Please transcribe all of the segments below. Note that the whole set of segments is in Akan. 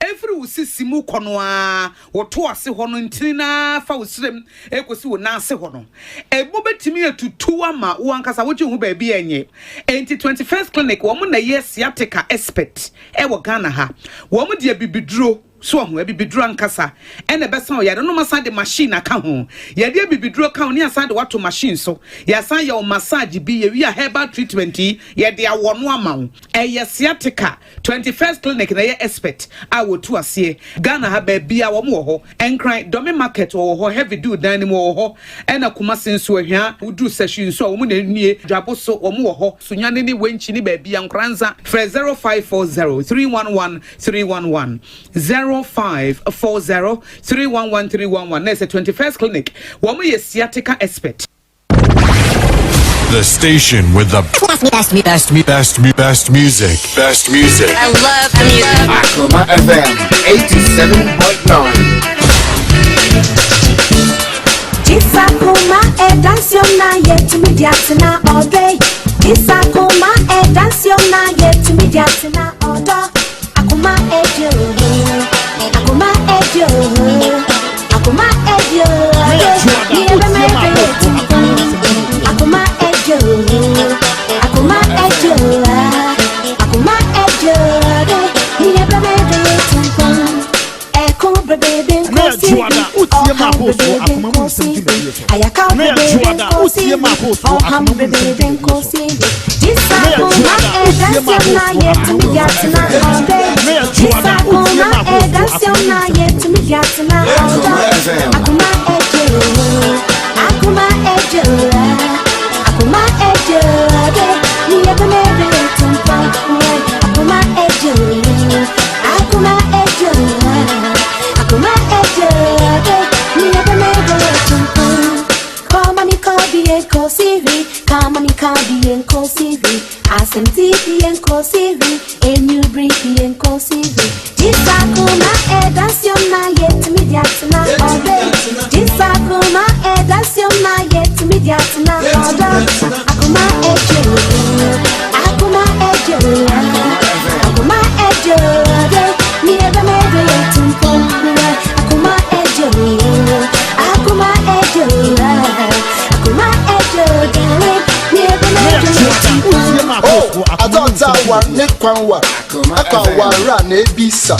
Ɛfiri wo sisi mu kɔ no ara, wo to ase hɔ no ntini no ara fa wo srem kɔsi wo nan ase hɔ no, ɛmu bɛtumi atutu ama wo ankasa wogye wo ho baabi a ɛnyɛ. Enti 21st Clinic, wɔn na ɛyɛ sciatica expert wɔ Ghana ha. Wɔn de abibiduro, so wahu, abibiduro ankasa ɛna ɛbɛsa wo yare no, wɔasan de machine aka ho. Yɛde abibiduro ka ho ne yɛasan de wo ato machine so. Yɛasan yɛ wo massage bi, yɛwie a herbal treatment yi, yɛde awɔ no ama wo. Ɛyɛ sciatica. 21st Clinic na ɛyɛ expert a wɔtu aseɛ. Ghana ha baabiara wɔn wɔ hɔ. Nkran, Dome Market wɔwɔ hɔ, Heavy Dew dan no mu wɔwɔ hɔ, ɛna Kumasi nso Ahwia, woduru Sahwi nso a wɔn na ɛnie, Dwabo so wɔn wɔ hɔ, Sunyani ne Wenchi ne baabiara, Nkoranza, frɛ 0540 311 311, 0540 311 311, na ɛsɛ 21st Clinic, wɔn yɛ sciatica expert. The station with the best, best, best, best, best music. Best music. I love the music. Akoma FM 87.9. Jisakuma edansiona yetumi diatina ọdẹ. Jisakuma edansiona yetumi diatina ọdọ. Akuma ejo, akuma ejo, akuma ejo. Akuma ejo, akuma ejo, akuma ejo. Na yɛ dwoada wotie ma apoofoɔ akoma mu nsɛm dwumadie so Na yɛ dwoada wotie ma apoofoɔ akoma mu nsɛm dwumadie so Na yɛ dwoada wotie ma apoofoɔ akoma mu nsɛm Na yɛ dwoada wotie ma apoofoɔ akoma mu nsɛm dwumadie so. Akuma ejo, akuma ejo, akuma ejo, akuma ejo, akuma ejo, akuma ejo, Kama mi kabi enko siri, kama mi kabi enko siri, asem tipi enko siri, enyu bripi enko siri. Jisa kuma edansiona yetumi diatina ọdẹ. Jisa kuma edansiona yetumi diatina ọdọ. Akuma ejo, akuma ejo, akuma ejo ọdẹ. Mi ebe mebe yetumpo, akuma ejo, akuma ejo, akuma ejo darling. Mi ebe Na yɛ mebe dwoada yetumpo. wotie ma Oh, apoofoɔ akoma mu adɔta nsɛm wa dwumadie ne kwan wa ɛkwan wa ra na ebisa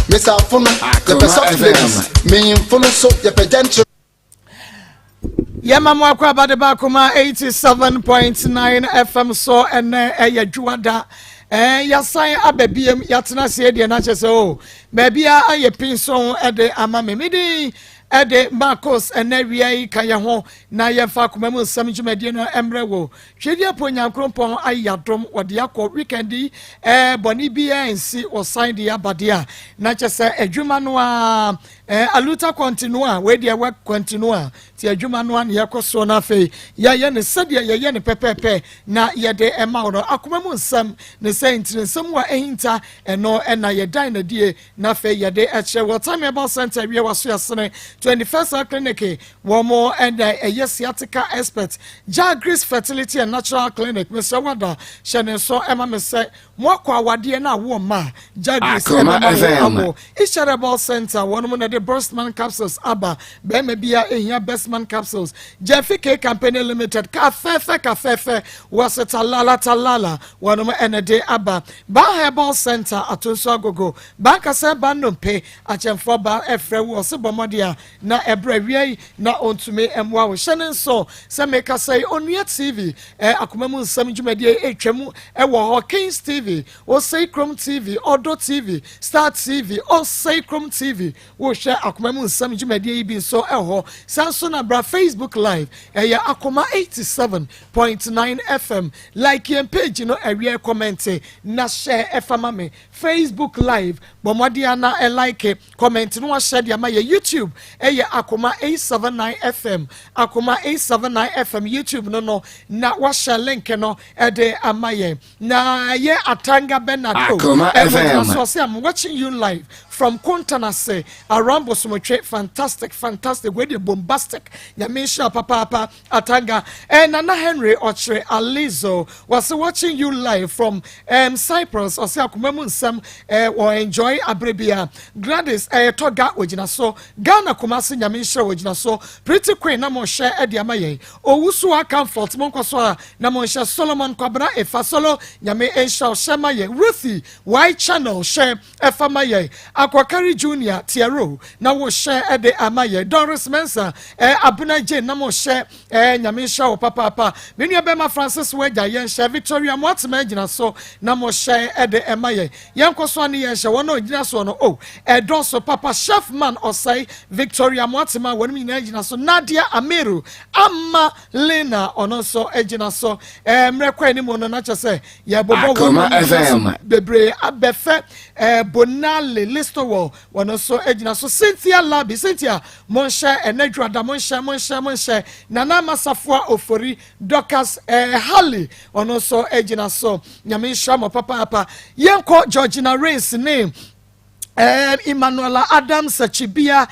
mesafo no yɛpɛ soft ladies menyimfo no so yɛpɛ gentle. Yɛma mo akɔ abade baako ma 87.9 FM so. Ɛnɛ ɛyɛ dwoada, yɛasan aba biem, yɛatena aseɛ deɛ no akyɛ sɛ o baabia ayɛ pin so ɛde ama me medin ɛde Marcos. Ɛnɛ wia yi ka yɛn ho na yɛmfa akoma mu nsɛm dwumadie no mmerɛ wo Twedeɛ po. Nyankoropɔn ayɛ adom, wɔde akɔ weekend yi, bɔne biara nsi, wɔsan de abadeɛ a na kyɛ sɛ adwuma no a aluta continua, wei deɛ work continua, ti adwuma no a na yɛkɔ soɔ no, afei yɛyɛ ne sɛdeɛ yɛyɛ ne pɛpɛɛpɛ na yɛde ɛma wo no. Akoma mu nsɛm ne sɛ ntiri nsɛm a ɛhinta ɛno ɛna yɛdan n'adie na afei yɛde ɛkyerɛ wɔ Time Herbal Center wie waso yɛsene 21st Clinic, wɔn mo ɛna ɛyɛ sciatica expert, Jagris Fertility and Natural Clinic. Mesrɛ wada hyɛ ne nso ɛma me sɛ mo akɔ awadeɛ no awoɔ ma Jagris Akoma ɛbɛma wo FM. awo. Isharable Center, wɔn mo na de Bestman capsules aba. Bɛrima bi a ehia Bestman capsules. Jeffy K Company Limited, ka fɛfɛ ka fɛfɛ wɔsɛ talala talala, wɔn mo ɛna de aba. Ba Herbal Center ato nso agogo bankasa ba nnompe akyɛnfoɔ ba ɛfrɛ wo ɔsɛ bɔ mmɔden a na ɛbrɛ wia yi na ɔntumi mmoa wo. Hyɛ ne nso sɛ mekasa yi, Onua TV, akoma mu nsɛm dwumadie ɛtwa mu ɛwɔ hɔ, Kings TV, Osei Krom TV, Ɔdɔ TV, Star TV, Osei Krom TV, wohwɛ akoma mu nsɛm dwumadie yi bi nso ɛwɔ hɔ. Saa nso na bra Facebook Live, ɛyɛ Akoma 87.9 FM. Like yɛn page no ɛwiɛ, comment na share ɛfa ma me. Facebook Live, bɔ mmɔden ana ɛlike, comment no, wahyɛ de ama yɛ. YouTube ɛyɛ Akoma 879 FM, Akoma 879 FM YouTube no na wahyɛ link no ɛde ama yɛn. Na yɛ Atanga Bernard o Akoma ɛwɔ FM. gyina so ɔsɛ, "I'm watching you live." from Kontanase around Bosomotwe. Fantastic, fantastic. Wei deɛ bombastic. Nyame nhyira papaapa. Atanga. Nana Henry ɔkyerɛ Alizo. Wɔse watching you live from Cyprus. Ɔse akoma mu nsɛm wɔ enjoy abere bia. Gladys Toga ogyina so. Ghana Kumasi, Nyame nhyira, ogyina so. Pretty Queen na mo hyɛ ɛde ama yɛn. Owusu Comfort, mo nkɔ so a na mo nhyɛ. Solomon Kwabena Efa Solo, Nyame nhyira, ɔhyɛ ma yɛn. Ruthie Y Channel hyɛ ɛfa ma yɛn. Akwakari Junior Tiero na wo hyɛ ɛde ama yɛn. Doris Mensa, Abena Jane na mo hyɛ, Nyame nhyira wɔ papaapa. Me nua bɛma Francis Wagya, yɛn hyɛ. Victoria Moatema gyina so na mo hyɛ ɛde ɛma yɛn. Yɛn kɔ so ne yɛn hyɛ wɔn a ogyina soɔ no o ɛdɔɔso papa. Chef Man Ɔsɛe, Victoria Moatema, wɔn nyinaa gyina so. Nadia Amiru, Ama Lena, ɔno nso gyina so. Mmerɛ kɔ anim no na kyerɛ sɛ yɛbobɔ wɔn FM. bebree abɛfɛ. Bonale Listowell, wɔn nso gyina so. Cynthia Labi, Cynthia, monhyɛ ɛnɛ dwada, monhyɛ, monhyɛ, monhyɛ. Nana Masafoa Ofori, Dorcas Halley, ɔno nso gyina so. Nyame nhyira mo papaapa. Yɛnkɔ Georgina Rains ne Emmanuela Adams Akyibia,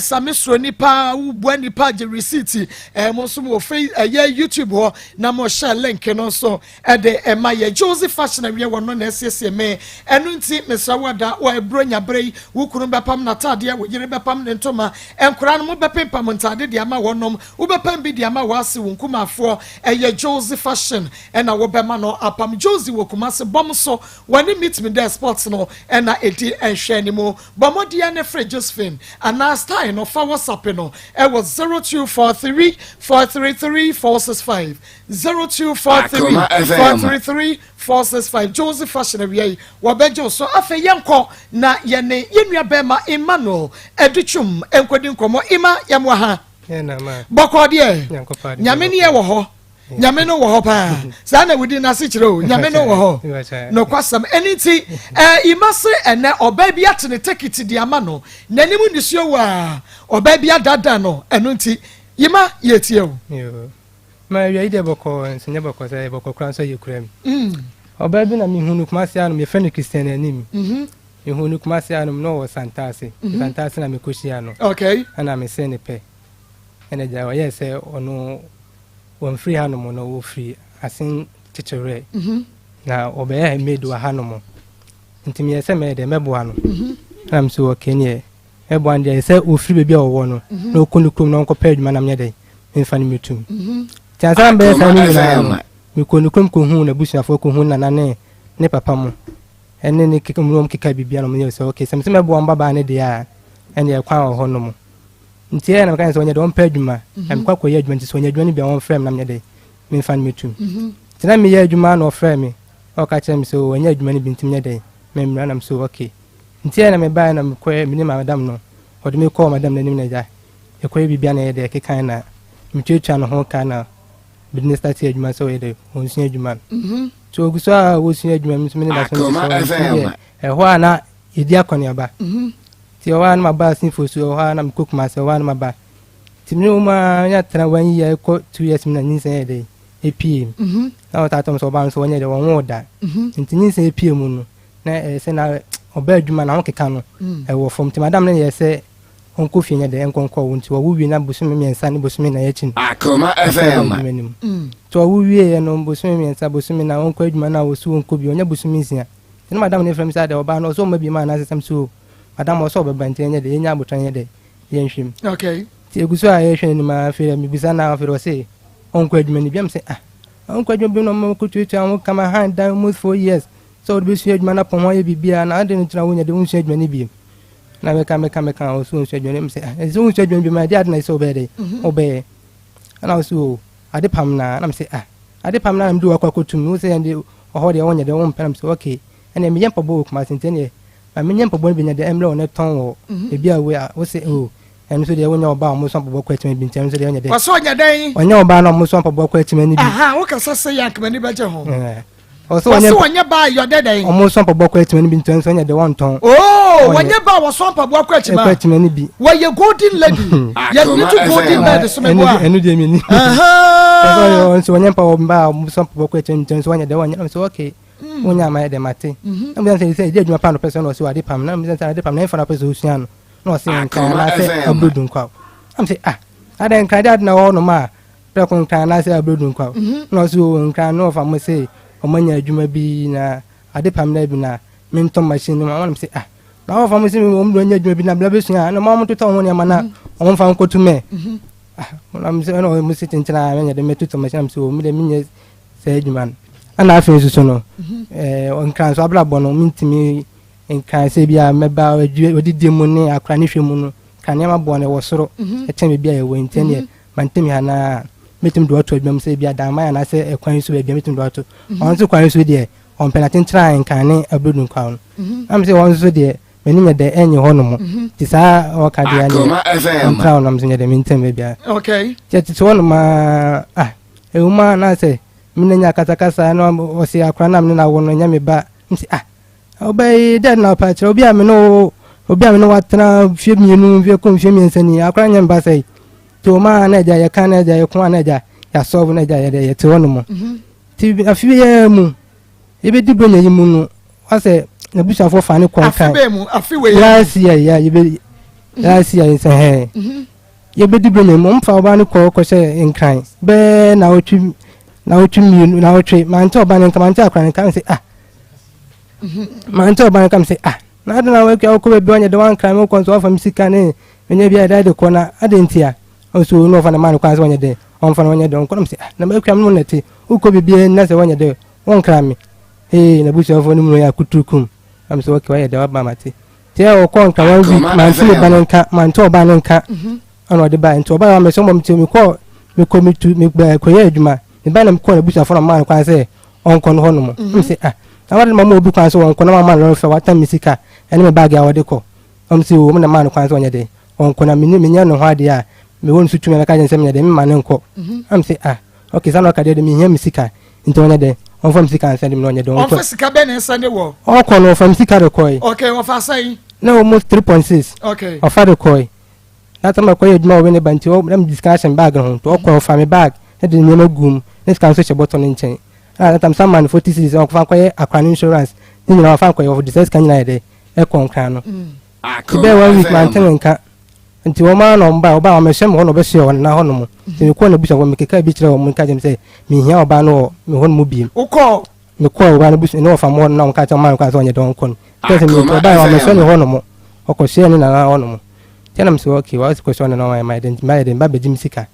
Sami soro nipa wubua nipa gye receipt. Mo nso mo wɔ ɛyɛ YouTube hɔ na mo hyɛ link no nso ɛde ɛma yɛ. Josie Fashion awie, wɔn no na ɛsiesie me. Ɛno nti mesra wada wɔ eburo nyabere yi, wo kunu bɛpam n'ataadeɛ, wo yere bɛpam ne ntoma, nkwaraa no mo bɛpempam ntaade de ama wɔnom, wobɛpam bi de ama wɔase wo nkumafoɔ. Ɛyɛ Josie Fashion ɛna wobɛma no apam. Josie wɔ Kumase bɔm so, wɔne Meet Me There Sports no ɛna ɛdi nhwɛ ne mu. Bɔ mmɔden ne frɛ Josephine anaa style no, fa WhatsApp no ɛwɔ 0243 433 465, 0243 Akoma FM. 433 465. Joseph Fashion awia yi wɔbɛgye wo so. Afei yɛnkɔ na yɛne yɛnnua bɛrima Emmanuel Adutwum nkɔdi nkɔmmɔ. Ima, yɛmmoa ha. Ɛna ma. Bɔkɔ deɛ? Nyankopɔn ade. Nyame ne yɛ wɔ hɔ, Nyame no wɔ hɔ paa. Saa na wodi n'ase kyerɛ o, Nyame no wɔ hɔ nokwasɛm. Ɛne nti ima se ɛnɛ ɔbaa bi ate ne tekiti de ama no, n'anim nisuo wɔ a ɔbaa bi adada no. Ɛno nti yima, yɛtie o. Yo. Ma awia yi deɛ, bɔkɔ nso nyɛ bɔkɔ sɛ bɔkɔ kora nso yɛ kura mu. Ɔbaa bi na mehu no Kumase anom, yɛfrɛ no Christian anim. Mehu no Kumase anom na ɔwɔ Santase. Santase na mekɔhyia no. Ɛna mesee ne pɛ. Ɛna gya ɔyɛɛ sɛ ɔno wɔmfiri hanom no, wɔfiri Asen Kyekyerɛ. Na ɔbɛyɛ maid wɔ hanom. Nti meyɛ sɛ mɛyɛ dɛ mɛboa no. Ɛna me so okay, neɛ mɛboa no deɛ, sɛ wɔfiri baabi a ɔwɔ no na ɔkɔ ne kurom na ɔnkɔpɛ adwuma na menyɛ dɛ memfa no mɛtum. Nti ansa na mebɛyɛ saa no nyinaa no, mekɔ ne kurom kɔhuu n'abusuafoɔ, kɔhuu nana ne ne papa mu ɛne ne keka mu, keka biribi na ɔmo yɛ sɛ okay, sɛ mesɛ mɛboa mo babaa ne deɛ a, ɛne ɛkwan wɔ hɔ nom. Nti ɛyɛ na meka sɛ ɔnyɛ dɛ ɔmpɛ adwuma na mekɔ akɔyɛ adwuma. Nti sɛ ɔnyɛ adwuma no bi a, ɔmfrɛ me na menyɛ dɛ memfa no mɛtum. Nti na meyɛ adwuma na ɔfrɛ me, ɔka kyerɛ me sɛ ɔnyɛ adwuma no bi nti menyɛ dɛ memmra nam so. Okay, nti ɛyɛ na mebaeɛ na mekɔɛ mene madam no, ɔde me kɔɔ madam n'anim na agya yɛkɔyɛ biribia na ɛyɛ dɛ ɛkekan na metuatua ne ho ka na mede ne start adwuma sɛ ɔyɛ dɛ ɔnsua adwuma no. Nti ɔgu so a wɔsua adwuma mi nso mene da so Akoma nte sɛ FM. ɔno ɛhɔ a na yɛdi akɔneaba. Nti ɛhɔ a na maba Asinfo so, ɛhɔ a na mekɔ Kumase, ɛhɔ a na maba. Nti mene wɔn a nya tena one year kɔ 2 years mu na nyinsɛn yɛ dɛ epie mu. Na ɔtaa tɔm sɛ ɔbaa no so wɔnyɛ dɛ wɔnwo da. Nti nyinsɛn epie mu no na ɛyɛ sɛ na ɔbaa adwuma na ho keka no ɛwɔ fam. Nti madam no yɛ sɛ ɔnkɔ fie nyɛ dɛ ɛnkɔnkɔ wo. Nti wɔwo wie na bosome 3 ne bosome 4 akyi no Akoma ɔkɔɔ FM. adwuma no mu. Nti ɔwo wieɛ no, bosome 3, bosome na ɔnkɔ adwuma no a wɔsi wɔnkɔ bi ɔnyɛ bosome 6. Nti na madam no frɛ me sɛ adɛ ɔbaa no ɔsɛ ɔma bi ma anaasɛ sɛm so madam ɔsɛ ɔbɛba, nti ɛnyɛ dɛ yɛnya abotwa nyɛ dɛ yɛnhwɛ mu. Nti egu so a yɛhwɛ n'anim a, afei dɛ mebisa na afei dɛ ɔse ɔnkɔ adwuma no bi am sɛ ah, ɔnkɔ adwuma bi na ɔma kɔtuatua ho kama han dan almost 4 years sɛ ɔde bɛsua adwuma no apɔn ho ayɛ biribiara na ade no ntina wonya de wonsua adwuma no bio. Na meka meka meka, ɔso ɔnsua adwuma no m sɛ ah, ɛsɛ sɛ wonsua adwuma no bio ma ɛde ade na ɛsɛ sɛ wobɛyɛ dɛ wobɛyɛ. Ɛna ɔso o ade pam na na m sɛ ah, ade pam na na mede wakɔ akɔtum wo sɛ ɛnde ɔhɔ deɛ wonyɛ dɛ wompɛ. Na m sɛ okay, ɛnna meyɛ mpaboa wɔ Kumase, nti ɛneɛ ma menyɛ mpaboa no bi nya dɛ ɛmmerɛ wɔ ne tɔn wɔ ebi a wei a wo sɛ o ɛno nso deɛ wonyɛ ɔbaa a ɔmo so mpaboa kɔ akyima bi, nti ɛno nso deɛ ɔnyɛ dɛ Wɔsɛ ɔnyɛ dɛn? Ɔnyɛ ɔbaa na ɔmo so mpaboa kɔ akyima no bi. Aha, wokasa sɛ yɛ ankamani bɛgye ho. Ɔsɛ wɔsɛ ɔnyɛ wɔnyɛ baa yɛ ɔdɛ dɛn? Ɔmo so mpaboa kɔ akyima no bi, nti ɛno nso ɔnyɛ dɛ wɔntɔn. Oo. Ɔnyɛ. Wɔnyɛ baa wɔsɔ mpaboa kɔ ɛkɔ akyima akyima no bi. Wɔyɛ golden lady, yɛde to Akoma golden FM. bed so meboa. Ɛno deɛ meni. Aha. Ɔsɛ nso ɔnyɛ mpaboa baa a ɔmo so mpaboa kɔ akyima no nti ɛno nso ɔnyɛ dɛ wɔnyɛ. Ɛna sɛ okay. Wonya ama yɛ dɛ mate. Na mebisa no sɛ sɛ ɛdi adwuma pa na ɔpɛ sɛ na ɔse ade pam. Na mebisa no sɛ ade pam na ɛmfa na ɔpɛ sɛ ɔsua no. Na ɔse nkran anaasɛ abrodu nkwaw. Na mese ah adɛn nkran de ade na ɛwɔ hɔ nom a prɛko nkran anaasɛ abrodu nkwaw. Na ɔse o nkran no ɔfa mo se ɔmo anya adwuma bi na ade pam na bi na mentɔ machine no ma wɔn. Na mese ah na ɔfa mo se ɔmo de anya adwuma bi na bla bɛsua a na ɔmo totɔ ho nneɛma na ɔmo mfa nkɔto mɛ. Ah na mese ɛna ɔmo se kyenkyena a mɛnyɛ de mɛtotɔ machine. Na mese o me de menyɛ saa adwuma no. Ɛna afei nso so no ɛɛ nkran so abrabɔ no mentumi nkran sɛ bi a mɛba odidi mu ne akora ne hwɛ mu no ka nneɛma boɔ no ɛwɔ soro ɛkyɛn baabi a yɛwɔ nti ɛneɛ mantumi ha na mɛtumi de wato adwuma mu sɛ bi a danman anaasɛ ɛkwan so baabi a mɛtumi de wato. Ɔno nso kwan so deɛ ɔmpɛ na kyenkyerɛ a nkran ne abrodu nkwa no. Na mesɛ ɔno nso deɛ m'ani nyɛ dɛ ɛnyɛ hɔ nom nti saa ɔka deɛ Akoma neɛ FM. ɔntra hɔ nom so nyɛ dɛ mentam baabi a Okay. kyɛ tete hɔ nom a ah ɛwɔ mu a na sɛ mene nya kasakasa na ɔse akora na mene na wo no nyɛ me ba. Mse ah ɔbɛyi dɛ na ɔpa kyerɛ obi a me ne wo obi a me ne watena fie mmienu fie kɔ mfie mmiɛnsa ni akora nyɛ me ba sɛi nti ɔma na agya yɛka na agya yɛko a na agya yɛasɔbo na agya yɛdɛ yɛte hɔ nom nti afe biara mu yɛbɛdi bronya yi mu no wasɛ n'abusuafoɔ fa ne kɔ Afe nkan bɛɛ mu afe wei. Last year yɛ yɛbɛ last year sɛ hɛn yɛbɛdi bronya mu ɔmfa ɔbaa no kɔ kɔhyɛ nkran bɛɛ na nawɔtwe mmienu nawɔtwe mante ɔbaa no nka mante akora no nka sɛ ah mante ɔbaa no nka sɛ ah na ade na wakua wokɔ baabi wanyɛ de wankra me wokɔ nso wafa me sika ne menyɛ bi a ɛda de kɔ na ade nti a ɔso na ɔfa ne ma no kwan sɛ wanyɛ de ɔmfa no wanyɛ de ɔnkɔ na sɛ ah na makua me no nɛte wokɔ biribi na sɛ wanyɛ de wɔnkra me ee na busuafoɔ no mu no yɛ akuturukum na mesɛ wɔkɛ wayɛ de waba mate nti ɛ ɔkɔ nka one week Akoma mante ne ba FM. no nka mante ɔbaa no nka ɛna ɔde ba nti ɔbaa no amɛsɛ ɔmɔ nti mekɔ mekɔ metu mekɔ kɔyɛ adwuma meba na mekɔ na busuafoɔ no maa no kwan sɛ ɔnkɔ no hɔ nom mm sɛ ah na wɔde ma ma obi kwan sɛ ɔnkɔ na mama lɔre fɛ watam me sika ɛne me baage a wɔde kɔ ɔm sɛ o ɔm na maa no kwan sɛ ɔnyɛ de ɔnkɔ na menye menyɛ no ho adeɛ a mewɔ no so tumi a mɛka kyerɛ no sɛ menyɛ de mema no nkɔ am sɛ ah ok saa na ɔka deɛ de mehia me sika nti ɔnyɛ de ɔmfa me sika nsɛn de me na ɔnyɛ de ɔnkɔ. Ɔmfa sika bɛɛ na ɛsɛn de wɔ. Ɔkɔ no ɔfa me sika de kɔe. Okay, ɔfa sɛn. Na almost 3.6. Okay. Ɔfa de kɔe na sɛ makɔyɛ adwuma wɔ ne ba nti na mede sika ahyɛ me bag ho nti ɔkɔ ɔfa me bag na de nneɛma gu mu ne sika nso hyɛ bɔtɔ no nkyɛn a na tam sa ma no 40 cedis ɔkɔfa nkɔyɛ akora no insurance ne nyinaa ɔfa nkɔyɛ ɔde sɛ sika nyinaa yɛ dɛ ɛkɔ nkran no nti bɛyɛ one week Akoma mante FM. me nka nti wɔn ara na ɔmo ba ɔba a ɔmɛhyɛ me hɔ na ɔbɛhyɛ wɔn na hɔ nom nti mekɔɔ na busuafoɔ mekeka bi kyerɛ wɔn nka kyerɛ me sɛ mehia ɔbaa no wɔ me hɔ nom biem. Wokɔ. Mekɔɔ ɔbaa no busu ne ɔfa mo hɔ no na ɔmo ka kyerɛ ɔmo maa no kwan sɛ ɔnyɛ dɛ ɔnkɔ no kyerɛ sɛ Akoma mekɔ ɔbaa yɛ ɔmɛhyɛ FM. me hɔ nom ɔkɔhyɛ ne nana hɔ nom kyɛ nam sɛ okay wɔsi kɔhyɛ ɔne na ɔyɛ mayɛ dɛ nti mayɛ dɛ mba bɛgye me sika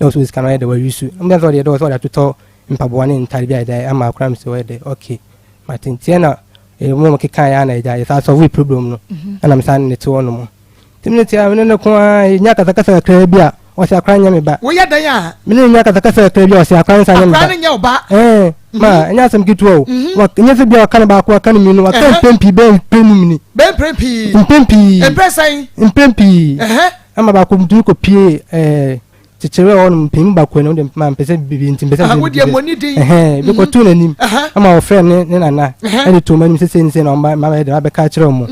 na ɔsɛ sika no ɔyɛ dɛ wɔayi su ɔmo sɛ ɔde yɛ dɛ ɔsɛ ɔde atotɔ mpaboa ne ntaade bi a yɛ dɛ ama akora mi sɛ ɔyɛ dɛ okay mate ntiɛ na ɛmu mo keka yɛ ana ɛgya yɛ saa solve problem no ɛna me saa ne te hɔ nom nti me ne te a me ne ne ko a nya kasakasa kakra bi a ɔsɛ akora nyɛ me ba. Woyɛ dɛn a. Me ne nya kasakasa kakra bi a ɔsɛ akora nsa nyɛ me ba. Akora ne nyɛ wo ba. Ɛɛ ma ɛnyɛ asɛm ketewa o. Wa ɛnyɛ sɛ bi a ɔka ne baako ɔka ne mmienu waka mpɛn pii bɛyɛ mpɛn num ni. Bɛyɛ mpɛn pii. Mpɛn pii. Mpɛn sɛn. Mpɛn pii. Ama baako ntumi kɔ pie ɛɛ kyekyere hɔ nom mpɛn mu baako ɛna ɔde ma mpɛ sɛ bibi nti mpɛ sɛ Aha, wodeɛ mo ani din. Ɛhɛn bi kɔtu n'anim ama ɔfrɛ ne ne nana Ɛhɛ. ɛde to ɔmo anim sese ne se na ɔmo ma bɛyɛ dɛ abɛka akyerɛ ɔmo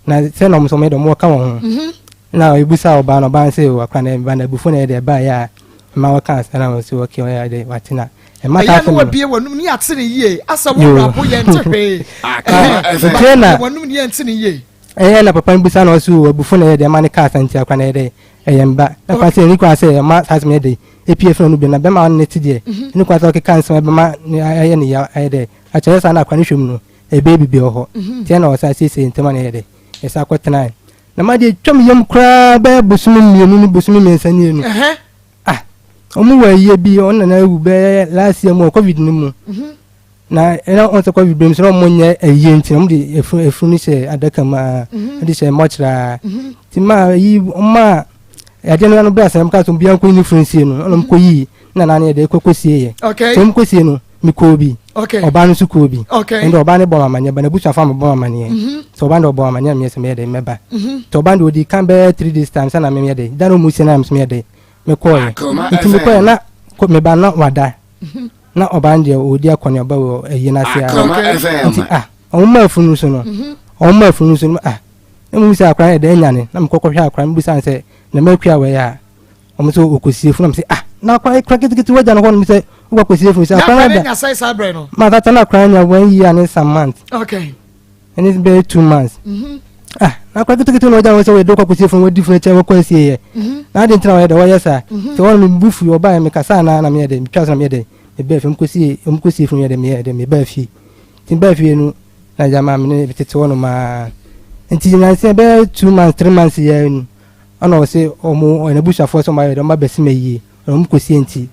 na sɛ na ɔmo sɛ ɔmo yɛ dɛ ɔmo wɔka wɔn ho na ebusa ɔbaa no ɔbaa no sɛ akora na ɛba na abufuo na yɛ dɛ ɛbaa yɛ a ɛma wɔka asɛm na wɔn sɛ wɔkɛ ɔyɛ dɛ wate na ɛma saa Ɛyɛ asɛm no no wabie w'anum ne ate ne yie asɛ wo Yo. wura bo yɛn te hwee. Akoma Ɛhɛn, FM. Nti na- bie w'anum ne yɛn te ne yie. Ɛyɛ na papa no bisa na ɔsɛ o abufuo na yɛ dɛ ɛma ne kaa santi akora na yɛ dɛ ɛyɛ mba na kwan sɛ ɛni kwan sɛ ɛma saa asɛm yɛ dɛ epie fɛn no bi na bɛma ɔno ne ti deɛ ɛni kwan sɛ ɔkeka nsɛm ɛbɛma ne ayɛ ne ya ayɛ dɛ akyerɛ saa na akora ne hwɛ mu no ɛbɛyɛ bibi wɔ hɔ tiɛ na ɔsan siesie ntɛm a na yɛ dɛ yɛsan akɔtena na ma deɛ twam yam koraa bɛyɛ bosome mmienu ne bosome mmiɛnsa nie no. Ɛhɛn. Ah, ɔmo wɔ ayie bi ɔno nana ewu bɛyɛ last year mu wɔ COVID no mu na ɛna ɔn sɛ COVID bɛm so na ɔmo nyɛ ayie nti ɔmo de efunu efunu no hyɛ adaka mu a ɛde hyɛ mɔkyerɛ a nti maa yi ɔmo a yadeɛ no ano bɛ asɛm ka so obiara nkɔ yi ne funu sie no ɛna ɔmo kɔ yi na nana yɛ de kɔ kɔ sie yɛ. Okay. Nti ɔmo kɔ sie no mi kɔɔ bi. Okay. Ɔbaa no nso kɔɔ bi. Okay. Ɛnna ɔbaa no bɔ amaneɛ ba n'abusuafo ama bɔ amaneɛ sɛ ɔbaa no de ɔbɔ amaneɛ na meyɛ sɛ meyɛ de mɛba nti ɔbaa no de odi kan bɛyɛ 3 days time sɛ na meyɛ de da na ɔmu sie na meyɛ de mekɔɔyɛ. Akoma Nti FM. mekɔɔyɛ na meba na wada na ɔbaa no deɛ ɔdi akɔneaba wɔ ayi n'ase a Akoma Okay. FM. Nti ah ɔmo ma afunu so no ɔmo ma afunu so no ah na mo bisa akora yɛ dɛ anyane na mekɔ kɔhwɛ akora mo bisa sɛ na makua wɔ yɛ a ɔmo sɛ ɔkɔsie funu na mo sɛ ah na akora kora ketekete wagya no hɔ no mo sɛ Wokɔ kɔsie funu sɛ Na akora akora no no da nya sɛe saa berɛ no. Ma tata na akora no nya one year ne some month. Okay. Ɛne bɛyɛ 2 months. Ah, na akora ketekete na ɔgya wɔ sɛ wɔyɛ de wokɔ kɔsie funu, wɔdi funu kyɛ wɔkɔ asie yɛ. Na ade ntina wɔyɛ dɛ wɔyɛ saa. Nti wɔn me bu fu, ɔbaa me kasa na meyɛ dɛ metwa so na meyɛ dɛ mebaa fie, ɔmkɔsie funu yɛ dɛ meyɛ dɛ mebaa fie. Nti mebaa fie no na gya maa me ne tete hɔ no maa. Nti nansa bɛyɛ 2 months, 3 months yɛ no, ɛna ɔsɛ ɔmo ɔno abusuafoɔ sɛ ɔmo ayɛ dɛ ɔmo abɛsi ma yie, ɔmo kɔsie nti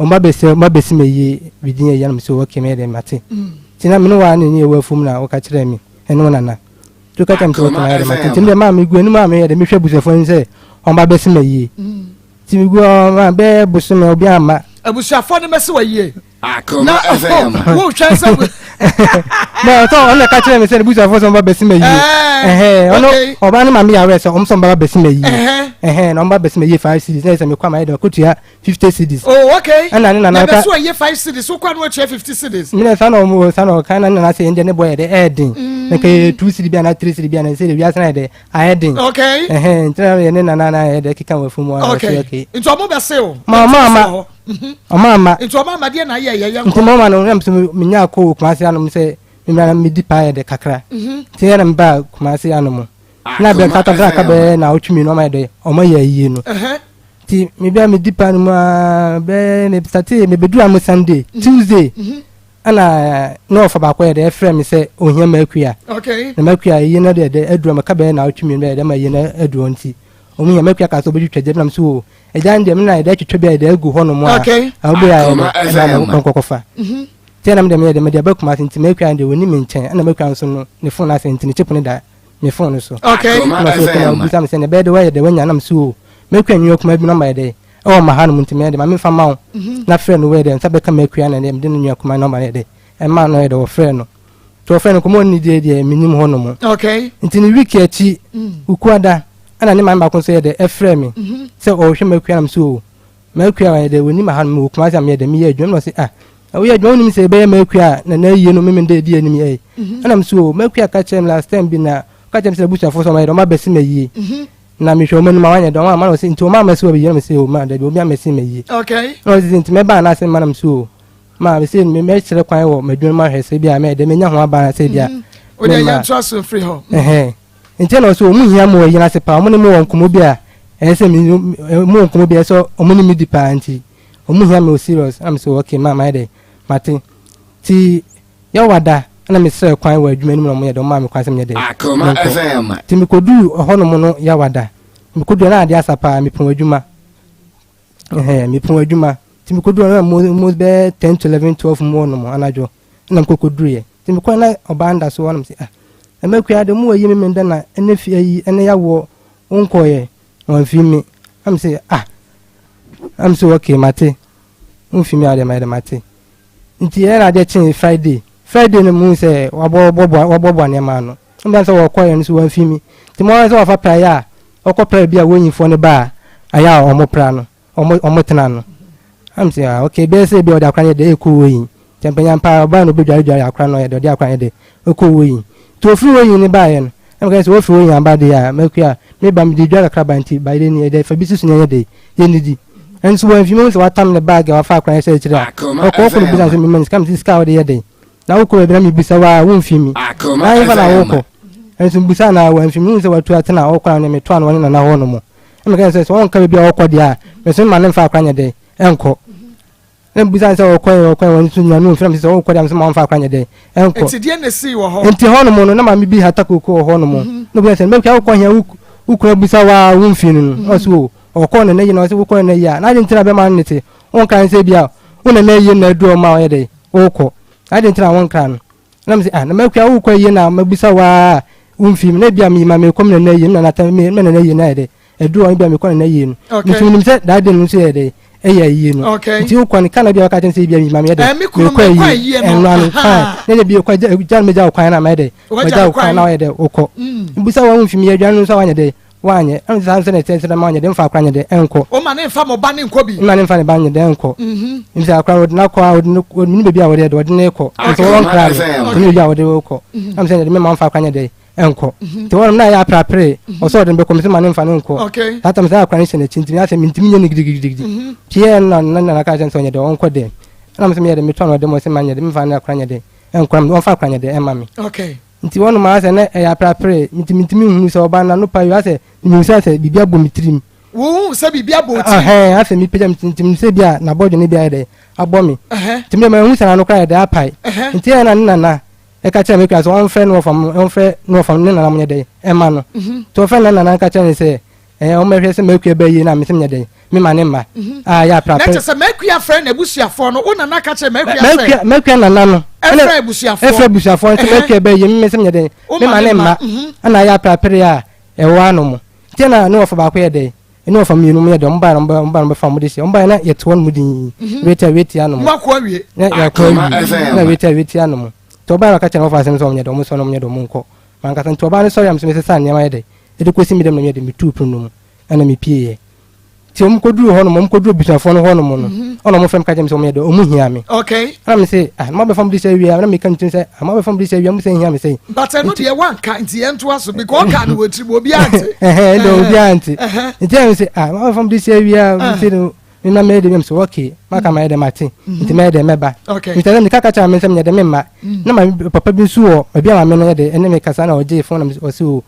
ɔmo abɛsi ma yie within a year. Na me sɛ okay, meyɛ dɛ mate. Nti na me ne waa ne ne yɛwɔ afum na wɔka kyerɛ me ɛne wo nana nti woka kyerɛ me sɛ okay, mayɛ dɛ mate. Nti me deɛ maa megu anim a meyɛ dɛ mehwɛ abusuafoɔ no sɛ ɔmo abɛsi ma yie. Nti megu hɔ ma bɛyɛ bosome obi amma. Abusuafoɔ no mɛsi wɔ yie. Akoma Na FM. wohwɛ sɛ Na ɔtɔ ɔno na ɛka kyerɛ me sɛ ne busuafoɔ sɛ ɔmo ba bɛsi ma yie. Ɛhɛn, ɔno ɔbaa no ma me yɛ sɛ ɔmo sɛ ɔmo ba bɛsi ma yie. Ɛhɛn, na ɔmo ba bɛsi ma yie 5 cedis na yɛ sɛ mekɔ ama yɛ dɛ ɔkɔtua 50 cedis. Oh, okay. Ɛna ne nana na ka bɛsi wɔ yie 5 cedis, wokɔ no watua 50 cedis. Mene sa na ɔmo sa na ɔka na ne nana sɛ ɛndeɛ ne bɔ yɛ dɛ ɛɛden na nka yɛ 2 cedi bi ana 3 cedi bi ana sɛ de wiase na yɛ dɛ ayɛ den. Ɛhɛn, nti na yɛ ne nana na yɛ dɛ keka wɔ fam hɔ a ɔsɛ okay. Nti ɔmo bɛse o. Ma ɔmo ama. Nti hɔ. Ɔmo ama. Nti ɔmo ama deɛ na ayɛ yɛ yɛ Nti nkɔ. mo ama no nam sɛ menya akɔ wɔ Kumase anom sɛ memra na medi paa yɛ dɛ kakra. Nti yɛ na mebaa Kumase anom na bɛ kata bɛ aka bɛyɛ na ɔtwe mmienu ɔma yɛ dɛ ɔmo yɛ ayie no. Nti mebia medi paa no mu a bɛyɛ me starte mebɛduru amo Sunday, Tuesday ɛna na ɔfa baako yɛ dɛ ɛfrɛ me sɛ ohia makua. Na makua ayie no deɛ dɛ aduru ɔmo ka bɛyɛ na ɔtwe mmienu bɛyɛ dɛ ma ayie no aduru hɔ, nti ɔmo hia makua ka sɛ ɔbɛtwitwa gya bi nam so o ɛgya no deɛ me na yɛde atwitwa bi a yɛde agu hɔ nom a a wobɛyɛ a yɛde Akoma ɛna FM. na nkɔkɔfa. Nti ɛna me deɛ meyɛ dɛ mede aba Kumase, nti makua no deɛ wɔni me nkyɛn, ɛna makua nso no ne phone asɛ, nti ne chip no da me phone no so. Akoma Ɛna ɔsɛ ɔkuma FM. obisa me sɛ ne bɛyɛ de wɔyɛ dɛ wanya nam so o makua nua kuma bi nɔmba yɛ dɛ ɛwɔ ma ha nom, nti meyɛ dɛ ma memfa ma wo na frɛ no wɔyɛ dɛ nsa bɛka makua na deɛ mede no nua kuma nɔmba no yɛ dɛ ɛma no yɛ dɛ wɔfrɛ no, nti wɔfrɛ no nkɔmmɔ ɔnni deɛ menim hɔ nom. Nti ne week akyi Ukuada ɛna ne maame baako nso yɛ dɛ ɛfrɛ me sɛ ɔrehwɛ makua nam so o makua yɛ dɛ wɔnim ha nom wɔ Kumase a meyɛ dɛ meyɛ adwuma na ɔsɛ ah, na woyɛ adwuma wonim sɛ ɛbɛyɛ makua a na na ayie no meme dɛ ɛdi anim yɛ. Ɛnam so o makua ka kyerɛ me last time bi na ɔka kyerɛ me sɛ abusuafoɔ sɛ ɔma yɛ dɛ ɔma bɛsi ma yie na mehwɛ ɔma anim a wanyɛ dɛ ɔma ama na ɔsɛ nti ɔma amasi wɔ bɛyie na mesɛ o ma dabi obi amasi ma yie. Na ɔsɛ nti mɛba anaasɛ mma nam so o ma mesɛ mɛkyerɛ kwan wɔ m'adwuma mu ahwɛ sɛ bi a mɛyɛ dɛ menya ho aba sɛ bi a O deɛ mɛma yɛn to aso firi hɔ. Ɛhɛn, nti na ɔsɛ ɔmo hia mo wɔ yɛn ase paa, ɔmo ne mo wɔ nkɔmɔ bi a ɛyɛ sɛ mi mo wɔ nkɔmɔ bi a ɛyɛ sɛ ɔmo ne mi di paa, nti ɔmo hia mi wɔ serious. Ɛna mi sɛ okay, ma ma yɛ dɛ mate. Ti yɛwada ɛna mi srɛ kwan wɔ adwuma no mu na ɔmo yɛ dɛ ɔmo maa mi kwan sɛ mi yɛ dɛ Akoma menkɔ. FM. Nti mi kɔduu ɛhɔnom no yɛwada mi kɔduu na adeɛ asa paa, mi pɔn adwuma, ɛhɛn, mi pɔn adwuma nti mi kɔduu na mo bɛyɛ 10 to 11, 12 mu hɔnom anadwo ɛna mi kɔ kɔduu yɛ. Nti mi kɔ na ɔbaa nda so hɔnom sɛ ah, ɛmɛkua de mu wɔ yi mi mi da na ɛne fi ayi ɛne yawoɔ nkɔyɛ wɔn mi am sɛ ah, am sɛ okay, mate, nfi mi adeɛ ma yɛ dɛ mate. Nti ɛyɛ na adeɛ kyee Friday no mu sɛ wabɔbɔboa wabɔboa nneɛma ano mbɛn sɛ wɔkɔ yɛ no so wɔn fi mi, nti mo sɛ wɔfa praeɛ a ɔkɔ praeɛ bi a wɔnyinfoɔ no ba a ayɛ a ɔmo pra no ɔmo tena no am sɛ ah okay, bɛyɛ sɛ bi a ɔde akora no yɛ dɛ ɛkɔ wɔ yi nti mpanyampa ɔbaa no obɛdware dware akora no yɛ dɛ ɔde akora no yɛ dɛ ɛkɔ wɔ yi. Nti ofiri wɔ yi ne baayɛ no ɛna kɛ sɛ wɔfiri wɔ yi aba deɛ a mɛkua meba mede dwa kakra ba, nti baayɛ ni ɛdɛ fa bi susu ne yɛ dɛ yɛnidi nso wɔn mfimfini sɛ watam ne baage a wafa akora no hyɛ akyire a Akoma ɔkɔ no bisa FM. sɛ mema ne sika, mese sika a wɔde yɛ dɛ na wokɔ baabi na mebisa wo a womfi mi Akoma na ayɛfa na FM. wokɔ nso mbisa na wamfi mi hu sɛ watu atena a ɔkɔ na metoa no wɔne nana hɔ nom ɛna meka sɛ sɛ wɔnka baabi a ɔkɔ deɛ a meso ma ne mfa akora nyɛ dɛ ɛnkɔ na mbisa sɛ ɔkɔ yɛ ɔkɔ yɛ wɔn nso nya no mfiri na mesɛ sɛ ɔkɔ deɛ a mesɛ ma ɔmfa akora nyɛ dɛ ɛnkɔ. Nti deɛ na esi wɔ hɔ. Nti hɔ nom no na maame bi hata koko wɔ hɔ nom na obi sɛ mɛkua wokɔ hia wo kura bisa wa wo mfi no no ɔsɛ o ɔkɔ ne ne yi na ɔsɛ wokɔ ne ne yi a na adi ntina bɛma no ne te wonka ne sɛ bi a wo na ne yie na adu ɔma a ɔyɛ dɛ wokɔ adi ntina wonka no na mesɛ ah, na mɛkua wokɔ yie na mabisa wa wo mfi mu na bi a meyi ma mekɔ me na ne yie na nata me na ne yie na yɛ dɛ adu ɔno bi a mekɔ ne ne yie no. Nso menim sɛ daa de no nso yɛ dɛ ɛyɛ ayie no. Nti wokɔ no kana bi a wɔka kyerɛ sɛ bi a meyi ma meyɛ dɛ Eh, me kunu mekɔ mekɔ ayie ayie no. ɛno ano Aha. fine na de bi kɔ gya gya no megya wo kwan na mayɛ dɛ Wagya magya wo wo kwan na kwan. wayɛ dɛ wokɔ mbisa wɔn mfi mi aduane no nso a wanyɛ dɛ wanyɛ ɛno saa nso na ɛkyɛ sɛ dɛ ma wanyɛ dɛ mfa akora nyɛ dɛ ɛnkɔ. O ma ne nfa mo ba ne nkɔ bi. Mma ne mfa ne ba nyɛ dɛ ɛnkɔ nti akora wɔde n'akɔ a wɔde ne wɔde ne baabi a wɔde yɛ dɛ wɔde ne kɔ nso wɔn nkra no wɔde ne baabi a wɔde kɔ ɛm sɛ ɛde mɛma mfa akora nyɛ dɛ ɛnkɔ nti wɔn na yɛ aprapre ɔsɛ ɔde ne bɛkɔ mɛ sɛ ma ne mfa ne nkɔ. Saa tam sɛ akora ne hyɛ n'akyi nti asɛ mintimi nyɛ ne gidigidigidi tiɛ na na na ka kyɛn sɛ ɔnyɛ dɛ ɔnkɔ dɛ. Ɛna me nso meyɛ dɛ metu ano ɔde ma ɔsɛ manyɛ dɛ memfa ne akora nyɛ dɛ ɛnkora me ɔmfa akora nyɛ dɛ ɛma me. Okay. Nti wɔnom ayɛ sɛ na ɛyɛ aperapere nti mentumi nhunu sɛ ɔbaa no n'ano pa yi asɛ mehu sɛ asɛ biribi abɔ me tirim. Wohu sɛ biribi abɔ wo tirim? Ɛhɛn asɛ mepagya me ti nti mehu sɛ bi a n'abɔdwene bi ayɛ dɛ abɔ me. Nti me deɛ manhu sɛ n'ano koraa ayɛ dɛ apae. Nti ɛyɛ na ne nana ɛka kyerɛ me kura sɛ ɔmfrɛ ne wɔfa ɔmfrɛ ne wɔfa ne nana mo nyɛ dɛ ɛma no. Nti ɔfrɛ ne nana ka kyerɛ ne sɛ ɛɛ ɔmmɛhwɛ sɛ m'akua bɛyɛ yie na me sɛ menyɛ dɛ me ma ne mma a yɛ aprapɛ. Na kyerɛ sɛ m'akua frɛ n'abusuafoɔ no, wo nana ka kyerɛ m'akua sɛ. M'akua nana no. Ɛfrɛ abusuafoɔ. Ɛfrɛ abusuafoɔ nti m'akua bɛyɛ yie me sɛ menyɛ dɛ me ma ne mma ɛna yɛ aprapere a ɛwɔ ano mo. Nti ɛna ne wɔfa baako yɛ dɛ ne wɔfa mmienu mo yɛ dɛ ɔmo baeɛ na ɔmo ba no bɛfa ɔmo de hyɛ ɔmo baeɛ na yɛte hɔ nom dinn wetia wetia ano mo. Mo akɔ awie. Na yɛakɔ awie na wetia wetia ano mo. Nti ɔbaeɛ na ɔka kyerɛ ne wɔfa asɛm sɛ ɔmo nyɛ dɛ ɔmo sɔ na ɔmo nyɛ dɛ ɔmo nkɔ. Mankasa nti ɔbaa no sɔre a me nso mesesa nneɛma yɛ dɛ ɛde kɔsi me dɛm na meyɛ dɛ metuu pono no mu ɛna mepieeɛ. Nti wɔn kɔduruu hɔ nom, wɔn kɔduruu abusuafoɔ no hɔ nom no, mhm. ɛna wɔn frɛ me ka kyerɛ me sɛ wɔn yɛ dɛ wɔn hia me. Okay. Ɛna me se ah mo abɛfa mo de hyɛ awia, ɛna meka me tirim sɛ ah mo abɛfa mo de hyɛ awia, mo sɛ hia me sɛ. But ɛno deɛ wanka nti yɛn to aso because ɔka no wɔ tirim obiara nte. Ɛhɛn ɛnna obiara nte. Nti ɛna me se ah mo abɛfa mo de hyɛ awia, mo se no me na mɛyɛ dɛ mi sɛ okay maka mayɛ dɛ mate nti mɛyɛ dɛ mɛba. Okay. Nti ɛna meka ka kyerɛ maame sɛ menyɛ dɛ memma. Na maame papa bi nso wɔ baabi a maame no yɛ dɛ ɛne me kasa na ɔgye phone na ɔse o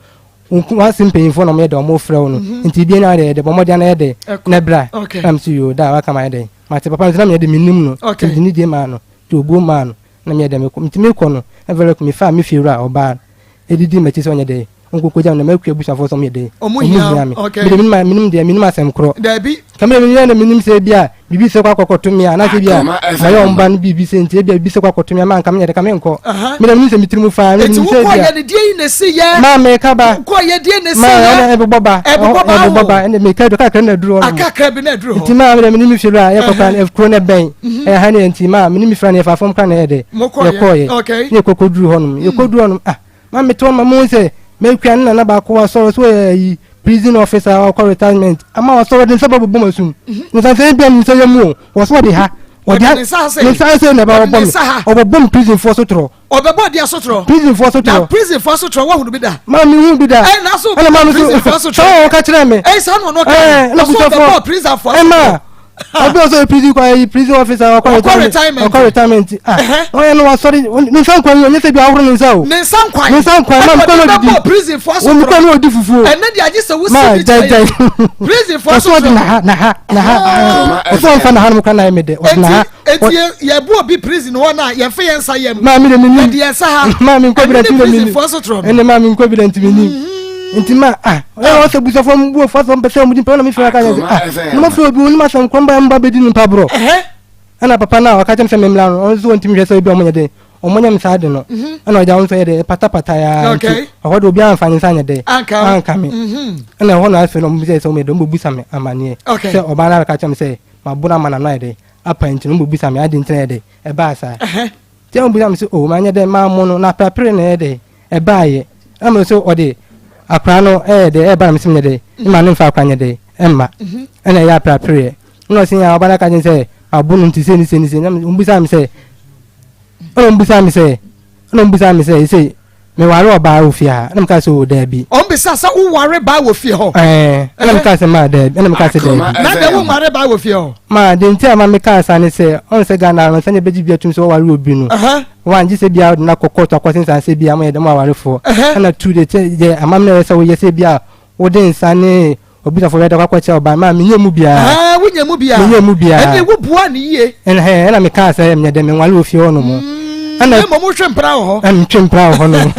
wase mpanyinfoɔ na wɔyɛ dɛ wɔn frɛ wo no mhm. nti bie na yɛ dɛ bɔ mmɔden na yɛ dɛ na bra na mi si yoo da waka ma yɛ dɛ mate papa nso na mi yɛ dɛ mi nim no nti mi ne die maa no nti obuo maa no na mi yɛ dɛ mi kɔ nti mi kɔ no ɛfɛ mi fa mi fie wura ɔbaa edidi m'akyi sɛ ɔnyɛ dɛ nkoko gya na m'akua abusuafoɔ sɛ ɔmo yɛ dɛ ɔmo hia mi mi de mi nim deɛ mi nim asɛm korɔ daabi kàmi de mi yɛ na mi nim sɛ ebi a biribi sɛ kɔ akɔkɔto mi a anaasɛ ebi a mayɛ wɔn ba no biribi sɛ nti ebi a biribi sɛ kɔ akɔto mi a maa nka mi yɛ dɛ ka mi nkɔ mi de mi nim sɛ mi tiri mu faa mi nim sɛ ebi a deɛ yi na esi yɛ maa mi ka ba kɔ yɛ deɛ na esi maa yɛ ɔna ɛbobɔ ba ɛbobɔ ba ɛbobɔ ba ɛna mi ka do kakra na duro hɔ akakra bi na duro hɔ nti maa mi de mi nim mi fi do a yɛ kɔ kora kuro na bɛn ɛyɛ ha ne yɛ nti maa mi nim mi fira ne yɛ fa fam kora na yɛ dɛ yɛ kɔ yɛ ne yɛ kɔ kɔ duro hɔ nom yɛ kɔ duro hɔ nom ah Ma mete hɔ ma muhu sɛ m'akua ne nana baako wasɔre so ɔyɛ ayi prison officer a ɔkɔ retirement ama wasɔre ɔde nsa bɛbobɔ m'asum mhm. nsa sɛ ebia ne nsa yɛ mu o wɔ so ɔde ha ɔde ha ne nsa ase na ɛbɛ ɔbɔ me ɔbɛbɔ me prison foɔ so torɔ ɔbɛbɔ deɛ so torɔ prison foɔ so torɔ na prison foɔ so torɔ wɔhunu bi da maa mi hu bi da ɛna so ɛna maa mi so prison foɔ so torɔ sɛ ɔka kyerɛ mi ɛyɛ saa na ɔno ka ɛɛ na busa foɔ prison foɔ so torɔ Obi ɔsɔ yɛ prison kɔ ayi prison officer ɔkɔ retirement ɔkɔ retirement ah ɔyɛ no wasɔre ne nsa nkwan yi ɔnyɛ sɛ bi ahoro ne nsa o ne nsa nkwan ne nsa nkwan maa mekɔ no didi prison fo wɔn mekɔ no odi fufuo ɛnɛ de agye sɛ wusi bi kyerɛ yɛ prison fo so ɔsɔ ɔde na ha na ha na ha ɔsɔ ɔnfa na ha no mekɔ na yɛ mi dɛ ɔde na ha eti yɛ bu obi prison hɔ na yɛn fɛ yɛn nsa yɛm maa mi de mi nim yɛde yɛn nsa ha maa mi nkɔ bi da ɛne ti ne mi prison nim fo so torɔ no ɛne maa mi nkɔ bi da nti mi nim nti ma ah ɔyɛ wɔn sɛ busafo mu bu ofa sɛ ɔmpɛ sɛ ɔmo di mpɛ ɔna mi fira ka yɛ sɛ ah na mo fira obi onim asɛm kɔn ba mba bɛdi nipa borɔ ɛna papa no a ɔka kyɛm sɛ memla no ɔno nso ɔntumi hwɛ sɛ ebi ɔmo nyɛ den ɔmo nyɛ me saa de no ɛna ɔgya ɔno nso yɛ dɛ patapata ya nti ɛhɔ de obiara nfa ne nsa nyɛ dɛ anka me ɛna ɛhɔ na afei no ɔmo bisa sɛ ɔmo yɛ dɛ ɔmo bɛbusa me amaneɛ sɛ ɔbaa no abɛka kyɛm sɛ mabo no ama n'ano ayɛ dɛ apa nti no ɔmo bɛbusa me adi nti na yɛ dɛ ɛbaa saa nti ɔmo bisa me sɛ o manyɛ dɛ mammo no na aprapere na ɛyɛ dɛ ɛbaeɛ ɛna mo nso ɔde akwadaa no ɛyɛ dɛ ɛba na mo sɛ nyɛ dɛ ɛma no nfa akwadaa nyɛ dɛ ɛmma ɛna ɛyɛ aprapreɛ ɛna ɔsɛ yɛn ɔba no aka kyɛn sɛ abo no nti sɛ ne sɛ ne sɛ ɛna ɔmo bisa mi sɛ ɛna ɔmo bisa mi sɛ ɛna ɔmo bisa mi sɛ ɛsɛ meware ɔbaa wɔ fie ha ɛna mo ka sɛ o daabi. Ɔmo bisa sɛ woware baa wɔ fie hɔ. Ɛɛ ɛna mo ka sɛ maa daabi ɛna mo ka sɛ daabi. Na dɛ wonware baa wɔ fie hɔ. Maa de nti a ma mi kaa saa ne sɛ ɔn sɛ Ghana no sɛnea ebegye bi atum sɛ wɔware obi no. One, gye sɛ bia wode no akɔ kɔɔto akɔsensan sɛ bia moyɛ dɛm awarefoɔ. Ɛna two, deɛ kyɛ deɛ amammerɛ ɛyɛ sɛ woyɛ sɛ bia wode nsa ne obusuafoɔ bɛda kɔ akɔkyerɛ ɔbaa maa menyɛ mu biara. Ah, wonyɛ mu biara. Menyɛ mu biara. Ɛnna wobua ne yie. Ɛnhɛn, ɛna mekaa sɛ menyɛ dɛ menware wɔ fie hɔ nom. Ɛna mmom wotwe mpena wɔ hɔ. Metwe mpena wɔ hɔ nom.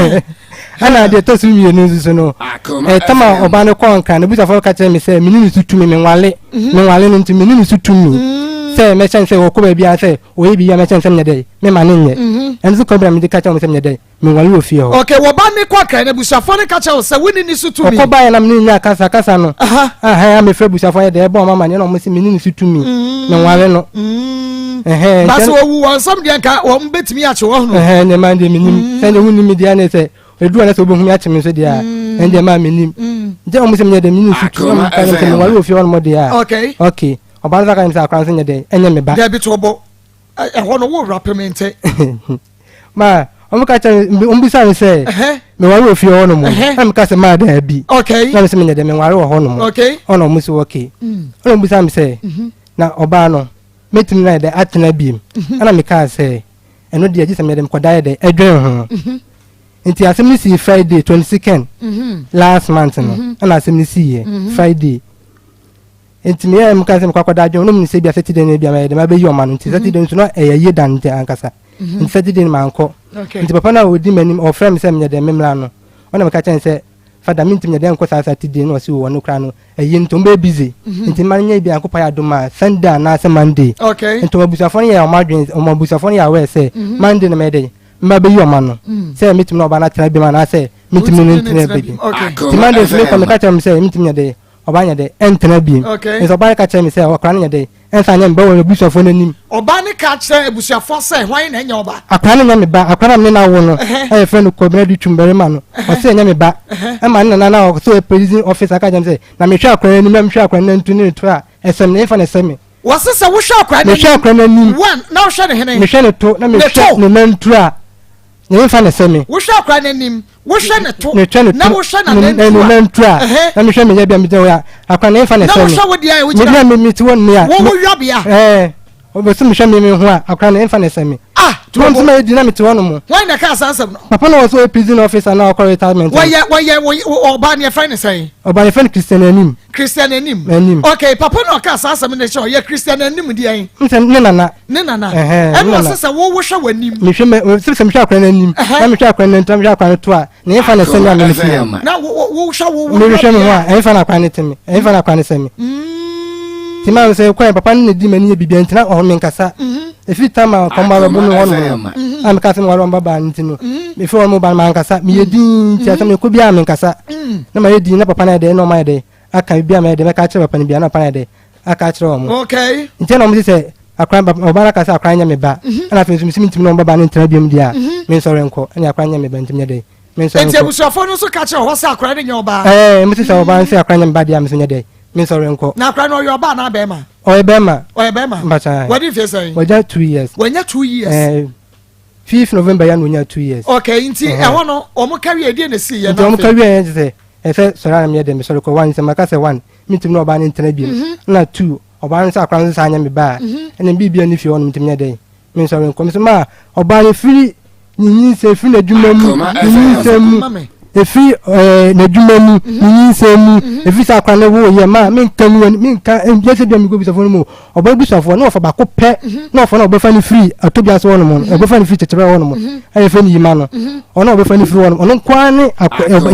Ɛna deɛ ɛtɔ so mmienu nso so no, ɛtam a ɔbaa no kɔɔ nkran no, abusuafoɔ ka kyerɛ me sɛ menni ne so tumi, menwale, menwale no nti menni ne so tumi sɛ mɛhyɛ no sɛ ɔkɔ baabiara sɛ Ɔyɛ biribi a mɛkyɛ no sɛ menyɛ dɛ, mema no nyɛ. Ɛno nso kwan bi na mede ka kyerɛ wɔn sɛ menyɛ dɛ, menware wɔ fie hɔ. Okay, wɔba ne kɔ akra no, abusuafoɔ no ka kyerɛ wo sɛ wonni ne so tumi. Ɔkɔ baeɛ na mene no nyaa kasa, kasa no, ahan, a mefrɛ abusuafoɔ yɛ dɛ, ɛbɔ wɔn amaneɛ na wɔn se menni ne so tumi, menware no. Ɛhɛn, Ba sɛ wɔwu wɔn nsam deɛ nka wɔn bɛtumi akye wɔn no. Ɛhɛn, deɛ maa deɛ menim, sɛ deɛ wonni me deɛ ne sɛ, ɛduru a na sɛ wobɛhu me akye me nso deɛ a, ɛn deɛ maa menim. Nti wɔn se menyɛ dɛ, menni ne so tumi, na meka kyerɛ wɔn sɛ menware wɔ fie hɔ nom deɛ a, Okay. okay. Ɔbaa no nso aka kyerɛ me sɛ akora nso nyɛ dɛn ɛnyɛ me ba. Dabi to bo ɛhɔ no wo rape me nte. Ma wɔn ka kyerɛ me wɔn bisa me sɛ meware wɔ fie hɔ nom na meka sɛ maa daabi. Okay. Na me sɛ menyɛ dɛ menware wɔ hɔ nom. Okay. Ɔna wɔn sɛ okay. Ɔna wɔn bisa me sɛ na ɔbaa no. Mɛtumi no ayɛ dɛ atena biem. Ɛna mekaa sɛ, ɛno deɛ gye sɛ meyɛ dɛ mekɔda ayɛ dɛ ɛdwen ho. Nti asɛm no sii Friday 22nd last month no ɛna asɛm no siiɛ Friday. Nti meyɛ meka sɛ mekɔ akɔda adwen ho na menim sɛ ebia Saturday no ebia mɛyɛ dɛ mabɛyi ɔma no nti Saturday nso na ɛyɛ yie da no nti ankasa. Nti Saturday no mankɔ. Nti papa no a ɔdi m'anim ɔfrɛ me sɛ menyɛ dɛ memmra no ɔna meka kyerɛ no sɛ Fada mentumi nyɛ dɛn nkɔ saa Saturday no ɔse o ɔno koraa no ɛyi nti ɔmo bɛyɛ busy nti mma no nyɛ bi Nyankopɔn ayɛ adom a Sunday anaasɛ Monday nti ɔmo abusuafoɔ no yɛ ɔmo adwene ɔmo abusuafoɔ no yɛ aware sɛ Monday no mɛyɛ dɛn mɛba bɛyi ɔmo ano sɛ metumi ne ɔbaa no atena biom anaasɛ mentumi ne no ntena biom nti Monday nso mekɔ meka kyerɛ ɔmo sɛ mentumi nyɛ dɛn Ɔbaa nyɛ dɛ ɛntena biem. Nso ɔbaa no ka kyerɛɛ me sɛ akwadaa no nyɛ dɛ ɛnsan nyɛ me ba wɔ abusuafoɔ no anim. Ɔbaa no ka kyerɛɛ abusuafoɔ sɛ hwan na ɛnyɛ ɔba? Akwadaa no nyɛ me ba. Akwadaa no a me ne no awo no a yɛfrɛ no Kwabena Adutwum barima no, ɔse ɛnyɛ me ba. Ɛma ne nana no a ɔsɛ ɔyɛ prison officer ka kyerɛɛ me sɛ na mehwɛ akwadaa no anim na mehwɛ akwadaa no nantu ne ne to a ɛsɛ me na ɛmfa na ɛsɛ me. Wɔse sɛ wohwɛ akwadaa no Mehwɛ akwadaa no anim. One, na wohwɛ ne hene? Mehwɛ ne to na mehwɛ ne nantu a na ɛmfa na ɛsɛ me. Wohwɛ akwadaa no anim, wohwɛ ne to, mehwɛ ne na to wohwɛ ne n'anantu a, na mehwɛ me yɛbea megyina hɔ a akwadaa no ɛmfa na Na ɛsɛ me. wohwɛ wo deɛ a wogyina Me me mete hɔ no a. Wo wo yɔbea. Ɛɛ ɔbɛsɛ mehwɛ me me ho a akwadaa no ɛmfa na ɛsɛ me. Ah, Wɔn nso ma yɛ di na mete hɔ nom. Wɔn na ɛka saa asɛm no. Papa na wɔsɛ ɔyɛ prison officer na ɔkɔ retirement. Wɔyɛ wɔyɛ wɔyɛ ɔbaa no yɛfrɛ no sɛn? Ɔbaa no yɛfrɛ no Christian Anim. Christian Anim. Anim. Okay, papa na ɔka saa asɛm no kyerɛ ɔyɛ Christian Anim deɛn? Nsɛ ne nana. Ne nana. Ɛna ɔsɛ sɛ wo wohwɛ w'anim. Mehwɛ mɛ sɛ sɛ mehwɛ akora n'anim. Na mehwɛ akora n'anim na mehwɛ akora no to a na ɛmfa na ɛsɛ me a mene fie. Na wo wohwɛ wo wo. Mehwɛ me ho a ɛmfa na akora no te me ɛmfa na akora no sɛ me. Ti maa sɛ kwan papa no na di m'ani yɛ biribiara nti na ɔhɔ menkasa. Ɛfiri tam a kɔm ba bɛbo me hɔ nom no a meka sɛ meware wɔn babaa no nti no mefiri wɔn ba no mankasa meyɛ din nti asɛm mekɔ biara menkasa na mayɛ din na papa no ayɛ dɛ na ɔma ayɛ dɛ aka biribi a mayɛ dɛ mɛka akyerɛ papa no biara na papa no ayɛ dɛ aka akyerɛ wɔn okay nti na wɔn sɛ akora ɔba no aka sɛ akora nyɛ me ba ɛna afei nso mesi mentumi na wɔn babaa no ntena biom deɛ a mensɔre nkɔ ɛne akora nyɛ me ba ntumi nyɛ dɛ mensɔre nkɔ nti abusuafoɔ no nso ka kyerɛ hɔ sɛ akora no nyɛ ɔbaa ɛɛ mo sɛ ɔbaa no sɛ akora nyɛ me ba deɛ a mesɛ nyɛ dɛ mensɔre nkɔ na akora no ɔyɛ ɔbaa anaa bɛrima Ɔyɛ bɛrima. Ɔyɛ bɛrima. Mpakyɛ. Wadi mfie sɛn? Wanya 2 years. Wanya 2 years. 5th November ya na onya 2 years. Okay, nti ɛhɔ no wɔn ka wie deɛ na esi yɛ na afei. Nti wɔn ka wie yɛn sɛ ɛsɛ sɔrɔ anam yɛ dɛ mesɔre kɔ one nsɛm aka sɛ one mi ntumi na ɔbaa ne ntena bi na two ɔbaa no sɛ akora no sɛ anyɛ me ba a ɛna biribi a ne fie hɔ nom ntumi yɛ dɛ mesɔre nkɔ mesɛ maa ɔbaa no firi ne nyinsɛn firi n'adwuma mu ne nyinsɛn mu efiri ɛɛ n'adwuma mu ne nyinsɛn mu efiri sɛ akora ne wo yɛ maa menka mu menka yɛ sɛ bia mekɔ busafoɔ no mu ɔbaa busafoɔ na ɔfa baako pɛ na ɔfa na ɔbɛfa ne firi atobia ase hɔ nom ɔbɛfa ne firi kyekyerɛ hɔ nom ɛyɛ fɛ ne yima no ɔno ɔbɛfa ne firi hɔ nom ɔno nkoa ne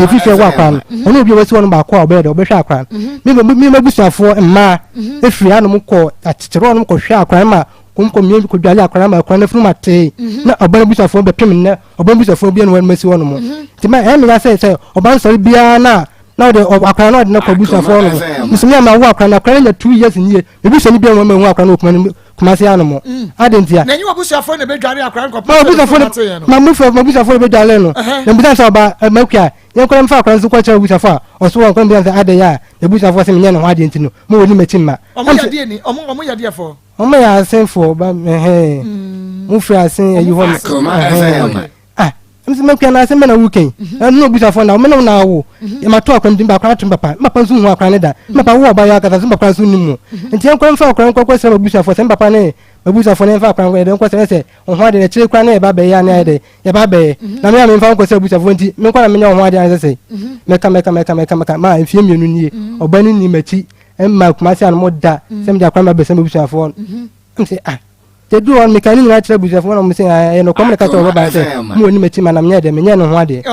efiri sɛ ɛwɔ akora no ɔno obi a wɔasi hɔ nom baako a ɔbɛyɛ dɛ ɔbɛhwɛ akora no mi mi busafoɔ mmaa efiri anom kɔ akyekyerɛ hɔ nom kɔhwɛ akora no ma Wɔn kɔ mmea bi kɔdwale akwadaa ma akwadaa no afunum atee mhm. na ɔba no busuafoɔ bɛpem nnɛ ɔba no busuafoɔ bi na wɔn asi hɔ nom mhm. nti ma ɛyɛ meya sɛ sɛ ɔba no sɔre biara na na ɔde akwadaa no ɔde no kɔ busuafoɔ nom musumi ama wo akwadaa no akwadaa no nya 2 years nie ebi sɔ ne bi a wɔn ama hu akwadaa no wɔ kuma no kumase ano mo mm. adi nti a. na enyi abusuafoɔ na ebedware akwadaa no kɔ pɔn sɛ ma busuafoɔ ma busuafoɔ na ebedware no na busa sɛ ɔba makua yɛn kɔla mfa akwadaa no so kɔ kyerɛ abusuafoɔ a ɔso wɔn kɔla busa sɛ adɛ yɛ a abusuafoɔ sɛ menyɛ ne ho adeɛ nti no mo wɔ ni m'akyi mma. Ɔmo yɛ deɛ ni ɔmo ɔmo yɛ deɛ fɔ. Ɔmo yɛ asenfoɔ ba ɛhɛn mo firi asen ayi hɔ no ɛhɛn ah ɛmu sɛ mɛkua na asɛm bɛ na wukɛn ɛnu obusafoɔ na ɔmo ne na awo yɛ ma to akora mu akora ato papa papa nso hu akora ne da papa wo ɔba yɛ akasa so papa nso nim mu nti yɛn kora mfa akora nkɔ kɔ srɛ mabusuafoɔ sɛ papa ne mabusuafoɔ ne mfa akora nkɔ yɛde nkɔ srɛ sɛ ɔho ade na akyire kora ne yɛba bɛyɛ ane ayɛ dɛ yɛba bɛyɛ na me a memfa nkɔ sɛ abusuafoɔ nti menkɔ na menyɛ ɔho ade anasɛ sɛ mɛka mɛka mɛka mɛka mɛka ma mfie mmienu nie ɔba no ni m'akyi Mma Kumasi ano mo da sɛ mede akwan ma bɛsɛ m'abusuafoɔ no. Ɛm sɛ ah yɛduru hɔ no meka ne nyinaa kyerɛ abusuafoɔ na wɔn sɛ ah ɛyɛ nokorɛ mo na ka kyerɛ ɔbɛba sɛ mo wɔ nim akyi ma na menyɛ dɛ menyɛ ne ho adeɛ.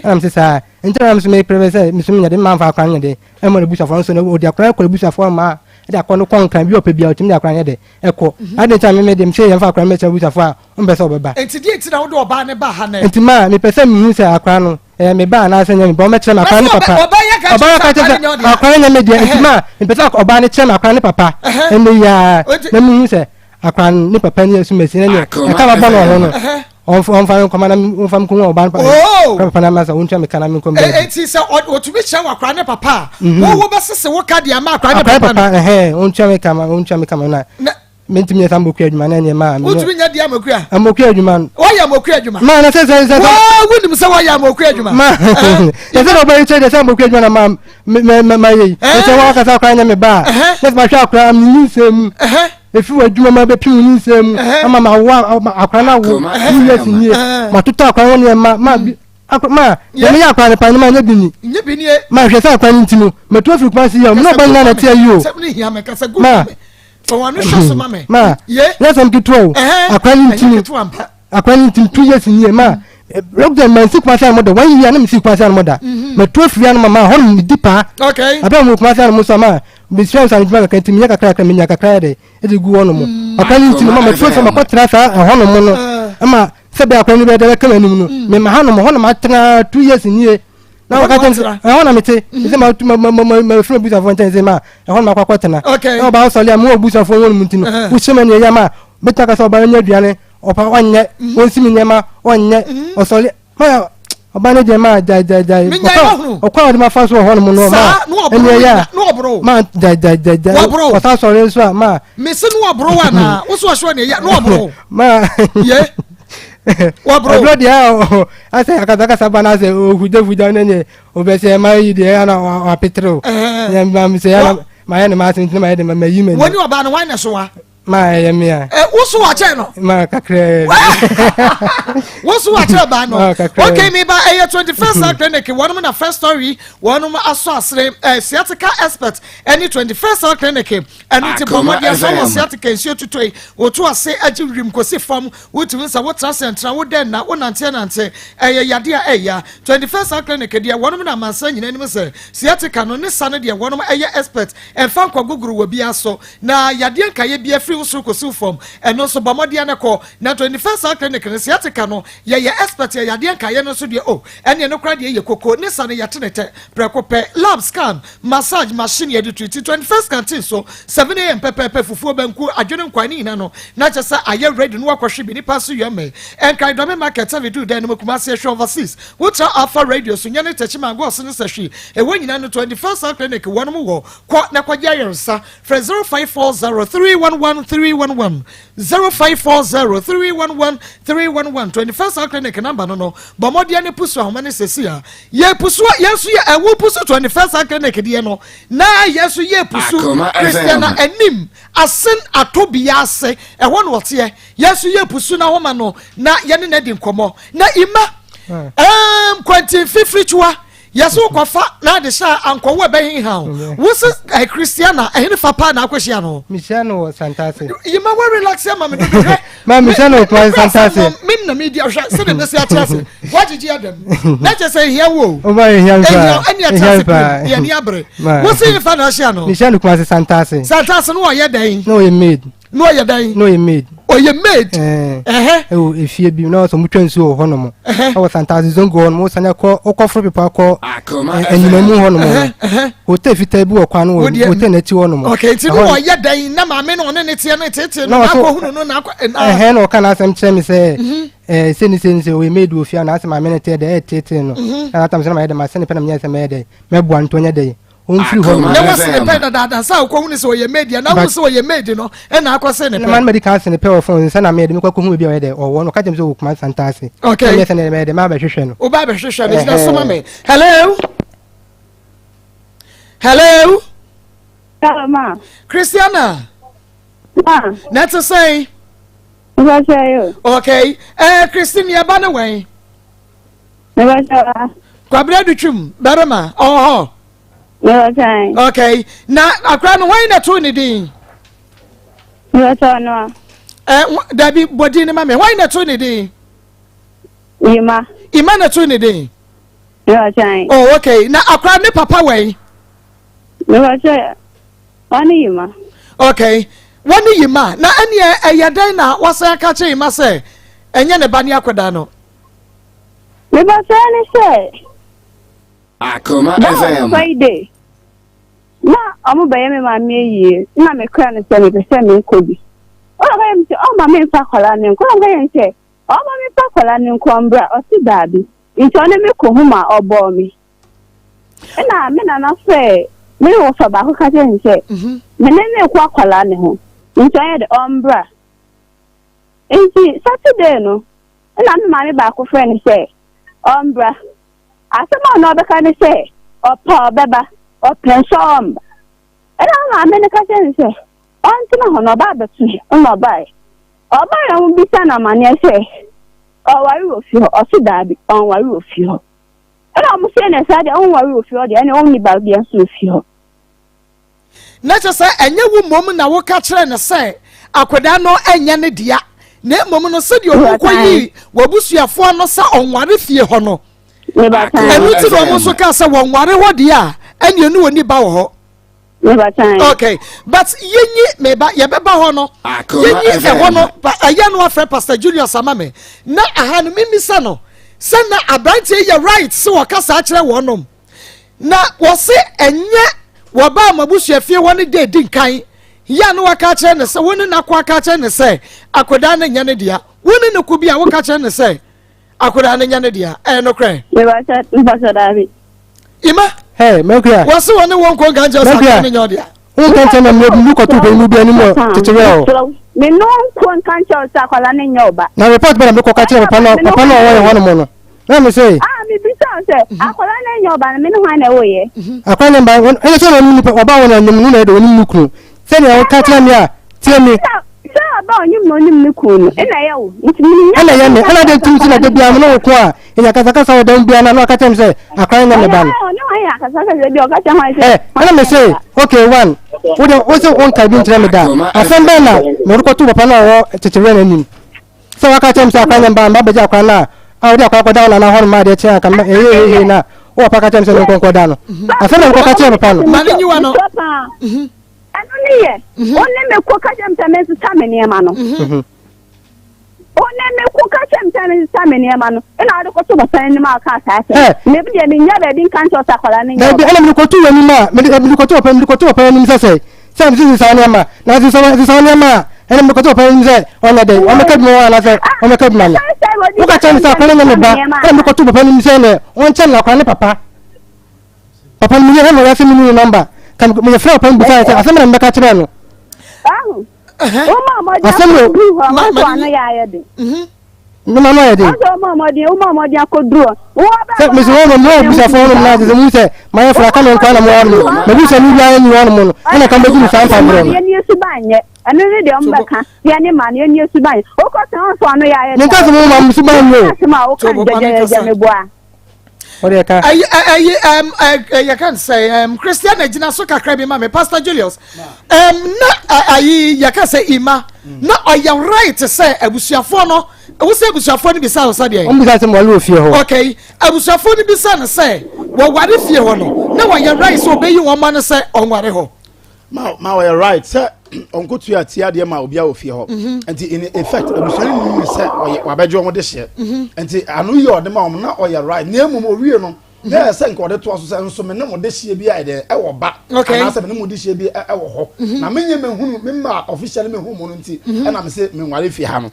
Ɛna me sɛ saa nti na me nso mepere sɛ me nso menyɛ dɛ mma mfa akwan nyɛ dɛ ɛmmɔ n'abusuafoɔ nso na ɔde akwan kɔ n'abusuafoɔ ma ɛde akɔ no kɔ nkran bi ɔpɛ bia ɔtumi de akwan nyɛ dɛ ɛkɔ. Ade nti na me me de me sɛ yɛmfa akwan mɛkyerɛ abusuafoɔ a ɔmpɛ sɛ ɔbɛba. Nti deɛ nti na wode ɔbaa no ba ha nɛ? Nti ma mepɛ sɛ mehu sɛ akwadaa no ɛyɛ me ba anaasɛ nyɛ me ba ɔmɛkyerɛ me akwadaa ne papa. Ɔbaa yɛ ka kyerɛ sɛ akwadaa no nyɛ me deɛ nti ma mepɛ sɛ ɔbaa no kyerɛ me akwadaa ne papa ɛnɛ yi ara na mehu sɛ akwadaa no ne papa ne asumasi ne neɛ ɛka mabɔ no ɔho no ɔmfa me nkɔma na ɔmfa me nkɔhu ɔbaa no papa papa na masa ɔntua me ka na me nkɔm baabi. Eti sɛ ɔtumi kyerɛ wɔ akwadaa ne papa a wo wo bɛsese wo ka deɛ ama akwadaa ne papa no. Akwadaa ne papa ɔntua me ka ma ɔntua me ka ma na. Mentumi nyɛ saa mokua adwuma na ɛneɛ maa. Wotumi nyɛ deɛ mokua? Mokua adwuma no. Wɔyɛ mokua adwuma. Maa na sɛ sɛ sɛ. Wɔn wonim sɛ wɔyɛ mokua adwuma. Ma yɛ sɛ ɔbɛn kyerɛ deɛ sɛ mokua adwuma na ma ma ma ma yɛ yi. Sɛ wɔn akasa akora nyɛ me ba a. Na sɛ ma hwɛ akora mi nyi nsɛm mu. Efi w'adwuma mu abɛpem wo nyinsɛn mu ama ma wo akora no awo 2 years nie. Matotɔ akora ho nneɛma ma bi ma deɛ meyɛ akora no pa no ma nyɛ bi ni. Ma hwɛ sɛ akora no nti no matu afiri Kumasi yɛ o. Me ne ɔba nyinaa na ɛte ayi o. Ma ma nyɛ asɛm ketewa o. Akora no nti no akora no nti 2 years nie ma lockdown ma nsi Kumasi anum da one year na mesi Kumasi anum da. Matu afiri anum ma hɔ nom medi paa. Abɛn mu Kumasi anum so ma mesua nsa adwuma kakra nti meyɛ kakra kakra menya kakra yɛ dɛ ɛde gu hɔ nom. Akora no nti no ma matu afiri makɔtena saa ɛhɔ nom no ma sɛ bɛ akora no bɛyɛ dɛ bɛka m'anim no mema ha nom hɔ nom atena 2 years nie na wɔka kyɛm sɛ ɛhɔ na mete sɛ mafiri abusuafoɔ nkyɛn sɛ ma ɛhɔ nom akɔ akɔtena na ɔbaa sɔle a mewɔ abusuafoɔ hɔ nom nti no wohyɛ ma neɛyɛ ma bɛtumi aka sɛ ɔbaa nya aduane ɔpa ɔnyɛ ɔnsi me nneɛma ɔnyɛ ɔsɔle ma ɔbaa no deɛ ma gyaegyaegyae ɔkwan a ɔde ma fa so wɔ hɔ nom no ma ɛne ɛyɛ a ma gyaegyaegyae ɔsan sɔre nso a ma mese no wɔboro wa na wo so ɔhyɛ ne ɛyɛ no wɔboro ma ye wɔboro ɛbrɛ deɛ asɛ akasakasa ba no asɛ ɔhugyahugya no ne ɔbɛsɛ ma yi deɛ ana wapetere o sɛ mayɛ ne ma asɛm nti na mayɛ de mayi m'ani wɔne ɔbaa no wan na so wa Ma ɛyɛ me a. Ɛ woso wakyɛ no. Ma kakra. Woso wakyɛ ba no. Okay mi ba ɛyɛ 21st Health Clinic wɔn na first story wɔn asɔ asere ɛ sciatica expert ɛne 21st Health Clinic ɛno ti bɔ mmɔden sɛ wɔ sciatica nsuo tutu yi wotu ase agye wiem kɔsi fam wotumi sɛ wotra sɛ ntra wo dɛn na wonante nante ɛyɛ yade a ɛya 21st Health Clinic deɛ wɔn na amansan nyinaa anim sɛ sciatica no ne sa no deɛ wɔn ɛyɛ expert ɛmfa nkɔ gogoro wɔ bi aso na yadeɛ nkaeɛ bi afiri wo soro kɔsi wo fam. Ɛno nso bɔ mmɔden no kɔ na 21st Health Clinic no sciatica no yɛyɛ expert yɛ yadeɛ nkaeɛ no nso deɛ o ɛneɛ no koraa deɛ yɛ koko ne sa no yɛte ne tɛ prɛko pɛ. Lab, scan, massage machine yɛde treat. 21st canteen so 7 a.m. pɛpɛɛpɛ, fufuo, banku, adwene, nkwan ne nyina no na kyɛ sɛ ayɛ ready no wakɔhwe bi nipa so yɛ mmɛ ɛnkan Dɔme Market sɛ vedu dan no mu Kumase ɛhwɛ overseas wotra Alpha Radio so nyɛ ne tɛkyi mango ɔse ne sɛ hwee ɛwɔ nyina no 21st Health Clinic wɔnom wɔ kɔ na kɔgye ayaresa. Frɛ 0540 311 311, 0540 311 311. 21st Health Clinic number no bɔ mmɔdeɛ ne pusu ahoma ne sɛsi a yɛ pusu a yɛn nso yɛ ɛwo pusu 21st Health Clinic deɛ no na yɛn nso yɛ pusu Akoma Christiana FM. Anim asen ato bia ase ɛhɔ na ɔteɛ. Yɛn nso yɛ pusu na ahoma no na yɛne na di nkɔmɔ na ima kwantin fifiri twa yɛsɛ wokɔfa na ade hyɛ a ankɔwo ɛbɛheha wo wo se Christiana ɛhene fa paa na akɔhyia no. Mehyia no wɔ Santase. Yima wa relax ama me dodo hwɛ. Ma mehyia no wɔ Kumasi Santase. Me na me di ahwɛ sɛde mesi ate ase wagyegye adam na kyɛ sɛ ehia wo o. Ɔba ehia mi paa. Ehia ɛne ate ase pere yɛ ni abere. Ma. Wo se nifa na ahyia no. Mehyia no Kumasi Santase. Santase no ɔyɛ dɛn? Na ɔyɛ maid. Na ɔyɛ dɛn? Na ɔyɛ maid. Ɔyɛ maid. Ɛɛ. Ɛhɛ. Ɛwɔ efie bi na ɔsɛ ɔmo twa nsuo wɔ hɔnom. Ɛwɔ Santase Zongo hɔnom wosane akɔ wokɔforo bepɔ akɔ Akoma Anyinamu FM. hɔnom no. Hotel fitaa bi wɔ kwan no wɔ Wodeɛ- hotel n'akyi hɔnom. Okay, nti no Ɛhɔ- ɔyɛ dɛn na maame no ɔne ne teɛ no tete no Na na ɔso- akɔhunu no na akɔ ɛna. Ɛhɛn na ɔka n'asɛm kyerɛ me sɛ ɛɛ sɛni sɛni sɛ ɔyɛ maid wɔ fie a na asɛ maame no teɛ dɛ ɛɛtetee no. Na atam sɛ na mayɛ dɛ masɛ ne pɛ na menyɛ sɛ mɛyɛ dɛ mɛboa no nti ɔnyɛ dɛ ɔmfiri hɔ nom. Na wasi ne pɛ dadaada sɛ akɔhunu sɛ ɔyɛ maid a na ahu sɛ ɔyɛ maid no ɛna akɔse ne Na maa pɛ. no madi kan ase ne pɛ wɔ phone nsa na meyɛ de mekɔ akɔhu baabi a ɔyɛ dɛ ɔwɔ no ɔka kyerɛ me sɛ ɔwɔ Kumasi Santase. Okay. Na meyɛ sɛ ne mɛyɛ dɛ mabɛhwehwɛ no. Woba abɛhwehwɛ no gyina so ma me. Hello, hello. Hello, ma. Christiana. Ma. Na ɛte sɛn? Mepakyɛ yo. Okay, Christine yɛba ne wɛn? Mepakyɛ wa. Kwabena Dutwum barima ɔwɔ hɔ? Mepakyɛ. Okay, na akora no hwan na too ne din? Mepakyɛ ɔno a. Dabi, bɔ din ne ma me. Hwan na too ne din? Ima. Ima na too ne din? Mepakyɛ. Oh, okay, na akora ne papa wɛn? Mepakyɛ ɔne Yima. Okay, wɔne Yima na ɛneɛ ɛyɛ dɛn na wasan aka kyerɛ Yima sɛ ɛnyɛ ne ba ne akwadaa no? Mepakyɛ ne sɛ. Akoma That was FM. Friday. Na ɔmo bɛyɛ me maame ayie na mekra no sɛ mepɛ sɛ menkɔ bi. Ɔna ɔka kyerɛ me sɛ ɔma memfa akwadaa no nkɔ. Ɔna meka kyerɛ no sɛ ɔma memfa akwadaa no nkɔ mbra. Ɔse daabi. Nti ɔne me kɔ hu ma ɔbɔɔ me. Ɛna me nana frɛ me wɔfa baako ka kyerɛ no sɛ me ne no rekɔ akwadaa no ho. Nti ɔnyɛ de ɔmbra. Nti Saturday no ɛna me maame baako frɛ no sɛ ɔmbra. Asɛm a ɔno ɔbɛka ne sɛ ɔpɛ a ɔbɛba, ɔpɛ nso a ɔmba. Ɛna me maame no ka kyerɛ no sɛ Ɔntena hɔ na ɔba abɛto me. Ɛna ɔbaeɛ. Ɔbaeɛ na wɔbisa no amanneɛ sɛ ɔware wɔ fie hɔ. Ɔse daabi, ɔnware wɔ fie hɔ. Ɛna wɔn se ɛna saa deɛ ɔnware wɔ fie hɔ deɛ ɛna ɔnni ba biara nso wɔ fie hɔ. Na kyerɛ sɛ ɛnyɛ wo mmom na woka kyerɛɛ no sɛ akwadaa no nyɛ ne dea, na mmom no sɛdeɛ ɔmo kɔyii w'abusuafoɔ no sɛ ɔnware fie hɔ no, ɛno nti na ɔmo nso kaa sɛ wɔnware hɔ deɛ a, ɛnneɛ ne ɔni ba wɔ hɔ. Okay, but yɛnyi meba yɛbɛba hɔ no yɛnyi ɛhɔ no ɛyɛ no afrɛ Pastor Julius ama me na aha no mimisa no sɛ na aberanteɛ yɛ right sɛ wɔka saa kyerɛ wɔnom. Na wɔse ɛnyɛ wɔbaa mo abusuafie hɔ no da edi nkan yɛ a na waka akyerɛ no sɛ wo ne n'ako aka akyerɛ no sɛ akwadaa no nyɛ ne dea. Wo ne no ko bi a woka kyerɛ no sɛ akwadaa no nyɛ ne dea. Ɛyɛ nokorɛ? Mebakyɛ daabi. Ima. Hey, Mɛkua. Wɔse wɔne wo nko nka nkyerɛ sɛ akwadaa no nyɛ ɔdea. Wo nka nkyerɛ na mmerɛ bi mekɔto panyin mu bi anim wɔ kyekyerɛ hɔ. Me ne wo nko nka nkyerɛ wo sɛ akwadaa no nyɛ ɔba. Na report bɛ na mekɔka kyerɛ papa no papa no a ɔwɔ yɛn hɔnom no. Na me se. Ah, me bisa wo sɛ, mhm. akwadaa no anya ɔba no, me ne hwan na ɛwɔ yɛ? Mhm. Akwadaa no mba, ɛnyɛ sɛ ɔno nipa, ɔba wɔn anim no na ɛde onim ne kunu. Sɛnea ɔka kyerɛ me a, tie me. Sɛ ɔba onyim na onim ne kunu no, ɛna ɛyɛ wo. Nti me nya. Ɛna ɛyɛ me, ɛna de ntum si na de bia me ne wo ko a, ɛnya kasakasa wɔ dan bia na na ɔka kyerɛ me sɛ akwadaa no nyɛ me ba no. Ɔne hwan yɛ akasakasa bi ɔka kyerɛ hwan sɛ. Ɛ, ɛna me se, okay, one, wo de, wo se wo nka bi nkyerɛ me da. Asɛm bɛn na mede kɔto papa no a ɔwɔ kyekyerɛ no anim? Sɛ waka kyerɛ me sɛ akora nyɛ mba mba bɛgye akora no a, a wode akora kɔda wo nana hɔ no ma adeɛ kye a, nka mɛ ɛyɛ hehe na wo papa ka kyerɛ me sɛ menkɔ nkɔda no. Afei na mekɔka kyerɛ papa no. Ma ne nyiwa no. Ɛno ne yɛ. Wo ne me ko ka kyerɛ me sɛ mensesa me nneɛma no. Wo ne me ko ka kyerɛ me sɛ mensesa me nneɛma no. Ɛna wode kɔto papa no anim a ɔkaa saa asɛm. Me deɛ mennya baabi nka nkyerɛ wo sɛ akwadaa no nyɛ Daabi, ɛna mede kɔto w'anim a, mede mede kɔto papa mede kɔto papa anim sɛ sɛ sɛ mese sesa wo nneɛma na sesa sesa wo nneɛma a ɛna mede kɔto papa anim sɛ ɔnyɛ dɛn ɔmmɛka bi ma wo anaasɛ ɔmmɛka bi ma me. Woka kyerɛ me sɛ akwadaa no nyɛ me ba ɛna mede kɔto papa anim sɛ ɛnɛ ɔnkyɛ no akwadaa ne papa. Papa no meyɛ ɛna ɔyɛ sɛ menni ne nɔmba. Ka meyɛ frɛ papa no bisa sɛ asɛm na mebɛka kyerɛ no. Asɛm no. Ne ma no ayɛ den. Sɛ mesi hɔ nom na abusuafoɔ hɔ nom na sɛ mu sɛ mayɛ fra ka me nkwa na mo hɔ nom mabusua no biara nni hɔ nom no ɛna ka mbɛgu me saa mpaborɔ no. Ɛno ne deɛ ɔmo bɛka yɛ ne ma no yɛ ne suban wokɔ sɛ ɔnso ano yɛ ayɛ menka sɛ mo ma mo suban nyɛ o. Asɛm a woka gyɛgyɛgyɛ meboa. Ɔde ɛka. Ɛyi ɛyi ɛm ɛ yɛka n sɛ ɛm Christian gyina so kakra bi ma me Pastor Julius ɛm na ayi yɛka sɛ ima na ɔyɛ right sɛ abusuafoɔ no wosɛ abusuafoɔ no bisa sɛ deɛ. Wɔn bisa sɛ wɔware wɔ fie hɔ. Okay abusuafoɔ no bisa no sɛ wɔware fie hɔ no na wɔyɛ right sɛ ɔbɛyi wɔn ma no sɛ ɔnware hɔ. Ma ma ɔyɛ right sɛ ɔnkotua ti adeɛ ma obiara wɔ fie hɔ mhm. nti in effect abusua no nim sɛ ɔyɛ wabɛgye wɔn de hyɛ mhm. nti ano yi ɔde ma wɔn na ɔyɛ right na emu owie no mhm. na yɛ sɛ nka ɔde toa so sɛ nso me ne mo de hyɛ bi ayɛ dɛ ɛwɔ ba anaasɛ me ne mo de hyɛ bi ɛwɔ hɔ na me nye me hunu me ma officially me hu mo no nti ɛna me se me nware fie ha no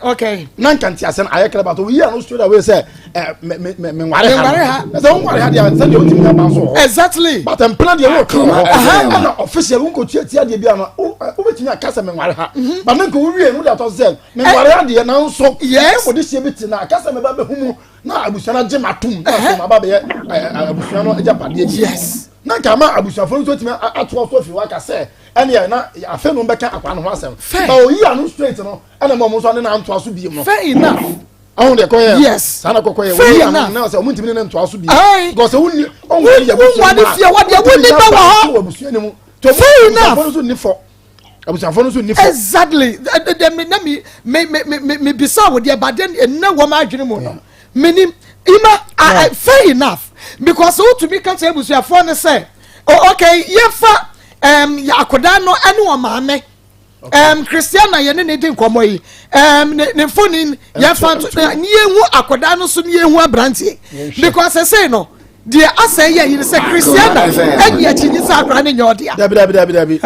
na nka nti asɛm ayɛ kɛlɛ bato oyi ano straight away sɛ ɛ me me me me nware ha no ɛsɛ wo nware ha deɛ sɛ deɛ wotumi nya ba nso wɔ hɔ exactly but mpena deɛ wɔtwe wɔ hɔ ɛna official wo nkɔtua tia deɛ bi ano wobɛtumi aka sɛ me nware ha mhm. but ne nka wowie no wode atɔ sɛ me nware ha deɛ nanso yes mode hyɛ bi te na aka sɛ meba bɛhu mu na abusua no agye matom na afei maba bɛyɛ abusua no agyapadeɛ bi yes na nka ama abusuafoɔ no nso atumi atoa so afiri hɔ aka sɛ ɛneɛ na afei no bɛka akwa no ho asɛm but oyi ano straight no ɛna ma ɔmo nso ane na antoa so biem no fair enough ɔhun deɛ kɔyɛ yes saa na kɔkɔ yɛ wɔyi ano na sɛ ɔmo ntumi ne ne ntoa so bi because wɔn ni ɔmo yɛ abusua mu a fie hɔ deɛ wɔn ni ba wɔ hɔ wɔ abusua ne mu fair enough abusuafo no nso ni fɔ abusuafo no nso ni fɔ exactly ɛdɛ mi na mi mi mi mi mi bisa wɔ deɛ ba de ɛnna wɔn adwene mu no mi ni ima fair enough because wotumi ka kyerɛ abusuafoɔ no sɛ okay yɛfa ɛm akɔdaa no ɛne wɔn maame. um, Christiana yɛne ne di nkɔmmɔ yi um, ne, ne mfonin yɛfa nto ne yɛhu akwadaa no so ne yɛhu aberanteɛ because ɛsei no deɛ asɛn yɛ yiri sɛ Christiana ɛni akyi nyi sɛ akwadaa no nyɛ ɔdea. Dabi dabi dabi dabi.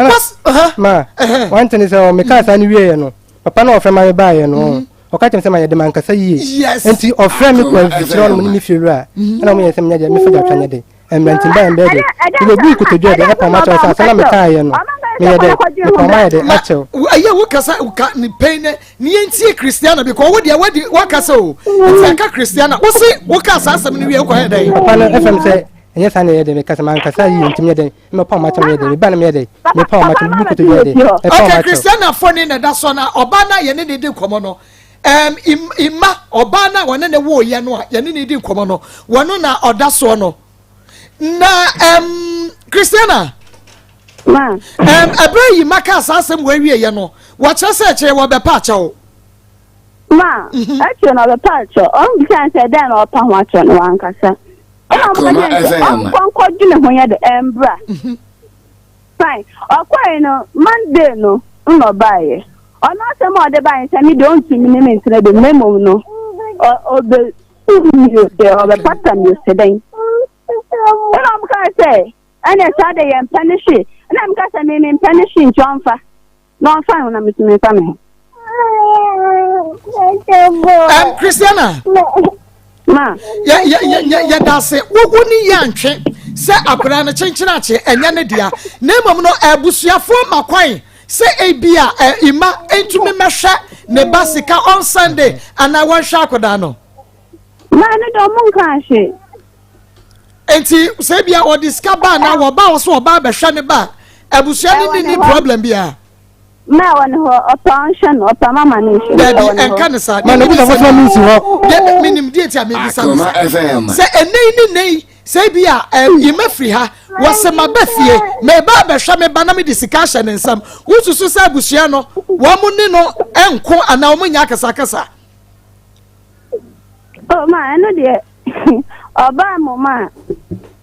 Ma wɔn ti ni sɛ ɔmeka saa ni wie yɛ no papa na ɔfrɛ ma mi ba yɛ no. Mm-hmm. Ɔka kyerɛ me sɛ mayɛ de mankasa yie. Enti ɔfrɛɛ me kɔɔ mfikyire hɔnom ne me fiewura a ɛna wɔyɛɛ sɛ menyɛ deɛ mefa gyatwa nyɛ de. Mmerante baeɛ mbɛyɛ de. Mebɛbuu nkotodwe de ɛpam akyɛw sɛ asɛm a mekaeɛ no meyɛ dɛ mepam ayɛ dɛ akyɛw. Ɛyɛ wo kasa ka ne pɛn ne ne yɛntie Christiana because wo deɛ wadi wakasa o nti aka Christiana wo se wo ka saa asɛm no wie wokɔyɛ dɛn. Papa no ɛfam sɛ. Ɛnyɛ saa na ɛyɛ dɛn mekasa mankasa yie nti meyɛ dɛn mɛpa ɔmo akyɛw meyɛ dɛn meba na meyɛ dɛn mepa ɔmo akyɛw mebu kotodwe yɛ dɛn ɛpa ɔmo Okay, akyɛw. Christiana foni na ɛda so na ɔbaa no a yɛne ne di nkɔmmɔ no um, ima ɔbaa no a wɔne ne woyɛ no a yɛne ne di nkɔmmɔ no wɔno na ɔda soɔ no na um, Christiana um, ɛberɛ yi ma kaa saa asɛm wɔawieɛ no wɔkyerɛ sɛ ɛkyerɛ wɔbɛpa akyɛw Ma, akyire no ɔbɛpa akyɛw. Ɔmbisa no sɛ dɛn na ɔpa ho akyɛw no wankasa. Ɛna ɔmo ka kyerɛ no sɛ ɔnkɔ nkɔdwene ho yɛ dɛ ɛmbra. Fine. Ɔkɔe no, Monday no nna ɔbaeɛ. Ɔno asɛm a ɔde baeɛ sɛ me deɛ ɔntumi ne me ntena bio na mmom no ɔbɛsu me o sɛ ɔbɛpata me o sɛ dɛn. Ɛna ɔmo kaa sɛ ɛne saa de yɛmpɛ ne hwee. Ɛna meka sɛ me mempɛ ne hwee nti ɔmfa. Na ɔmfa ne ho na me nso memfa me ho. Um, Christiana. Ma. Yɛ yɛ yɛ yɛ yɛda ase wo ne yɛ antwe sɛ akwadaa no kyenkyen akye ɛnyɛ ne dea na mmom no abusuafoɔ ma kwan sɛ ebi a ima ntumi mɛhwɛ ne ba sika on Sunday anaa wɔnhwɛ akwadaa no. Ma ne dɔm nka ahwe. Nti sɛ ebia ɔde sika ba anaa wɔba wɔ so ɔba abɛhwɛ ne ba abusua ne ne ni problem biara. Ma ɛwɔ ne hɔ ɔpɛ ɔnhwɛ no ɔpɛ mama no nhwɛ no Dabi ɛwɔ ne hɔ. ɛnka ne saa. Ma na obi sɛ mi nsi hɔ. Deɛ menim deɛ nti a mebisa no Akoma saa. FM. Sɛ ɛnɛ yi ne nɛ yi sɛ ebi a ɛm yima firi ha wɔsɛ ma ba fie meba abɛhwɛ me ba na mede sika ahyɛ ne nsam wosusu sɛ abusua no wɔn mo ne no nko anaa wɔn nyɛ akasakasa. Oh ma ɛno deɛ ɔbaa mmom a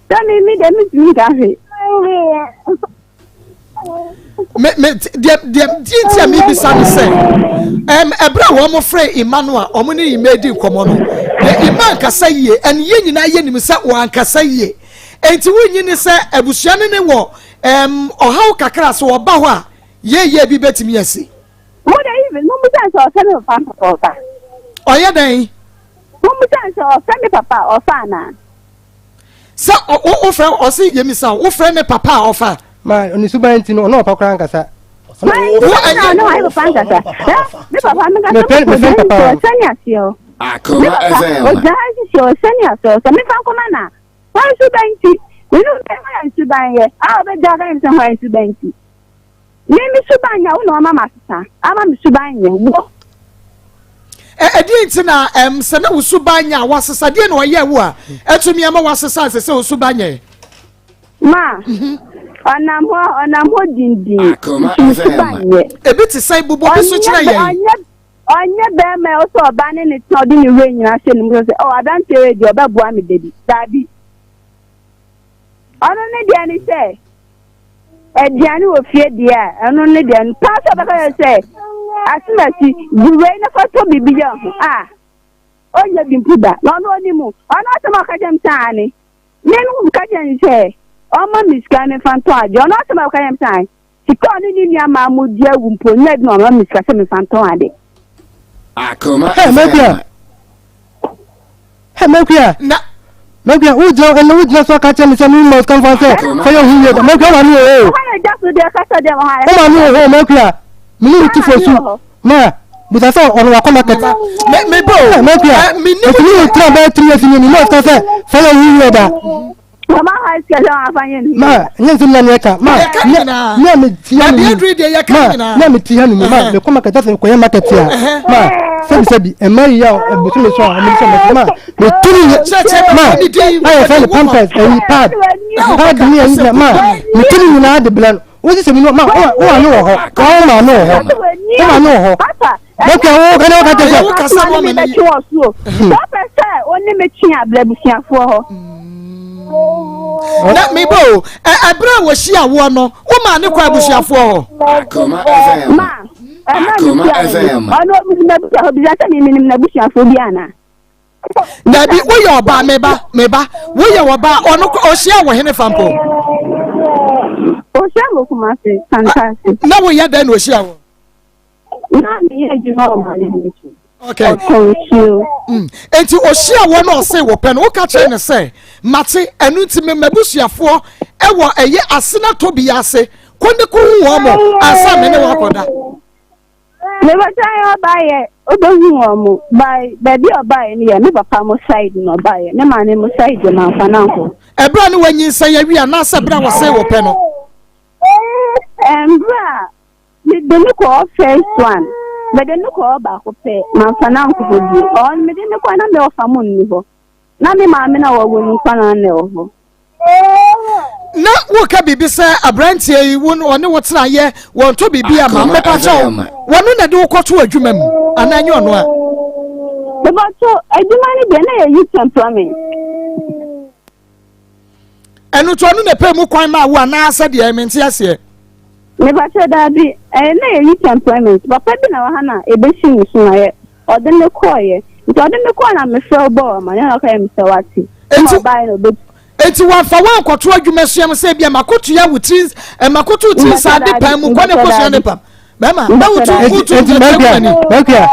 sɛ me me deɛ mentumi nka hwee. Me me deɛ deɛ deɛ nti a mebisa ne sɛ ɛm ɛberɛ a wɔn frɛ Ima no a wɔn ne Ima di nkɔmɔ no deɛ Ima ankasa yie ɛne yɛn nyinaa yɛ nim sɛ wɔn ankasa yie enti wonyi ne sɛ abusua no ne wɔ ɛm ɔhaw kakra so ɔba hɔ a yɛyɛ bi bɛtumi asi. Mo de even mo bisa sɛ ɔfɛ me papa papa ɔfa. Ɔyɛ dɛn? Mo bisa sɛ ɔfɛ me papa ɔfa anaa? Sɛ wofrɛ ɔse yɛmisa wofrɛ ne papa a ɔfa. Ma ne suban nti no ɔne ɔpa koraa nkasa. Wo ɛnyɛ ɔne ɔyɛ papa nkasa. Me papa me kasa mo kɔ dan sɛ ɔsɛne aseɛ o. Me papa ɔgyina ha sisi ɔsɛne aseɛ o sɛ mefa nkɔma na hwan suban nti mene sɛ hwan suban yɛ a ɔbɛgya ka sɛ hwan suban nti. Me me suban nyɛ wo na wama masesa ama me suban nyɛ wo. Ɛdeɛ nti na ɛm sɛ na wo suban nyɛ a wasesa deɛ na ɔyɛ wo a ɛtumi ama wasesa sɛ sɛ wo suban nyɛ. Ma ɔnam hɔ ɔnam hɔ dindin nti me suban nyɛ. Ebi te sɛ bobɔ bi so kyerɛ yɛn. Ɔnyɛ ɔnyɛ bɛrima a ɔsɛ ɔbaa ne ne tena ɔde ne wura nyinaa hyɛ ne mu sɛ ɔ aberanteɛ wei deɛ ɔbɛboa me dabi daabi ɔno ne deɛ ne sɛ. Aduane wɔ fie deɛ a, ɛno ne deɛ no. Paa sɛ ɔbɛka yɛ sɛ, asemasi, gye wei na fa tɔ biribi yɛ ho a, ɔnyɛ bi mpo da. Na ɔno ɔnim o. Ɔno asɛm a ɔka kyerɛ me sɛ aane. Me no meka kyerɛ no sɛ, ɔmma me sika na memfa ntɔ adeɛ. Ɔno asɛm a ɔka kyerɛ me sɛ aane. Sika a ɔne ne nua maa mo di awu mpo, ɔnya bi na ɔma me sika sɛ memfa ntɔn ade. Akoma Hey, FM. Hɛ Makua! Na. Makua, wogyina ɛnna wogyina so aka kyerɛ me sɛ me mma sika mfa sɛ fa yɛ ho yie da. Makua, wo maame wɔ hɔ o. Wo maame wɔ hɔ o, Makua. Me ne wo ti fo su. Ma, bisa sɛ ɔno wakɔ market. Me me ba o. Hɛ Makua, Eh, me nim. ɛtumi ne tena bɛyɛ 3 years ni, me mma sika sɛ fa yɛ ho yie da. Ma, nyɛ nsɛm na neɛ ka. Ma, me a me ti ha no mu. Ma, me a me ti ha no mu. Ma, me kɔ market afei kɔyɛ market a. Ma, sɛbi sɛbi, ɛma yi a ɛboso me so a ɔmo sɛ ɔmo ma, me tiri nyɛ. Ma, ayɛ fɛ ne pampers, ɛyi pad, pad ni ɛyi na ma, me tiri nyinaa de brɛ no. Wosi sɛ mi no, ma, wo maame wɔ hɔ, wo maame wɔ hɔ, wo maame wɔ hɔ. Bɛkɛ wo kɛ ne wo ka kyerɛ sɛ. Wo kasa no ma ne wɔ so. Wopɛ sɛ wo ne me twe abrɛ abusuafoɔ hɔ. Na mebɔ o, ɛberɛ a wɔhyia woɔ no, wo maa ne kɔ abusuafoɔ hɔ. Akoma FM. Ma, ɛma me hyia no. Ɔno ɔnim n'abusuafoɔ bisa sɛ me menim n'abusuafoɔ bi anaa. Dabi, woyɛ ɔbaa, meba, meba, woyɛ ɔbaa, ɔno ɔhyia wɔ hene fa mpo. Ɔhyia wɔ Kumasi, Santase. Na woyɛ dɛn na ɔhyia wɔ? Na meyɛ adwuma wɔ maame no akyi. Okay. Ɔtɔn nsuo. Mm. Enti ɔhyia wɔ na ɔse wɔpɛ no, woka kyerɛ no sɛ, mate, ɛno nti me m'abusuafoɔ ɛwɔ ɛyɛ asena tɔ bi ase, kɔ ne kɔhu wɔn mo ansa me ne wakɔda. Mebɛkyɛ yɛ ɔba yɛ. Obehu wɔn by baabi a ɔbaeɛ no yɛ me papa mo side na ɔbaeɛ, me maame mo side deɛ mamfa no ankɔ. Ɛberɛ a ne wanyinsɛn awie anaasɛ berɛ a wɔsee wo pɛ no? Mberɛ a mede no kɔɔ first one, mede no kɔɔ baako pɛ, mamfa no ankɔ hɔ bio. Ɔno mede no kɔɔ na me ɔfa mo nni hɔ. Na me maame na wɔwo no nkwa na na ɛwɔ hɔ. Na woka biribi sɛ aberanteɛ yi wo ɔne wo tena yɛ wɔntɔ biribi ama mmepa kyɛw wɔno na de wokɔto adwuma mu anaa nyɛ ɔno a? Mebɔto adwuma no deɛ na yɛ youth employment. Ɛno to ɔno na ɛpɛ mu kwan maa wo anaasɛ deɛ mente aseɛ. Mepakyɛ daabi, ɛyɛ na yɛ youth employment. Papa bi na wɔ ha na ebesi ne so na yɛ ɔde me kɔɔyɛ. Nti ɔde me kɔɔ na mefrɛ wo bɔɔ ama ne na ɔka yɛ me sɛ wate. Ɛna ɔbaeɛ na ɔbɛ. Eti wɔamfa wo ankɔto adwuma sua mu sɛ ebia makotua wo tiri eh, makoto wo tiri saa de pan mu kɔ ne kosua ne pam. Bɛrima, na wotu wotu Enti nkyɛnkyɛn gu m'ani. Makua,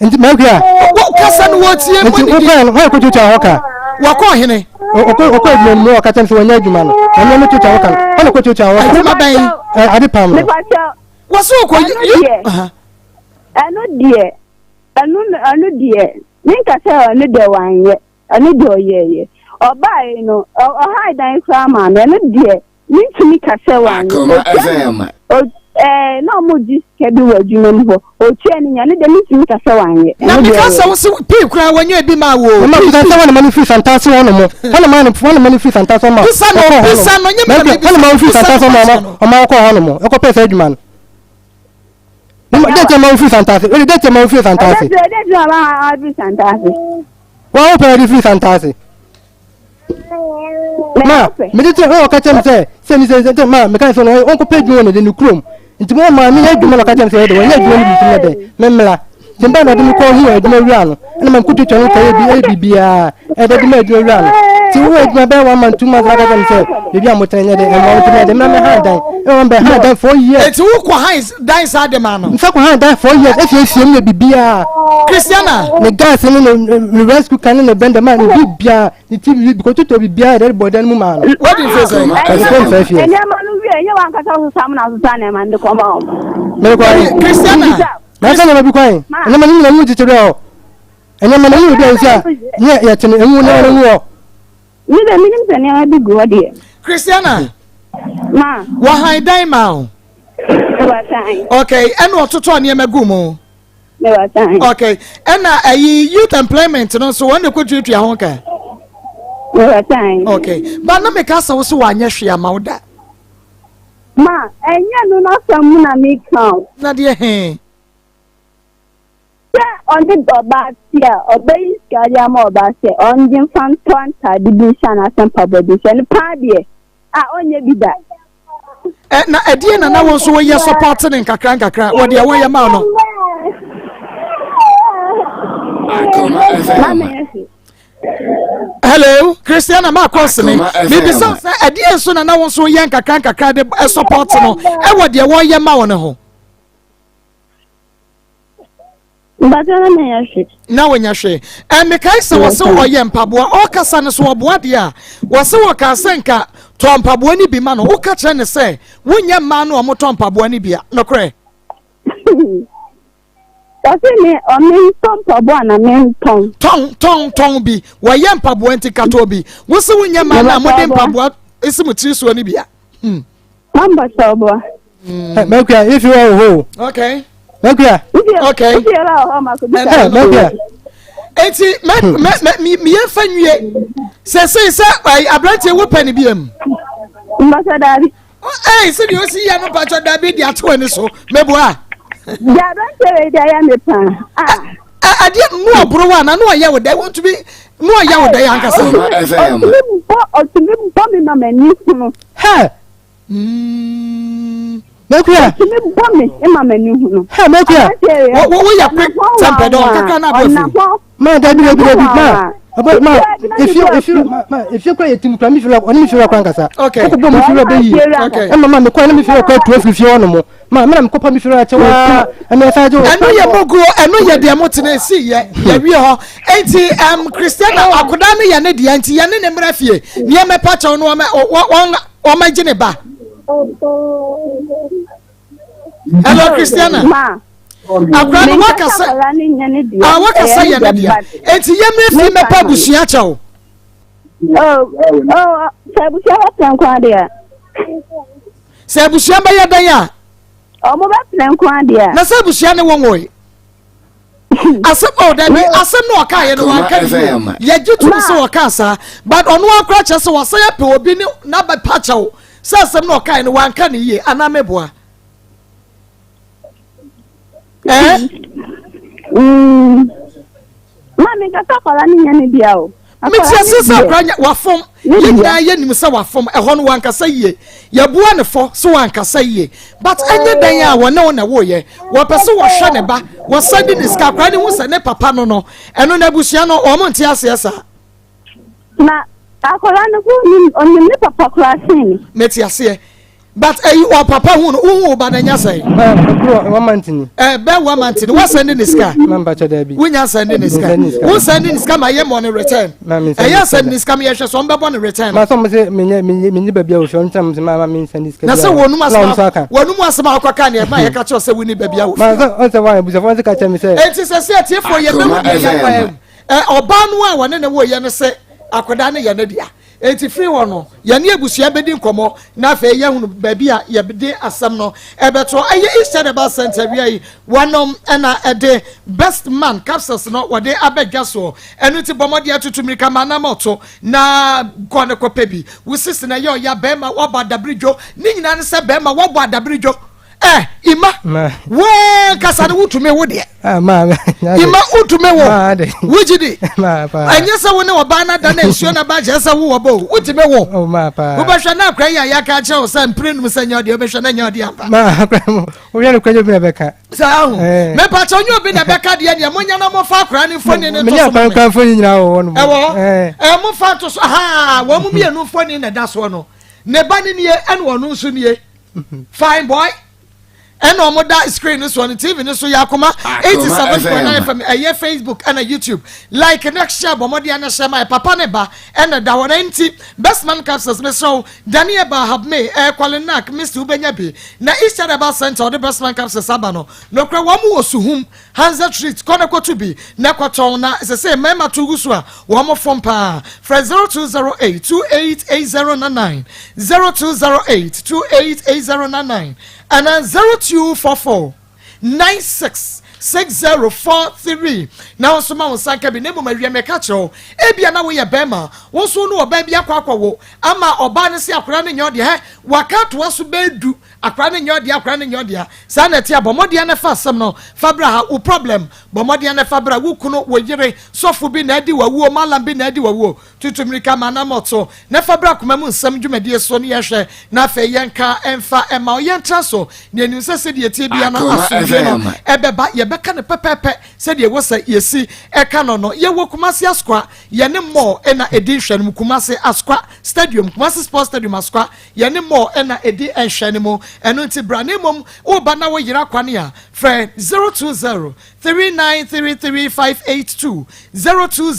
nti makua. Wo kasa no wɔtie mu nti wokɔɛ no hɔ kɔtuatua hɔ ka. Wɔkɔ hene. Ɔkɔ ɔkɔ adwuma mu ɔka kyɛm sɛ wɔnyɛ adwuma no. Ɛnyɛ no tuatua hɔ ka no. Hɔ na kɔtuatua hɔ ka. Adwuma bɛn? Ɛ ade pam no. Wɔsɛ ɔkɔ yi. Ɛno deɛ ɛno ɛno deɛ menka sɛ ɛno deɛ wanyɛ ɛno deɛ ɔyɛɛyɛ ɔbaeɛ no ɔhae dan koraa maa me ɛno deɛ Mentumi ka sɛ wanyɛ. Akoma Otua FM. ne o ɛɛ na ɔmo gye sika bi wɔ adwuma mu hɔ. Otua ne nya ne deɛ mentumi ka sɛ wanyɛ. Na Ɛno deɛ meka sɛ ɔyɛɛ. wo se pii koraa wanya bi maa wo o. Mama Pii bisa sɛ pii. hɔ na ma no firi Santase hɔ nom. Hɔ na ma no hɔ na ma no firi Santase hɔ ma Bisa no, ɔkɔɔ hɔ bisa nom. no, nyɛ me na Mɛkua mebisa hɔ na ma no, wo firi bisa no Santase hɔ ma question ɔma no. ɔma ɔkɔɔ hɔ nom. Ɛkɔ pɛɛ saa adwuma no. Mama Ɛnyɛ dɛ wa. kyɛ ma wo firi Santase. Wede dɛ kyɛ ma wo firi Ɛdɛ Santase. sɛ ɛdɛ sɛ ɔma ɔfiri Santase. Wɔn wo pɛɛ de firi Santase. Ma mede kyerɛ na ɔka kyerɛ me sɛ sɛ ne sɛ sɛ ma meka sɛ no ɔnkɔpɛ adwuma wɔ ne de ne kurom nti mo maa meyɛ adwuma na ɔka kyerɛ me sɛ ɛde wɔnyɛ adwuma no bi nti mɛ dɛ memmla nti mbaa na ɔde me kɔɔ hu adwuma wura no ɛna ma mekɔtwatwa no kɔyɛ bi ɛyɛ biribiara ɛde de ma adwuma wura no nti wowɔ adwuma bɛyɛ one month 2 months na ɔka kyerɛ me sɛ baabi a motena nyɛ dɛ ɛmmoa wo nti mɛ dɛ mmra mɛha dan ɛma mbɛ ha dan 4 years. Eti wokɔ han dan saa de ma no. Nsa kɔ han dan 4 years esiesie mu yɛ biribiara. Christiana. Ne gas ne ne ne rice cooker ne ne blender ma ne biribiara ne TV bi kɔtotɔ biribiara yɛde bɔ dan mu maa no. Wadi mfe sɛn? Mekɔ 5 years. Nneɛma no wie ɛnyɛ wankasa wososa mu na asesa nneɛma no de kɔma wɔn. Mekɔ ayi. Christiana. Mɛsɛ nneɛma bi kwan. Nneɛma no nyinaa mu kyekyere hɔ. Nneɛma no nyɛ obi a nsi a nyɛ yɛte no emu nneɛma no ngu hɔ. Me de menim sɛ nneɛma bi gu hɔ deɛ. Christiana. Ma. Wɔhan dan ma o. Wɔsan. Okay, ɛna ɔtotɔ nneɛma gu mu. Wɔsan. Okay, ɛna ɛyi youth employment no nso wɔn na ɛkɔ tuatua ho ka. Wɔsan. Okay, ba na meka sɛ wo so wanyɛ hwee ama wo da. Ma, ɛnyɛ no n'asɛm mu na meka o. Na deɛ he. Sɛ ɔne ɔbaa te a, ɔbɛyi sika de ama ɔbaa sɛ ɔngye mfa ntɔ ntaade bi nhyɛ anaasɛ mpaboa bi nhyɛ no paa deɛ, a ɔnyɛ bi da. Ɛ na ɛdeɛ na na wo nso woyɛ support ne nkakra nkakra wɔ deɛ wɔyɛ maa no. Hello, Christiana ma kɔ sene. Mibisa sɛ ɛdeɛ nso na na wo nso woyɛ nkakra nkakra de support no ɛwɔ deɛ wɔyɛ ma wo no ho. Mpakyɛ na menya hwee. Na wonya hwee. Mekae sɛ wɔse ɔyɛ mpaboa ɔkasa no so ɔboa deɛ a wɔse wɔkaa sɛ nka tɔ mpaboa no bi ma no woka kyerɛ ne sɛ wonyɛ mmaa no ɔmotɔ mpaboa no bi a nokorɛ. Wɔse me ɔmentɔ mpaboa na mentɔn. Tɔn tɔn tɔn bi wɔyɛ mpaboa nti katɔ bi wose wonyɛ mmaa no a mode mpaboa esi mo tiri soɔ no bi a. Hmm. Mamba sɛ ɔboa. Mɛkua ifi wɔ hɔ o. Okay. Mɛkua. Okay. Ifi wɔ hɔ ma ko bisa. Mɛkua. Eti mɛ mɛ mɛ mi mi yɛn fɛ nwie sɛsɛ sɛ ɛyi aberanteɛ wo pɛ ne bi mu. Mbasa daabi. Ɛyi sɛ deɛ osi yɛ no mpatsɔ daabi di ato ɛni so mɛboa. Deɛ aberanteɛ wei de ayɛ mi paa. Adeɛ nu ɔboro wa na nu ɔyɛ wo dɛ wontumi nu ɔyɛ wo dɛ ankasa. Ɔtumi bɔ ɔtumi bɔ mi ma m'ani hunu. Hɛ. Mɛkua. Ɔtumi bɔ mi ma m'ani hunu. Hɛ mɛkua. Wo wo yɛ quick temper dɔn kakra na abɔ efu. Ma dabi dabi dabi ma ɔbɛ ma efie efie ma ma efie kura yɛ tim kura mi fi la ɔne mi fi la kura nkasa. Okay. Ɔkɔ bɔ mi fi la bɛ yi. Okay. Ɛma ma mi kɔ ɛna mi fi la kura tu efiri fie hɔ nom. Ma mi na mi kɔ pa mi fi la kyɛ waa ɛna ɛsan gye. Ɛno yɛ muguo ɛno yɛ deɛ mo tena esi yɛ yɛ wie hɔ eti ɛm Christiana akoda no yɛ ne deɛ nti yɛ ne ne mmerɛ fie nneɛma pa kyɛw no wɔn wɔn wɔn gye ne ba. Hello Christiana. Ma. Akora no waka sɛ ah waka sɛ yɛ ne dea. Eti yɛ mmerɛ fi mɛpɛ abusua kyɛw. Oh, oh, sɛ abusua bɛpene nko adeɛ a. Sɛ abusua bɛyɛ dɛn a. Ɔmo bɛpene nko adeɛ a. Na sɛ abusua ne wɔn wɔe. Asɛm oh dabi asɛm no ɔka yɛ no wanka ne yie. Yɛgye tom sɛ ɔka saa but ɔno akora kyerɛ sɛ wasan apɛ obi ne n'abɛpa kyɛw sɛ asɛm no ɔka yɛ no wanka ne yie anaa meboa. Eh? Mm. Maame nkasa akwadaa no nyɛ ne dea o. Mete ase sɛ akwadaa nyɛ wafom. Yɛn nyinaa yɛ nim sɛ wafom. Ɛhɔ no wankasa yie. Yɛbua ne fɔ sɛ wankasa yie. But ɛnyɛ dɛn a wɔne wo na ɛwoyɛ. Wɔpɛ sɛ wɔhwɛ ne ba. Wɔsan di ne sika. Akwadaa no hu sɛ ne papa no no. Ɛno na abusua no wɔn nte aseɛ saa. Na akwadaa no ko onim onim ne papa koraa sen me. Mete aseɛ. But ɛyi wɔ papa hu no wohu wo ba no anya sɛn. One month ni. Ɛ bɛ one month ni wasɛn ne sika. Wonya sɛn ne sika. Wo sɛn ne sika ma yɛ mɔ ne return. Ɛyɛ sɛn ne sika ma yɛ hwɛ sɛ ɔn bɛ bɔ ne return. Ma sɛ ɔmo sɛ menyɛ menye menye baabi a wofi ɔmo sɛ ma ma me nsɛn ne sika. Na sɛ wɔn num asɛm wɔn num asɛm a ɔkɔ ka ne ɛma yɛ ka kyerɛ sɛ wonni baabi a wofi. Ma sɛ ɔn sɛ wɔn abusuafo ɔn sɛ ka kyerɛ mi sɛ. Eti sɛ sɛ atiefoɔ yɛ bɛ hu deɛ yɛ kɔ ɛ ɔbaa no a wɔne ne wɔ yɛ no sɛ akwadaa no yɛ ne dea. Enti firi hɔ no, yɛne abusua bɛdi nkɔmmɔ na afei yɛahunu baabi a yɛde asɛm no bɛto. Ɛyɛ Eastern Herbal Centre awia yi, wɔnom na ɛde Best Man capsules no wɔde aba dwa soɔ. Ɛno nti bɔ mmɔden atutu mmirika ma anam ɔto na kɔ ne kɔpɛ bi. Wo sisi na ɛyɛ ɔya, bɛrima woabɔ adabiridwo, ne nyinaa ne sɛ bɛrima woabɔ adabiridwo. Eh, ima wankasa no wotumi wo deɛ ah, ima wotumi wo wogye di ɛnyɛ sɛ wo ne ɔbaa no ada na nsuo no ba kyerɛ sɛ wowɔ bɔ o wotumi wo oh, wobɛhwɛ na akora yi a yɛaka kyerɛ wo sɛ mpere num sɛ nyɛ ɔdeɛ wobɛhwɛ na nyɛ ɔdeɛ ampa saa ho eh. mepa kyɛ ɔnyɛ obi na ɛbɛka deɛ deɛ monya na mofa akora no mfoni no to so ɛwɔ eh, mofa to so ha wɔn mu mmienu mfoni na ɛda soɔ no ne ba no nie ɛna ɔno nso nie Fine boy. Ɛna ɔmo da screen no soɔ no TV no so yɛ akoma 87.9 FM ɛyɛ Facebook ɛna YouTube like ne share bɔ mmɔden na share ma yɛ papa ne ba ɛna da hɔ na nti best man capsules mesrɛ wo Dani ɛba Habme ɛɛ Kwalenak Misty wobɛnya bi na Eastern Herbal Center ɔde best man capsules aba no nokorɛ wɔn wɔ suhum Hansa Street kɔ na kɔto bi na kɔtɔn na sese mmarima to gu so a wɔn fom paa frɛ 0208 288099 0208 288099 anaa 0244 96 6043 na wo nso ma wo nsa nka bi na mmom awia mɛka kyerɛ wo ebia na woyɛ bɛrima wo nso ne ɔbaa bi akɔ akɔwo ama ɔbaa no se akwadaa no nyɛ ɔdeɛ hɛ waka atoa so bɛɛ du Akora no nyɛ ɔdea, akora no nyɛ ɔdea. Saa na ɛte a, bɔ mmɔden na fa asɛm no fa bra ha. Wo problem, bɔ mmɔden na fa bra. Wo kunu, wo yere, sɔfo bi na adi w'awuo, mallam bi na adi w'awuo. Tutu mmirika ma anammɔto na fa bra koma mu nsɛm dwumadie so na yɛnhwɛ na afei yɛnka mfa mma wo. Yɛntra so na yɛnim sɛ sɛdeɛ ɛteɛ biara no asomdwoeɛ no ɛbɛba. Yɛbɛka no pɛpɛɛpɛ sɛdeɛ ɛwɔ sɛ yɛsi ka no no. Yɛwɔ Kumasi Asokwa, yɛne Mall na ɛdi nhwɛanim. Kumasi Asokwa Stadium, Kumasi Sports Stadium Asokwa. Yɛne mɔ na ɛdi nhwɛ no mu, ɛno nti bra na mmom woba na woyera kwane a, frɛ 020 3933 582, 020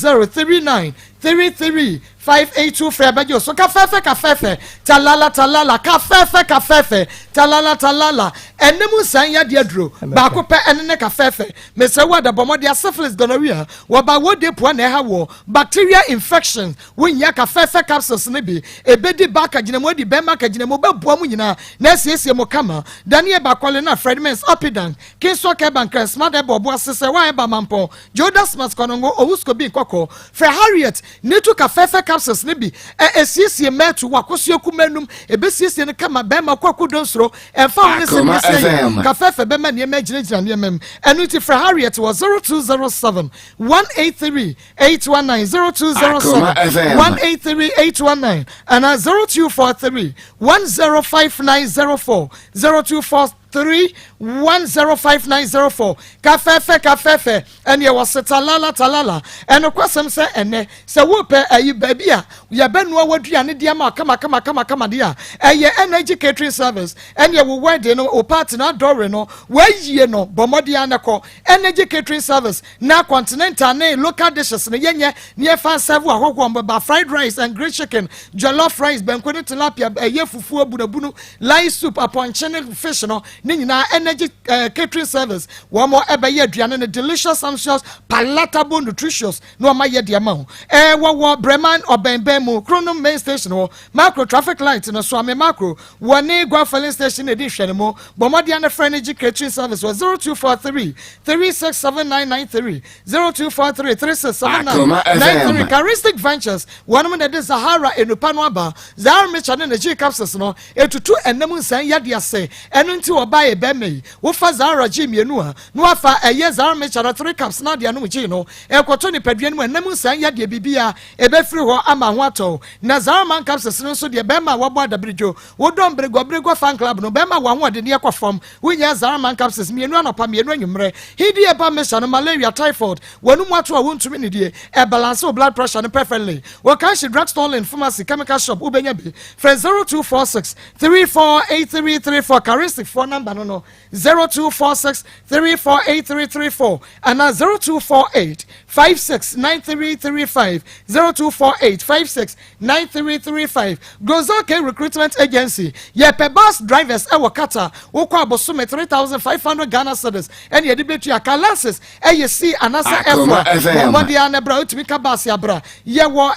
3933 582 frɛ bɛgye wo so. Ka fɛɛfɛ ka fɛɛfɛ, talala talala, ka fɛɛfɛ ka fɛɛfɛ, talala talala, ɛnɛ mu nsan yadeɛ aduro baako pɛ ɛne ne ka fɛɛfɛ. Mesrɛ wo ada bɔ mmɔden a syphilis, gonorrhea, wɔba wo de pua na ɛha woɔ, bacteria infections, Wonhia kafɛɛfɛ capsules no bi. Ebedi baa kagyinamu adi bɛmma kagyinamu bɛboa mo nyinaa na asiesie mo kama. Daniel Bakole na Fred Mens Apidank, Kingswalk Ɛba Nkran, Smart Ɛba Ɔboase, Sɛwa Ɛba Mampɔn, Joda Smart Kwanongo, Owusko Bi Nkɔkɔɔ. Frɛ Harriet ne tu kafɛɛfɛ capsules no bi. Ɛ esiesie mmɛɛto, w'akosua kumaa num, ebesiesie no kama, bɛɛma kwaku donsoro, ɛmfa ho ne sɛ Akoma nneɛma yɛ. FM. Kafɛɛfɛ bɛma nneɛma agyinagyina nneɛma mu. Ɛno nti frɛ Harriet wɔ 0207 183 819 0207 Akoma FM. 183 819 anaa 0243 105904 0243 105904 Ka fɛfɛ ka fɛfɛ ɛneɛ wɔ se talala talala Ɛnokwasɛm sɛ ɛnɛ sɛ wopɛ ayi baabi a yɛbɛnoa w'aduane de ama wo kama kama kama kama deɛ a ɛyɛ Energy Catering Service ɛneɛ wo wedding no wo party no adɔre no w'ayie no bɔ mmɔden ara na kɔ Energy Catering Service Na continental ne local dishes no yɛnyɛ na yɛfa nsɛvo ahɔhoɔ a wɔbɛba, fried rice and grilled chicken, jollof rice, banku ne tilapia, ɛyɛ fufuo, abunabunu, light soup, apɔnkye ne fish no. Ne nyinaa Energy eh, Catering Service wɔn ɛbɛyɛ aduane no delicious, sumptuous, palatable, nutritious na wɔn ayɛ de ama wo. Eh, wɔwɔ Breman ɔbɛnbɛn mu, Kronom main station hɔ, Macro traffic light no so, Ame Macro wɔ ne Gua filling station na ɛdi nhwɛne mu. Bɔ mmɔden na frɛ Energy Catering Service wɔ 0243 367993, 0243 367993. Charistic Ventures wɔnom na ɛde Zahara enupa no aba. Zahara mixture ne ne G capsules no etutu ɛnam nsan yadeɛ ase. Ɛno nti ɔbaa yɛ bɛrima yi wofa Zahara G mmienu a na wafa ɛyɛ Zahara mixture no 3 cups na ade anom G no ɛkɔtɔ nipadua no mu ɛnam nsan yadeɛ biribiara ɛbɛfiri hɔ ama ho atɔ. Na Zahara man capsules no nso deɛ bɛrima a wabɔ adabiridwo wodɔ mberegɔ fan club no bɛrima wɔn ahoɔden ɛkɔ fam wonya Zahara man capsules mmienu anɔpa mmienu anwummerɛ. Hidi ɛba mixture no malaria, typhoid wɔn mu ato a wɔntumi ne die ɛbalance wo blood pressure no perfectly. Wɔkanhye drugstore lane, pharmacy, chemical shop wobɛnya bi. Frɛ 0246 348334. Charistic foɔ number no 0246 348334 ana 0248 569335, 0248 569335. Grosel K Recruitment Agency, yɛpɛ bus drivers ɛwɔ Qatar. Wokɔ abosome 3500 Ghana cedis ɛne yɛde bɛtua ka. License ɛyɛ C anaasɛ F a wɔn mmɔden a na bra wotumi ka bus abra. Yɛwɔ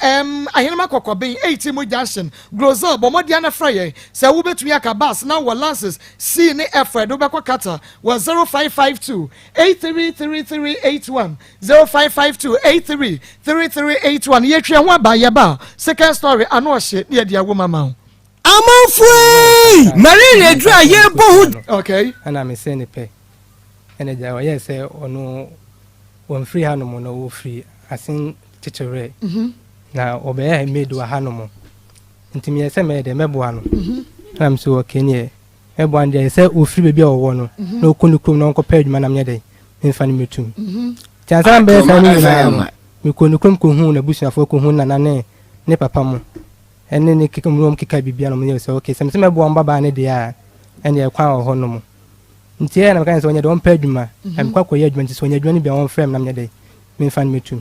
Ahenema Kɔkɔben 18 mu junction. Grosel bɔ mmɔden a na frɛ yɛn sɛ wobɛtumi aka bus na wɔ license C ne F ɛde wobɛkɔ Qatar wɔ 0552 833381, 0552 833381. Yɛtwa ho aba yɛba second story ano ɔhye ne yɛde awo mama wo. Amanfoe, malaria aduru a yɛrebɔ ho. Ɛna mesɛ ne pɛ ɛna gya ɔyɛɛ sɛ ɔno wɔmfiri hanom no, wɔfiri Asen Kyekyerɛ na ɔbɛyɛ maid wɔ hanom, nti meyɛ sɛ mɛyɛ dɛ mɛboa no. Ɛna m so okay, neɛ mɛboa no deɛ sɛ ɔfiri baabi a ɔwɔ no na ɔkɔ ne kurom na ɔnkɔpɛ adwuma na menyɛ dɛ memfa no mɛtum. Nti ansa na bɛyɛ saa no nyinaa no, mekɔ ne kurom kɔhuu n'abusuafoɔ, kɔhuu nana ne ne papa mu ɛne ne keka mu keka biribiara na ɔmo yɛ sɛ okay, sɛ mesɛ mɛboa ɔmo babaa ne deɛ a, ɛne ɛkwan wɔ hɔ nom. Nti ɛyɛ na meka sɛ ɔnyɛ dɛ ɔmpɛ adwuma na mekɔ akɔyɛ adwuma, nti sɛ ɔnyɛ adwuma no bi a ɔmfrɛ me na menyɛ dɛ memfa no mɛtum.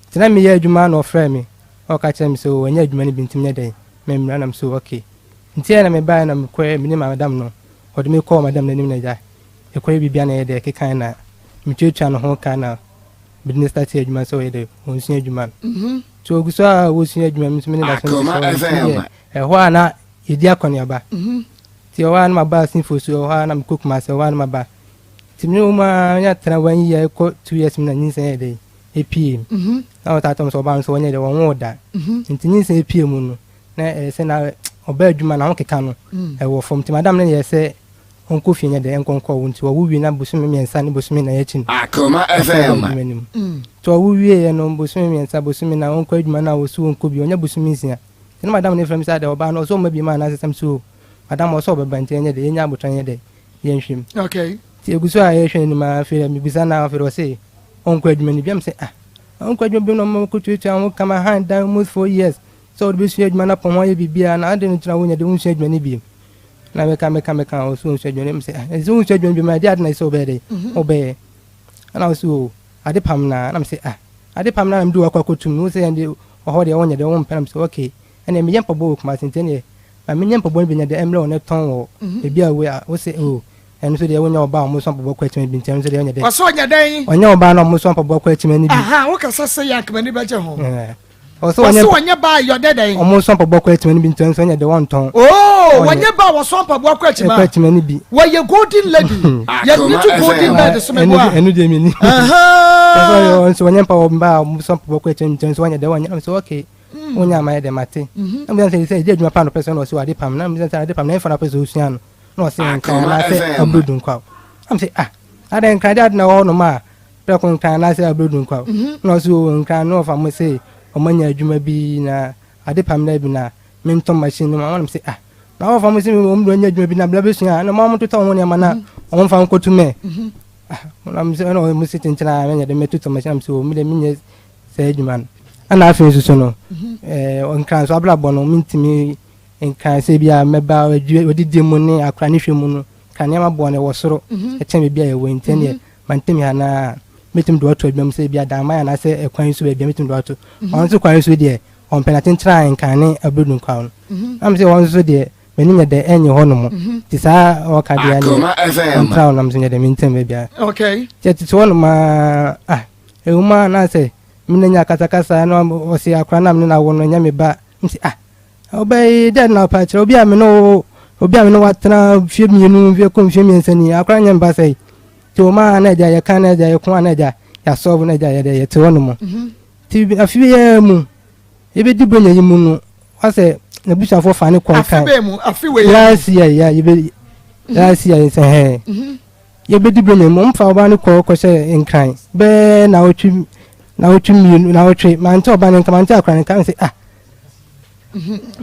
Nti na meyɛ adwuma na ɔfrɛ me, ɔka kyerɛ me sɛ ɔnyɛ adwuma no bi nti menyɛ dɛ memmra nam so okay. Nti ɛyɛ na mebaeɛ na mekɔɛ mene madam no, ɔde me kɔɔ madam n'anim na agya ɛkɔyɛ biribia na ɛyɛ dɛ ɛkekan na metuatua ne ho ka na mede ne start adwuma sɛ ɔyɛ dɛ ɔnsua adwuma no. Nti ɔgu so a wɔsua adwuma mi nso mene da so nti ɛhɔ a na yɛdi akɔneaba. Nti ɛhɔ a na maba Asinfo so, ɛhɔ a na mekɔ Kumase, ɛhɔ a na maba. Nti mene wɔ mu a nya tena one year ɛkɔ 2 years mu na nyinsɛn yɛ dɛ epie mu na ɔtaa tɔm sɛ ɔbaa no sɛ ɔnyɛ dɛ wɔnwo da. Nti nyinsɛn epie mu no na ɛyɛ sɛ na ɔbaa adwuma na ho keka no ɛwɔ fam, nti madam no yɛ sɛ ɔnkɔ fie nyɛ dɛ nkɔnkɔ wo. Nti ɔwo wie na bosome 3 ne bosome 4 akyi no Akoma FM. adwuma no mu. Nti ɔwo wie no bosome 3 bosome na ɔnkɔ adwuma no a wɔsi ɔnkɔ bi ɔnyɛ bosome 6. Nti na madam no frɛ me sɛ adɛ ɔbaa no ɔsɛ ɔma bi ma anaasɛ sɛm so madam ɔsɛ ɔbɛba, nti ɛnyɛ dɛ yɛnya abotwa nyɛ dɛ yɛnhwɛ mu. Nti egu so a yɛhwɛ n'anim a, afei mebisa na afei ɔsɛ ɔnkɔ adwuma no bi am sɛ ah, ɔnkɔ adwuma bi na ɔma kɔtuatua ho kama han dan almost 4 years sɛ ɔde bɛsua adwuma no apɔn ho ayɛ biribiara na ade no gyina wo nyɛ de wonsua adwuma no bi na meka meka meka ɔsɛ ɔnsua adwuma no m sɛ ah, ɛsɛ wonsua adwuma no bi ma ɛde ade na ɛsɛ wobɛyɛ dɛ wobɛyɛ. Ɛna ɔsɛ o ade pam na na m sɛ ah, ade pam na na mede wakɔ akɔtum wo sɛ yɛn ɔhɔ deɛ wonyɛ dɛ wompɛ na m sɛ okay, ɛnna meyɛ mpaboa wɔ Kumase, nti ɛneɛ ma menyɛ mpaboa no bi nyɛ dɛ ɛmmerɛ wɔ ne tɔn wɔ ebi a wei a wo sɛ o ɛno nso deɛ wonyɛ ɔbaa a ɔmo so mpaboa kɔ akyima bi, nti ɛno nso deɛ ɔnyɛ dɛ. Ɔsɛ ɔnyɛ dɛn? Ɔnyɛ ɔbaa na ɔmo so mpaboa kɔ akyima no bi. Aha wokasa sɛ yɛ ankama bɛgye ho. Ɔsɛ ɔnyɛ wɔsɛ ɔnyɛ baa yɛ ɔdɛ dɛn? Ɔmo so mpaboa kɔ akyima no bi, nti ɛno nso ɔnyɛ dɛ wɔntɔn. Oo, wɔnyɛ baa wɔsɔ mpaboa kɔ akyima. Ɛkɔ akyima no bi. Wɔyɛ golden lady, yɛde ne to golden bed so meboa. Ɛno deɛ mi ni ɛsɛ nso wɔnyɛ mpaboa baa a ɔmo so mpaboa kɔ akyima no, nti ɛno nso wɔnyɛ dɛ wɔnyɛ. Nso okay, wonya ama yɛ dɛ mate na mbisa sɛ sɛ ɛdi adwuma pa no pɛ sɛ na ɔsɛ ade pam na mbisa sɛ ade pam na ɛmfa na pɛ sɛ osua no na ɔsɛ Nkran anaasɛ Aburodu Nkwaw. Am sɛ ah, adɛ Nkran de ade na ɛwɔ hɔ nom a prɛko Nkran anaasɛ Aburodu Nkwaw na ɔsɛ o Nkran na ɔfa mo sɛ ɔmo anya adwuma bi na ade pam na bi na mentɔ machine no ma wɔn sɛ ah, na ɔfa mo sɛ ɔmo de anya adwuma bi na bla bɛsua na mo totɔ ho nneɛma na ɔmo mfa nkɔtu mɛ ah, na mo sɛ ɛna ɔmo sɛ kyenkyena a mɛnyɛ de mɛtotɔ machine am sɛ o mi de menyɛ saa adwuma no. Ɛna afei nso so no Nkran so abrabɔ no mentumi Nkran sɛ bi a mɛba odidi mu ne akora ne hwɛ mu no ka nneɛma boɔ no ɛwɔ soro ɛkyɛn baabi a yɛwɔ, nti ɛneɛ mantemi ha na mɛtumi de wato adwuma mu sɛ bi a Damman anaasɛ ɛkwan so baabi a mɛtumi de wato. Ɔno nso kwan so deɛ ɔmpɛ na kyenkyena Nkran ne Aburodu Nkwaw no na mesɛ ɔno nso deɛ. M'ani nyɛ dɛ ɛnye hɔ nom nti saa ɔka deɛ neɛ ɔntra hɔ nam so nyɛ dɛ mentam baabiara. Okay. Nti ɛtete hɔ nom aa ah ɛwɔ mu a na sɛ me na nya akasakasa na ɔse akora na me ne no awo no ɛnyɛ me ba mse ah ɔbɛyi dɛ na ɔpa kyerɛ obi a me ne wo obi a me ne watena mfie mmienu mfie kɔ mfie mmiɛnsa ni akora nyɛ me ba sɛi nti wɔ mu a na agya yɛka na agya yɛko a na agya yɛasɔbo na agya yɛdɛ yɛte hɔ nom nti afe biara mu Yɛbɛdi Buronya yi mu no, wasɛ n'abusuafoɔ fa ne kɔn kan. Afe bɛn mu? Afe wei Last year ya yɛbɛ last year sɛ hɛn. Mhm. Yɛbɛdi Buronya mu, ɔmfa ɔbaa no kɔ kɔhyɛ Nkran bɛɛ naawɔtwe naawɔtwe mmienu naawɔtwe mante ɔbaa no nka mante akora no nka mesɛ ah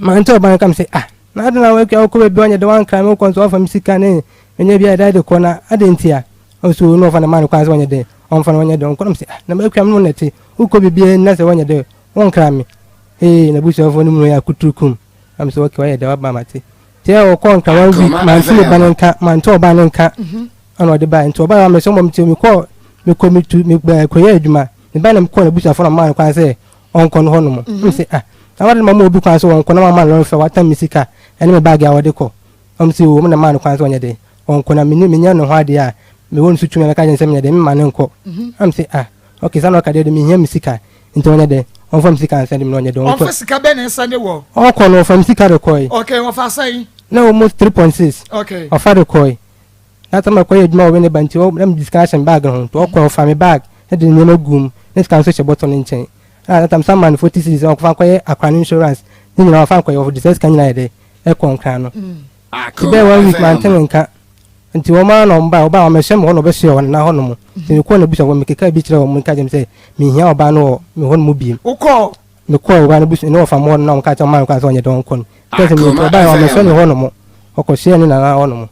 mante ɔbaa no nka mesɛ ah na ade na wakua wokɔ baabi wanyɛ de wankra me wokɔ nso wafa me sika ne menya bi a ɛda de kɔ na ade nti a ɔso na ɔfa ne ma no kwan sɛ wanyɛ dɛ ɔmfa no wanyɛ dɛ ɔnkɔ na mesɛ ah na makua me no nɛte wokɔ biribiara na sɛ wanyɛ dɛ Wonkra me ee n'abusuafoɔ no mu yɛ akuturukum na mesɛ okay wayɛ dɛ waba mate nti ɛ ɔkɔɔ nkra one week mante ne ba no nka mante ɔbaa no nka ɛna ɔde bae nti ɔbaa wa mesɛ mmom nti mekɔ mekɔ metu mekɔyɛ adwuma ne ba na mekɔ n'abusuafoɔ na ɔmaa no kwan sɛ ɔnkɔ no hɔ nom mesɛ ah na wade ma ma obi kwan sɛ ɔnkɔ na wama lɔre fɛ watam me sika ɛne me baage a wɔde kɔ ɔm sɛ o ɔm na maa no kwan sɛ ɔnyɛ dɛ ɔnkɔ na menyɛ ne ho adeɛ a mewɔ no so tumi a mɛka kyerɛ sɛ menyɛ dɛ mema no nkɔ am sɛ ah okay saa na ɔka deɛ de mehia me sika Nti ɔnyɛ dɛ ɔnfa me sika nsɛnde me na ɔnyɛ dɛ ɔnkɔ. Ɔnfa sika bɛn na nsɛnde wɔ? Ɔkɔ no ɔfa me sika de kɔe. Okay ɔfa sɛn? Na almost 3.6. Okay. Ɔfa de kɔe. Na sɛ mɛkɔ yɛ adwuma wɔ Winneba nti ɔ na mede sika ahyɛ me bag ho nti ɔkɔe ɔfa me bag na de nneɛma guu mu na sika nso hyɛ bɔtɔ no nkyɛn. Ɛna that time san maa no 40 cedis sɛ ɔnkɔfa nkɔyɛ akora no insurance ne nyinaa ɔfa nkɔyɛ ɔde saa sika nyinaa yɛ dɛ ɛkɔ nkran no. Nti bɛyɛ one week mante ne nka. Nti wɔn ara na wɔn bae, wɔbae wɔammɛhyɛ me hɔ na wɔbɛsoɛ wɔn nana hɔ nom. Nti mekɔɔ n'abusuafo hɔ, mekekaa bi kyerɛɛ wɔn, meka kyerɛɛ wɔn sɛ menhia ɔbaa no wɔ me hɔ nom bio. Wokɔɔ? Mekɔɔ ɔbaa no abusua, ne wɔfa mo hɔ nom na wɔkaa kyerɛ wɔn maa me kwan sɛ wɔnyɛ dɛn wɔnkɔ no. Mekae sɛ mekɔ, ɔbae wɔammɛsoɛ me hɔ nom, ɔkɔsoɛɛ ne nana hɔ nom.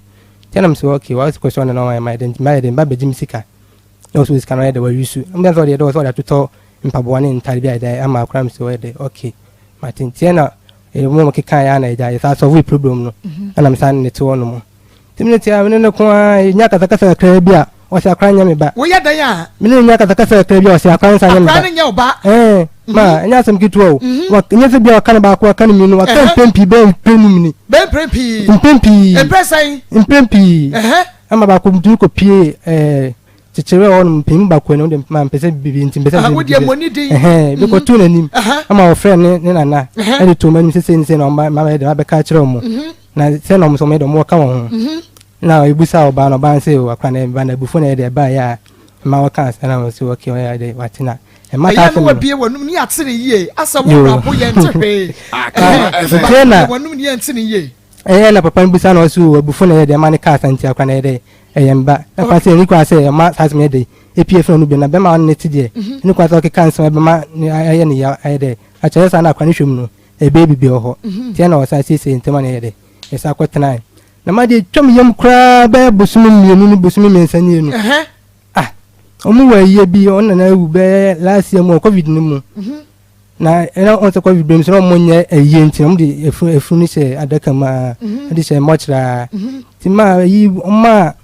Nti ɛna mese okay, wakɔsoɛ ne nana hɔ mayɛ dɛn, nti mayɛ dɛn, meba abɛgye me sika. Na ɔse sika no ɔyɛ dɛ, wayi su. Na mebisa no sɛ ɔde yɛ dɛn, ɔse ɔde atotɔ mpaboa ne ntaade bi ayɛ dɛn ama akwadaa no, mese ɔyɛ dɛ, okay, mate. Nti ɛna wɔn kekaeɛ ara na agya yɛsan solve problem no, ɛna mesan ne no te hɔ nom. Nti me ne te a, me ne no ko ara, yɛnya akasakasa kakraa bi a, ɔse akora nyɛ me ba. Woyɛ dɛn a? Me ne no nya akasakasa kakraa bi a, ɔse akora nsa nyɛ me ba. Akora no nyɛ wo ba. Ɛɛ, ma, ɛnyɛ asɛm ketewa o. Wa, ɛnyɛ sɛ bia ɔka no baako, ɔka no mmienu, waka mpɛn pii, bɛyɛ mpɛn num ni. Bɛyɛ mpɛn pii. Mpɛn pii. Mpɛn sɛn? Mpɛn pii. Ama baako ntumi kɔ pie ɛɛ kyekyere hɔ nom mpanyin baako anim de ma mpɛ sɛ bibi nti mpɛ sɛ wo deɛ mɔni din ɛhɛn bi kɔtu n'anim ama wɔfrɛ ne ne nana ɛde to wɔn anim sɛ sɛ ne sɛ na ɔma ma yɛ de abɛka akyerɛ wɔn na sɛ na wɔn nso wɔn yɛ de wɔn wɔka wɔn ho na ebusa ɔbaa no ɔbaa no sɛ akora na ɛba na abufuo na yɛ de ɛbaa yɛ a ɛma wɔka asɛ na wɔn sɛ wɔke wɔn yɛ de wate na ɛma saa asɛm no ɛyɛ no wɔabie wɔn ne ate ne yie asɛ wɔn wura bo yɛn te hwee ɛhɛn na wɔn ne yɛn te ne yie. Ɛyɛ na papa no bisa no ɔse o abufuo na ɛyɛ dɛ ɛma no kaa saa nti akora no ɛyɛ dɛ ɛyɛ mba na papa sɛ ɛni kwan sɛ ɛma saa asɛm yɛ dɛ epie firi ɔno bio na bɛma ɔne ne te deɛ ɛni kwan sɛ ɔkeka nsɛm ɛbɛma ne ayɛ ne ya ayɛ dɛ akyerɛ saa na akora no hwɛ mu no ɛbɛyɛ bibi wɔ hɔ nti ɛna ɔsan siesie ntɛm a na ɛyɛ dɛ yɛsan kɔ tenae na ma deɛ twam yam koraa bɛyɛ bosome mmienu ne bosome mmiɛnsa nie no ah ɔmo wɔ ayie bi ɔno nana awu bɛyɛ last year mu wɔ covid no mu Na ɛna wɔn sɛ kɔvid bɛm so na wɔn nyɛ ayie nti wɔn de efunu efunu no hyɛ adaka mu aa mhm. ɛde hyɛ mɔkyerɛ aa mhm. ti ma yi wɔn a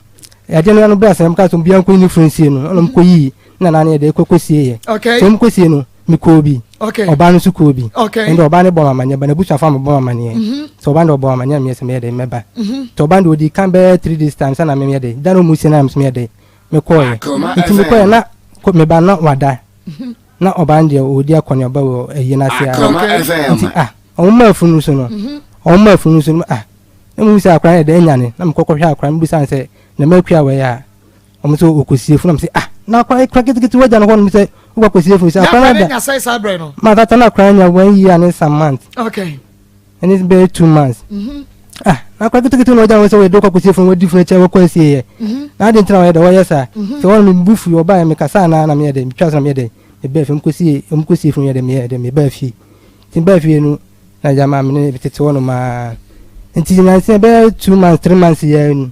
yadeɛ no ano bɛ asɛm kaa sɛ obiara nkɔ yi ne funu nsie no ɛna wɔn kɔ yi na nan yɛ de kɔ kɔ sie yɛ sɛ wɔn kɔ sie no mi kɔɔ bi ɔbaa no nso kɔɔ bi ɛnna ɔbaa no bɔ mama nyɛ ba na ebusuafo ama bɔ mama nyɛ mhm. sɛ ɔbaa no bɔ mama nyɛ mi yɛ sɛ mi yɛ de mɛba sɛ ɔbaa no de odi kan bɛyɛ three days time sɛ na mi yɛ de dan na wɔn sie na mi yɛ de mi kɔɔ yɛ nti mi kɔɔ yɛ na mi ba na wada. Na ɔbaa no deɛ ɔredi akɔneaba wɔ ayie no ase ara nti ah wɔn maa funu so no mhm. wɔn maa funu so no ah na mo bisa akora no yɛ dɛ anyane na mo kɔkɔ hwɛ akora no bisa sɛ na mɛ akua wɔ yɛ a wɔn nso ɔkɔsie funu na mo sɛ ah na akora ekura ketekete wagya no hɔ nom sɛ wokɔ akɔsie funu sɛ akora no da ma tata na akora nya one year ne some month okay ɛne bɛyɛ 2 months ah na akora ketekete na ɔgya wɔn sɛ wɔyɛ de kɔ akɔsie funu wɔdi funu kyɛ wɔkɔ asie yɛ na adi ntina wɔyɛ dɛ wɔyɛ saa sɛ wɔn mi bu fu ɔbaa yɛ mi kasa anaa na mi yɛ dɛ mi twa so na mi yɛ dɛ mi bɛɛ fie mu kɔsie mu kɔsie funu yɛ dɛ mi yɛ dɛ mi bɛɛ fie ti bɛɛ fie no na gya maa mi ne tete hɔ no maa nti nansi bɛyɛ 2 months 3 months yɛ no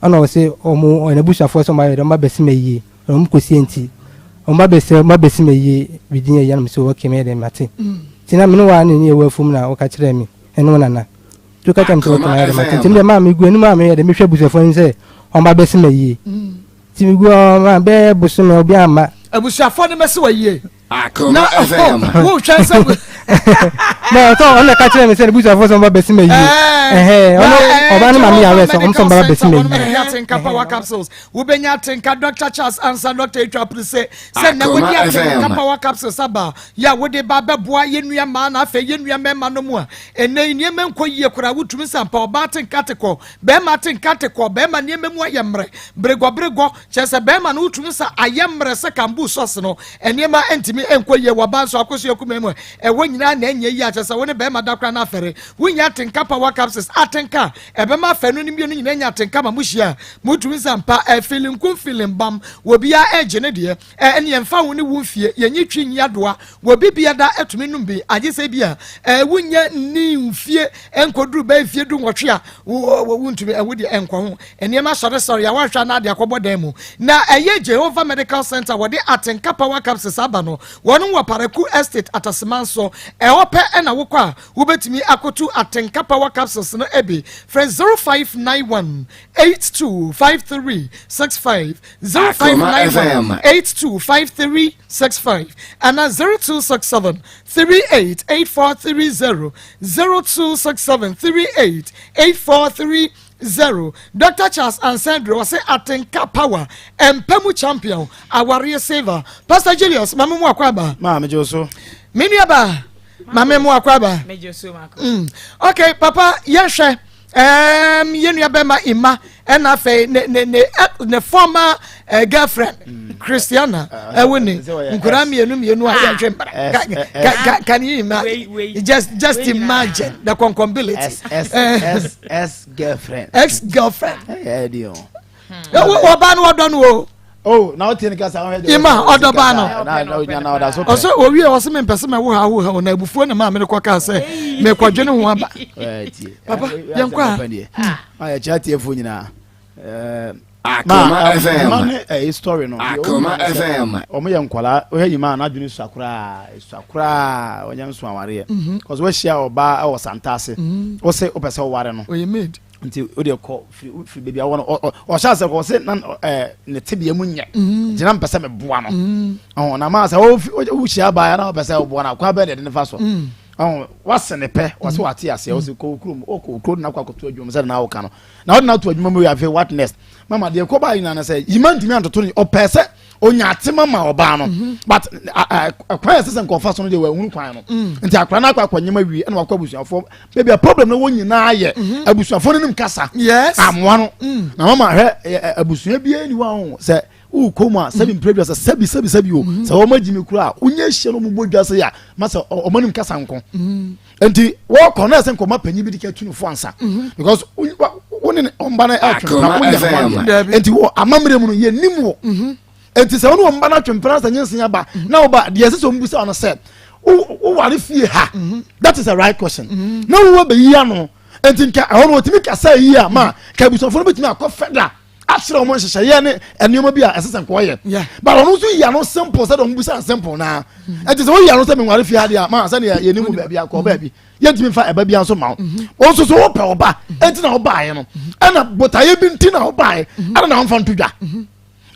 ɛna ɔsɛ ɔmo ɔyɛ n'abusuafoɔ sɛ ɔmo ayɛ dɛ ɔmo abɛsi ma yie ɔmo kɔsie nti ɔmo abɛsɛ ɔmo abɛsi ma yie bi din yɛ yɛ na mi sɛ ɔkɛ mi yɛ dɛ mate nti na me ne waa ne ne yɛ wɔ afum na ɔka kyerɛ mi ɛne wo nana nti ɔka kyerɛ mi sɛ ɔkɛ ma yɛ dɛ mate nti mi deɛ maa mi gu anim a mi yɛ dɛ mehwɛ abusuafoɔ anim sɛ ɔmo abɛsi ma yie nti mi gu ɔmo a bɛyɛ bosome obi amma. Abusuafoɔ no mɛsi wɔ yie na wohwɛ sɛ. Na ɔsɛ ɔno na ɛka kyerɛ me sɛ ne busuafoɔ sɛ ɔmba bɛsi ma yie. Ɛhɛn ɔno ɔbaa no maame yare sɛ ɔmo sɛ ɔmba bɛsi ma yie. Atenka power capsules wobɛnya atenka Dr. Charles Ansa Dr. Atwa Pere sɛ sɛ nnɛ wode atenka power capsules aba yɛ a wode ba bɛboa yɛn nua mmaa na afei yɛn nua mmarima no mu a ɛnɛ yi nneɛma nkɔ yie koraa wotumi sampa ɔbaa atenka te kɔ bɛrima atenka te kɔ bɛrima nneɛma mu ayɛ mmerɛ beregɔberegɔ kyerɛ sɛ bɛrima no wotumi sa ayɛ mmerɛ sɛ kambu sɔs no nneɛma ntumi nkɔ yie wɔ ba nso akɔso akuma mu ɛwɔ nyinaa na ɛnyɛ yie akyerɛ sɛ wo ne bɛrima da koraa no afɛre wonya atenka power capsules atenka ɛbɛma afɛ no ne mmienu nyinaa nya atenka ma mohyia motumi sa mpa ɛfilinkum filimbam wɔbiara ɛgye ne deɛ ɛne yɛmfa wo ne wo mfie yɛnyi twi nyi adoa wɔbi bia da ɛtumi nom bi agye sɛ bi a wonya nni mfie ɛnkɔduru bɛyɛ mfie 18 a wontumi ɛwo deɛ ɛnkɔ ho nneɛma sɔresɔre a woahwɛ na ade akɔbɔ dan mu. Na ɛyɛ Jehovah Medical Center wɔde atenka power capsules aba no wɔn wɔ Paraku Estate Ataseman so ɛhɔ pɛ ɛna wokɔ a wobɛtumi akoto atenka power capsules no ebi. Frɛ 0591 8253 65, 0591 8253 65 ana 0267 38 8430, 0267 38 8430. Dr. Charles Ansandro wɔsɛ atenka power mpamu champion awareɛ saver. Pastor Julius, maame mu akɔ aba. Maa megye so. Me nua ba, maame mu akɔ aba. Okay papa, yɛhwɛ yɛn nua bɛma Ima ɛna afei ne former girlfriend Christiana ɛwo ne nkwadaa mmienu mmienu a yɛhwɛ mbara. Can you imagine, just imagine the concombility? S S S girlfriend. Ex girlfriend. Ɛyɛ di o. Ɔbaa no ɔdɔ no o. Oh, na ɔte ne kasa ɔhɛ. Ima ɔdɔ baa no. Na ɔda so pɛ. Ɔsɛ owie ɔsɛ mi mpɛ sɛ mɛ wo ha wo ha o na ebufuo ne maa mi kɔ kaa sɛ mɛ kɔdwe ne ho aba. Papa yɛn kɔ a. A yɛ kyerɛ tiɛfo nyinaa. Akoma FM. Ma ne ɛyɛ story no. Akoma FM. Ɔmo yɛ nkwadaa ɔyɛ yi maa n'adwene sua koraa sua koraa ɔnyɛ nso awareɛ. Kɔsɛ wɔahyia ɔbaa ɛwɔ Santase. Wɔsɛ ɔpɛ sɛ ɔware no. Ɔyɛ maid. Nti o de kɔ firi beebi a wɔn ɔhyɛ ase kɔ ɔsɛ na ne tebea mu nyɛ gyina mpɛ sɛ meboa no ɔhɔn na maa sɛ ɔhyia abaa na ɔpɛ sɛ ɔboa no akwan bɛn na yɛde ne fa so ɔhɔn wase ne pɛ wɔsɛ wate aseɛ ɔsɛ kɔ kurom ɔkɔ kurom na akɔ akɔto adwuma sɛ na ɔka no na ɔde na ato adwuma mu yɛ afei what next mama deɛ kɔ baa nyinaa no sɛ yima ntumi antoto ne ɔpɛ sɛ onya atema ma ɔbaa no but kwan yɛ sɛ nkɔfa so no deɛ wɔahunu kwan no nti akora no akɔ akɔnyɛma wie ɛna wakɔ abusuafoɔ baabi a problem no wɔ nyinaa yɛ abusuafoɔ no nim kasa amoa no na mama hwɛ abusua biara ni hɔ a sɛ wokɔ mu a sɛbi mpere dwa sɛ sɛbi sɛbi sɛbi o sɛ wɔn agyi mi kura a wonyɛ ahyia no wɔn bɔ dwa sɛ yɛ a ma sɛ wɔn anim kasa nko nti wɔkɔ no ɛsɛ nkɔma panyin bi de ka tu no fo ansa because wo ne ɔmba no atwempena wonyɛ ho adeɛ nti wɔ amammerɛ mu no yɛnim wɔ nti sɛ wo ne ɔmba no atwempena sɛ nyensen aba na woba deɛ ɛsɛ sɛ ɔmbusa no sɛ woware fie ha, that is the right question na wowɔ bɛyi ano nti nka ɛhɔ no wɔtumi kasa yi a ma ka abusuafoɔ no bɛtumi akɔ fɛda akyerɛ wɔn nhyehyɛeɛ ne nneɛma bi a ɛsɛ sɛ nkɔyɛ, but ɔno nso yi ano simple sɛ de ɔmo bisa simple naa ɛnti sɛ woyi ano sɛ menware fie adeɛ a ma sɛdeɛ yɛni mu baabi akɔ baabi yɛntumi nfa ɛba bi nso ma wo. Wɔn nso so wopɛ ɔba ɛnti na ɔbaeɛ no ɛna botaeɛ bi nti na ɔbaeɛ ɛna na ɔmfa nto dwa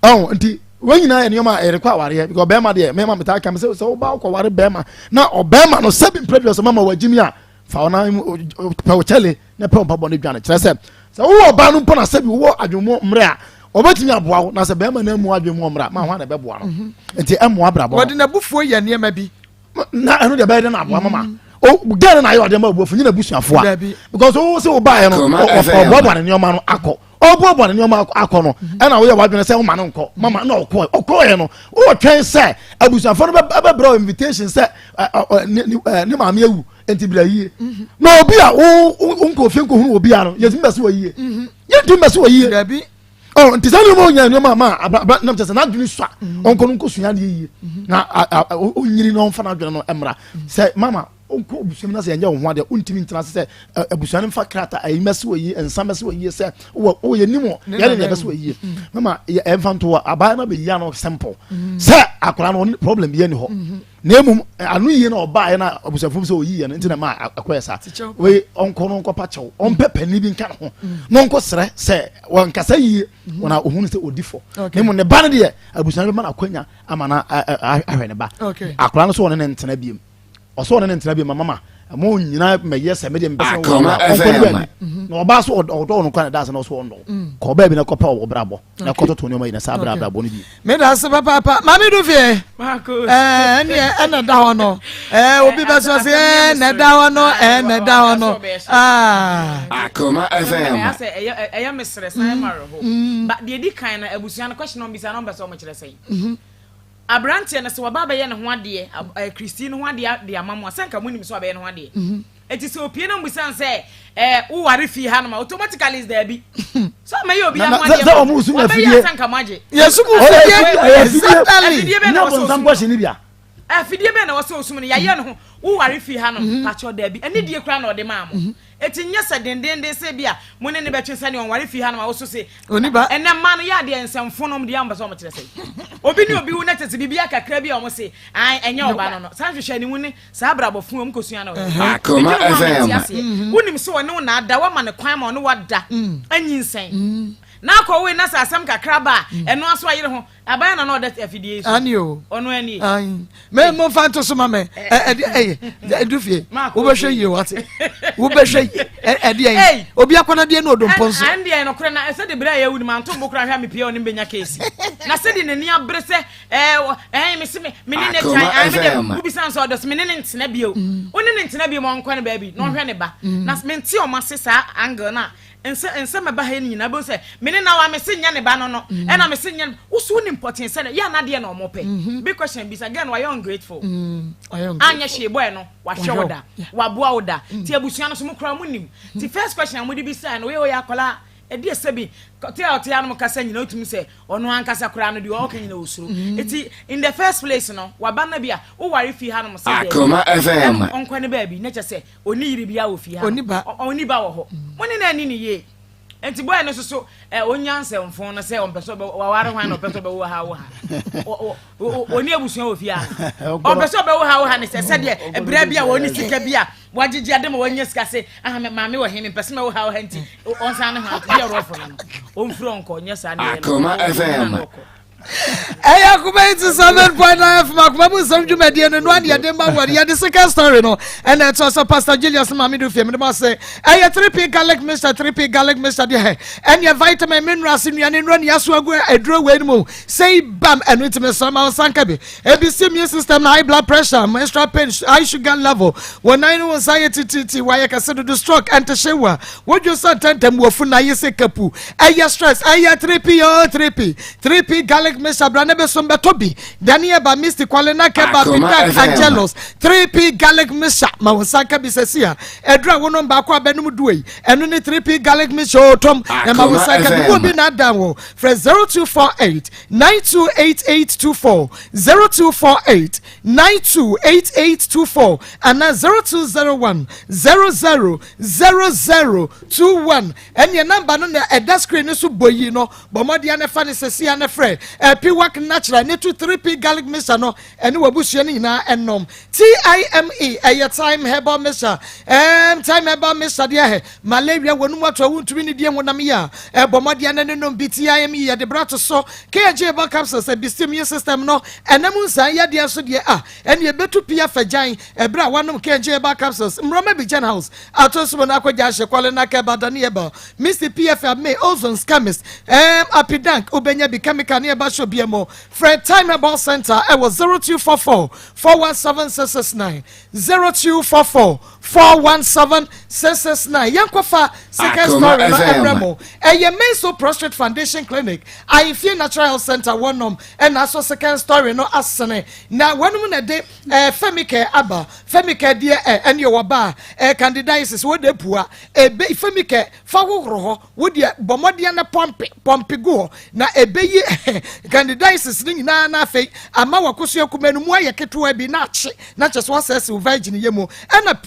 ɔn nti wɔn nyinaa yɛ nneɛma a yɛde kɔ awareɛ because bɛrima deɛ mɛma mɛta aka sɛ sɛ ɔba kɔ ware bɛrima na ɔbɛrima no sɛbi mpere sɛ mama wagyimi a fa ɔnan pɛ wo kyɛle na pɛ wo mpabɔ no dwane kyerɛ sɛ wowɔ ɔbaa no mpo na sɛbi wowɔ adwemmɔ mmerɛ a ɔbɛtumi aboa wo na sɛ bɛrima no amu adwemmɔ mmerɛ a ma ho a na ɛbɛboa no nti ɛmmoa abrabɔ. Wɔde n'abufuo yɛ nneɛma bi. Na ɛno deɛ bɛyɛ dɛ na aboa mama o gɛn na ayɛ ɔde ma abufuo nyina abusuafoɔ a because wo sɛ wobaeɛ no ɔboaboa ne nneɛma no akɔ ɔboaboa ne nneɛma akɔ no ɛna woyɛ w'adwene sɛ woma no nkɔ mama na ɔkɔ ɔkɔɛ no wotwɛn sɛ abusuafoɔ no bɛbrɛ invitation sɛ ne maame awu nti bra yie na obi a wo nkɔ ofie nkɔhunu obi a no yɛtumi bɛsɛ wɔ yie yɛntumi bɛsɛ wɔ yie ɔ nti sɛ nneɛma onya nneɛma ma abra nam kyɛ sɛ n'adwene sua ɔnkɔ no nkɔ sua adeɛ yie na onyini na ɔnfa n'adwene no mmra sɛ mama ɔnkɔ abusua mu na sɛ yɛnyɛ wo ho adeɛ wontumi ntena ase sɛ abusua no mfa krataa ayi mɛsɛ wɔ yie nsa mɛsɛ wɔ yie sɛ wɔ wɔyɛ nim wɔ yɛne ne yɛbɛsɛ wɔ yie mama ɛmfa nto hɔ abaa no abɛyi ano simple sɛ akwadaa no ɔne problem bi ani hɔ na mmom ano yie na ɔbaeɛ na abusuafoɔ sɛ ɔyi yɛ no nti na ma akɔyɛ saa wei ɔnkɔ no ɔnkɔpa kyɛw ɔmpɛ panin bi nka ne ho na ɔnkɔ serɛ sɛ wɔnkasa yie wɔn a ohun sɛ ɔdi fɔ na mmom ne ba no deɛ abusua no bɛma no akwanya ama no ahwɛ ne ba akwadaa no so ɔne ne ntena biem ɔsɛ ɔne ne ntena biem mama. Mo nyinaa mɛyɛ sɛ medeɛ mepɛ sɛ Akoma ɔnkɔ ne FM. baabi na ɔbaa so ɔdɔ ɔno kwan na ɛda ase na ɔso ɔndɔ kɔ baabi na kɔpɛ ɔwɔ brabɔ na kɔtoto nneɛma yi na saa bra abrabɔ no bi. Meda ase papaapa. Maame du fie. Ɛɛ ɛneɛ ɛna da hɔ no. Ɛɛ obi bɛ sɔ se ɛɛ na ɛda hɔ no ɛɛ na ɛda hɔ no. Aa. Akoma FM. Ɛyɛ ɛyɛ mesrɛ san ma werɛho. Ba deɛ di kan no abusua no question na ɔmbisa na ɔmpɛ sɛ ɔmo kyerɛ sɛn. Aberanteɛ no sɛ waba abɛyɛ ne ho adeɛ, ɛɛ Christine ho adeɛ de ama mo a, sɛ nka monim sɛ wabɛyɛ ne ho adeɛ. Eti sɛ opie na mobisa no sɛ, ɛɛ woware fie hanom a, automatically is daabi. Sɛ ɔmɛyɛ obi ho adeɛ ma wo, wabɛyɛ a sɛ nka moagye. Yɛsum fidie, exactly. Afidie bɛn na Nyɛ wɔsɛ bonsam osum? kɔhye ne bia. Afidie bɛn na wɔsɛ osum no? Yɛayɛ ne ho, woware fie hanom, pakyɛw daabi. Anidie koraa na ɔde maa mo. Eti nyɛ sɛ dendeenden sɛ ebia mo ne no bɛtwe sɛnea ɔnware fie hanom a woso se Onni ba. Ɛnɛ mmaa no yɛ adeɛ nsɛmfo nom deɛ a wɔmpɛ sɛ wɔkyerɛ sɛ obi ne obi wo na kyerɛ sɛ biribi akakra bi a wɔn se ae ɛnyɛ ɔba no no saa nhwehwɛ ne mu ne saa abrabɔ fo wɔn kɔsua no wɔ Akoma medwene ho a mente FM. aseɛ wonim sɛ ɔne wo na ada wama ne kwan ma ɔne wada anyinsɛn na akɔ woe na sɛ asɛm kakra ba a ɛno aso ayere ho Aban na na ɔda afidie yi so. Ani o. Ɔno ani. Ayi. Mɛ mo fa nto so ma mɛ. Ɛ ɛdi ɛyɛ ɛdu fie. Wobɛhwɛ yie wate. Wobɛhwɛ yie ɛdi ɛyi. Obi akɔnɔdeɛ ne odompo nso. Ɛn deɛ nɔkorɛ na ɛsɛ de bere a yɛwu no ma nto mbo koraa hwɛ a mepie ɔne mbɛnya keesi. Na sɛ de n'ani abere sɛ ɛɛ ɛn mese me me ne ne tan ɛn me deɛ wobisa nso ɔdɔ sɛ me ne ne ntena bio. Wo ne ne ntena bio ma ɔnkɔ ne baabi na ɔnhwɛ ne ba. Na mente ɔmo ase saa angle no a Nsɛ nsɛm ɛba ha yi nyinaa bɛhu sɛ me ne nawa me se nyɛ ne ba no no mm. ɛna me se nyɛ wo so wonim pɔten sɛ yɛ anadeɛ na ɔmo pɛ mm-hmm. big question bisa girl no wayɛ ungrateful mm, anyɛ hwee bɔɛ no wahwɛ wo da waboa wo da mm. ti abusua no so mo koraa mo nim ti mm. first question a mo de bisa no woyɛ woyɛ akwadaa ɛdi ɛsɛ bi te a ɔte anom kasa nyina otumi sɛ ɔno ankasa koraa no deɛ ɔka nyina osuro mm-hmm. eti in the first place no waba na bi a woware fi hanom sɛ deɛ ɔnkɔ ne baabi ne kyɛ sɛ Ɔnni yere biara wɔ fie ha. Ɔnni ba. Ɔnni ba wɔ hɔ. Mo ne no anni no yie. Nti boy no soso ɛ ɔnya nsɛmfo no sɛ ɔmpɛ sɛ ɔbɛ waware hwan na ɔpɛ sɛ ɔbɛwo ha wo ha. Ɔnni abusua wɔ fie ha. Ɔmpɛ sɛ ɔbɛwo ha wo ha ne sɛ sɛdeɛ ɛberɛ bi a wɔne sika bi a wagyegye ade ma wanya sika se aha me maame wɔ he mempɛ sɛ mɛwo ha wo ha nti ɔnsan ne ho ato yɛ rɔfo no no ɔmfiri ɔnkɔ nyɛ saa ne yɛ no. Akoma FM. Ɛyɛ akoma 87.9 FM akoma mu nsɛm dwumadie no no ane yɛde ma wɔde yɛde second story no ɛna ɛtoa so Pastor Julius Maame do fie mede mo ase ɛyɛ 3P garlic mixture 3P garlic mixture deɛ hɛ ɛneɛ vitamin minerals nnuane nnuro ne yɛaso agu aduro wei no mu sei bam ɛno nti mesrɛ ma wo nsa nka bi ebi si immune system na high blood pressure menstrual pain high sugar level wɔn nan ne wɔn nsa yɛ tititi wɔayɛ kɛse dodo stroke ɛntehye wa wodwo nsa ntɛntɛm wɔfu na ayɛ sɛ kapu ɛyɛ stress ɛyɛ 3P o 3P 3P garlic mixture bra ne bɛsom bɛtɔ bi dane ɛba misty kwale na kɛba Akoma bidak FM. angelos 3P garlic mixture ma wo nsa nka bi sɛsi a ɛduru a wonom baako a bɛnom du yi ɛno ne 3P garlic mixture o tɔm na ma wo Akoma nsa nka bi FM. wo bi na adan wo frɛ 0248 928824 0248 928824 anaa 0201 00 0021 ɛneɛ namba no na ɛda screen no so bɔ yi no bɔ mmɔden ne fa ne sɛsia ne frɛ Piwak Natural ne to 3P garlic mixture no ɛne wabusua no nyinaa ɛnom Time ɛyɛ Time herbal mixture Time herbal mixture deɛ hɛ malaria wɔn mu ato a wontumi ne die honam yi a ɛbɔ mmɔden ne ne nom bi Time yɛde bra to so KG herbal capsules ɛbisi immune system no ɛnam nsan yadeɛ nso deɛ a ɛne ɛbɛtu pia fagyan ɛberɛ a wanom KG herbal capsules mmorɔma bi gen house ato so no akɔgya ahyɛ kwale na kɛba dane herbal Misty PF Ame Ozone Chemist Apidank wobɛnya bi chemical ne ɛba hyɛ bia mu frɛ Time Herbal Center ɛwɔ 0244 417 669 0244 417 669 yɛnkɔfa second Akoma story no FM. ɛbrɛ mo ɛyɛ Menso Prostate Foundation Clinic Ahemfie Natural Health Center wɔnom ɛna aso second story no asene na wɔnom na de Femicare aba. Femicare deɛ ɛne ɛwɔ ba a candidiasis wɔde pua ebe Femicare fa hohoro hɔ wo deɛ bɔ mmɔden na pɔmpe pɔmpe gu hɔ na ebeyi candidiasis no nyinaa na afei ama wakoso akuma no mu ayɛ ketewa bi na akye na kyɛ so asɛse wo virgin yɛ mu ɛna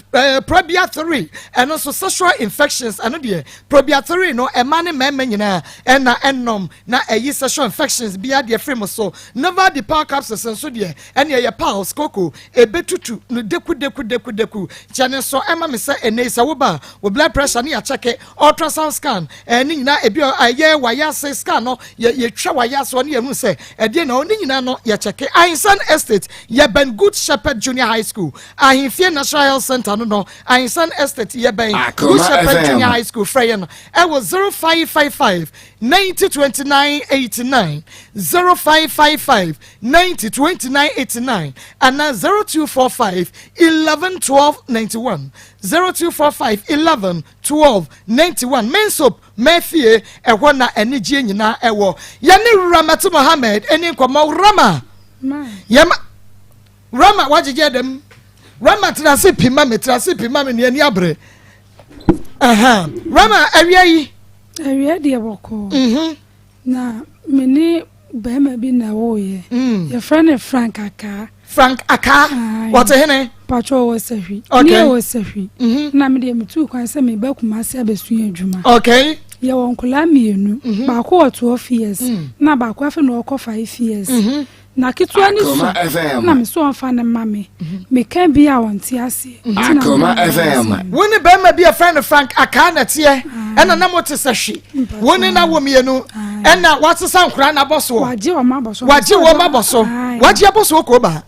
Probia 3 ɛno nso sexual infections ɛno deɛ Probia 3 no ɛma ne mmarima nyinaa ɛna ɛnom na ɛyi sexual infections bi adeɛ firi mu so. Nova de power capsules nso deɛ ɛne ɛyɛ piles koko ebetutu no deku deku deku deku kyɛ ne nso ɛma me sɛ ɛnɛ sɛ woba wo blood pressure ne yɛakyɛke ultrasound scan ɛne nyinaa ebi ɛyɛ wayase scan no yɛ yɛtwa wayase ɔne yɛhu sɛ ɛdeɛ na ɔne nyinaa no yɛkyɛke. Ahinsan Estate yɛbɛn Good Shepherd Junior High School, Ahemfie National Health Center. ɛno no Ahinsan Estate yɛbɛn Good Shepherd Junior High School. Frɛ yɛn ɛwɔ 0555 90 29 89, 0555 90 29 89 anaa 0245 11 12 91, 0245 11 12 91. Main Soap Mafie, ɛhɔ na anigyeɛ nyinaa ɛwɔ. Yɛne Ramatu Mohammed ɛni nkɔmmɔ. Rama, yɛma Rama wagyegye dɛm. Rama, tena ase pima me, tena ase pima me, nea ani abere. Rama, awia yi. Awia deɛ bɔkɔɔ. Na me ne bɛrima bi na ɛwɔɔyɛ. Yɛfrɛ no Frank Akaa. Frank Akaa, wɔte hene? Patro, wɔ Sahwi. Ne wɔ Sahwi. Na me deɛ metuu kwan sɛ meba Kumase abɛsua adwuma. Yɛwɔ nkɔlaa mmienu. Baako wɔ 12 years. Na baako afei na ɔkɔ 5 years. Na ketewa ne su na me so ɔmfa ne ma me. Meka bi a ɔnte aseɛ. Nti na Akoma mema no FM. asɛm. Wo ne bɛrima bi a frɛ no Frank Akaa na teɛ, ɛna na mote sɛ hwe wo ne na wɔ mmienu, ɛna wasesa nkora na abɔ soɔ. Wagye wɔn abɔ so. Wagye wɔn abɔ so. Wagye abɔ so kɔ ba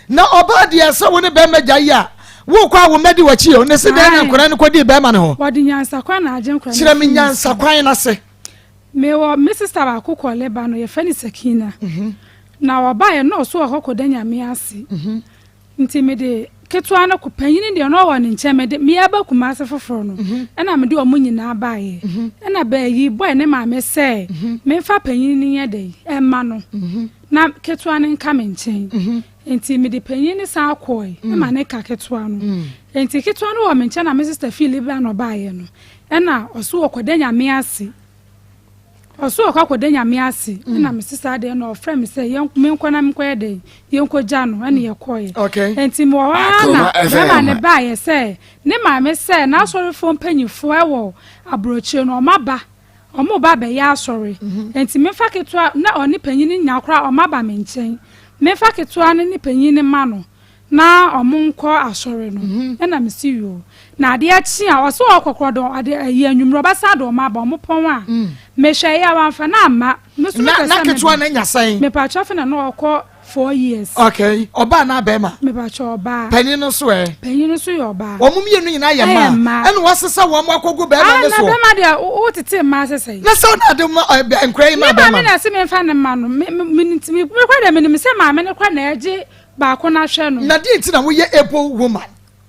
na ɔbaa deɛ sɛ wo ne bɛrima gya yi a wokɔ a wo mma di w'akyi o ne se dɛn na nkora no kɔdii bɛrima no hɔ? Wɔde nyansakwan na agye nkora no Kyerɛ me firi ne nyansakwan no ase. Mewɔ me sister baako kɔ Leba no, yɛfrɛ no Sakina. Na ɔbaeɛ na ɔso wɔ hɔ kɔda Nyame ase. Nti mede ketewa no kɔ, panyini deɛ na ɔwɔ ne nkyɛn. Mede meaba Kumase foforɔ no, ɛna mede ɔmo nyinaa baeɛ. Ɛna baayi bɔɛ ne maame sɛ memfa panyini no nyɛ dɛ ɛma no na ketewa no nka me nkyɛn. Nti mede panyin no san kɔe ɛma ne ka ketewa no. Nti ketewa no wɔ me nkyɛn na me sister fii Leba na ɔbaeɛ no, ɛna ɔso wɔ kɔda Nyame ase, ɔso ɔkɔ akɔda Nyame ase. Ɛna me sister adeɛ na ɔfrɛ me sɛ yɛn menkɔ na menkɔyɛ dɛ yɛnkɔgya no, ɛna yɛkɔɛ. Nti mewɔ hɔ ara na Akoma FM. bɛrima ne baayɛ sɛ ne maame sɛ n'asɔrefoɔ mpanyinfoɔ ɛwɔ aburokyire no ɔmo aba, ɔmo ba bɛyɛ asɔre, nti memfa ketewa na ɔne panyin no nya koraa ɔmo aba me nkyɛn, memfa ketewa no ne panyin no ma no na ɔmo nkɔ asɔre no. Ɛna mesi yoo, na adeɛ kye a ɔsɛ ɔkɔkɔrɔ dɔn ade ayi anwummerɛ ɔbɛsa de ɔmo aba. Ɔmo pɔn a mehwɛ yi a wamfa na ama me so. Na Mepɛ na sɛ ketewa mede no anya sɛn? Mepatwa fɛ na na ɔkɔ 4 years. Okay, ɔbaa na bɛrima? Mepatwa, ɔbaa. Panyin no so ɛ? Panyin no so yɛ ɔbaa. Wɔn mmienu nyinaa yɛ Ɛyɛ mmaa? Mmaa. Ɛna wɔasesa wɔn akɔgu bɛrima Ah, no na so. Bɛrima deɛ wo tete mmaa sɛsɛ. Na sɛ ɔna ade ma ɛ nkora yi ma Ne maame bɛrima na ɛsɛ memfa ne ma no. Me me me me me kora deɛ menim sɛ maame ne kora na ɛgye baako no ahwɛ no. Na deɛ nti na woyɛ able woman,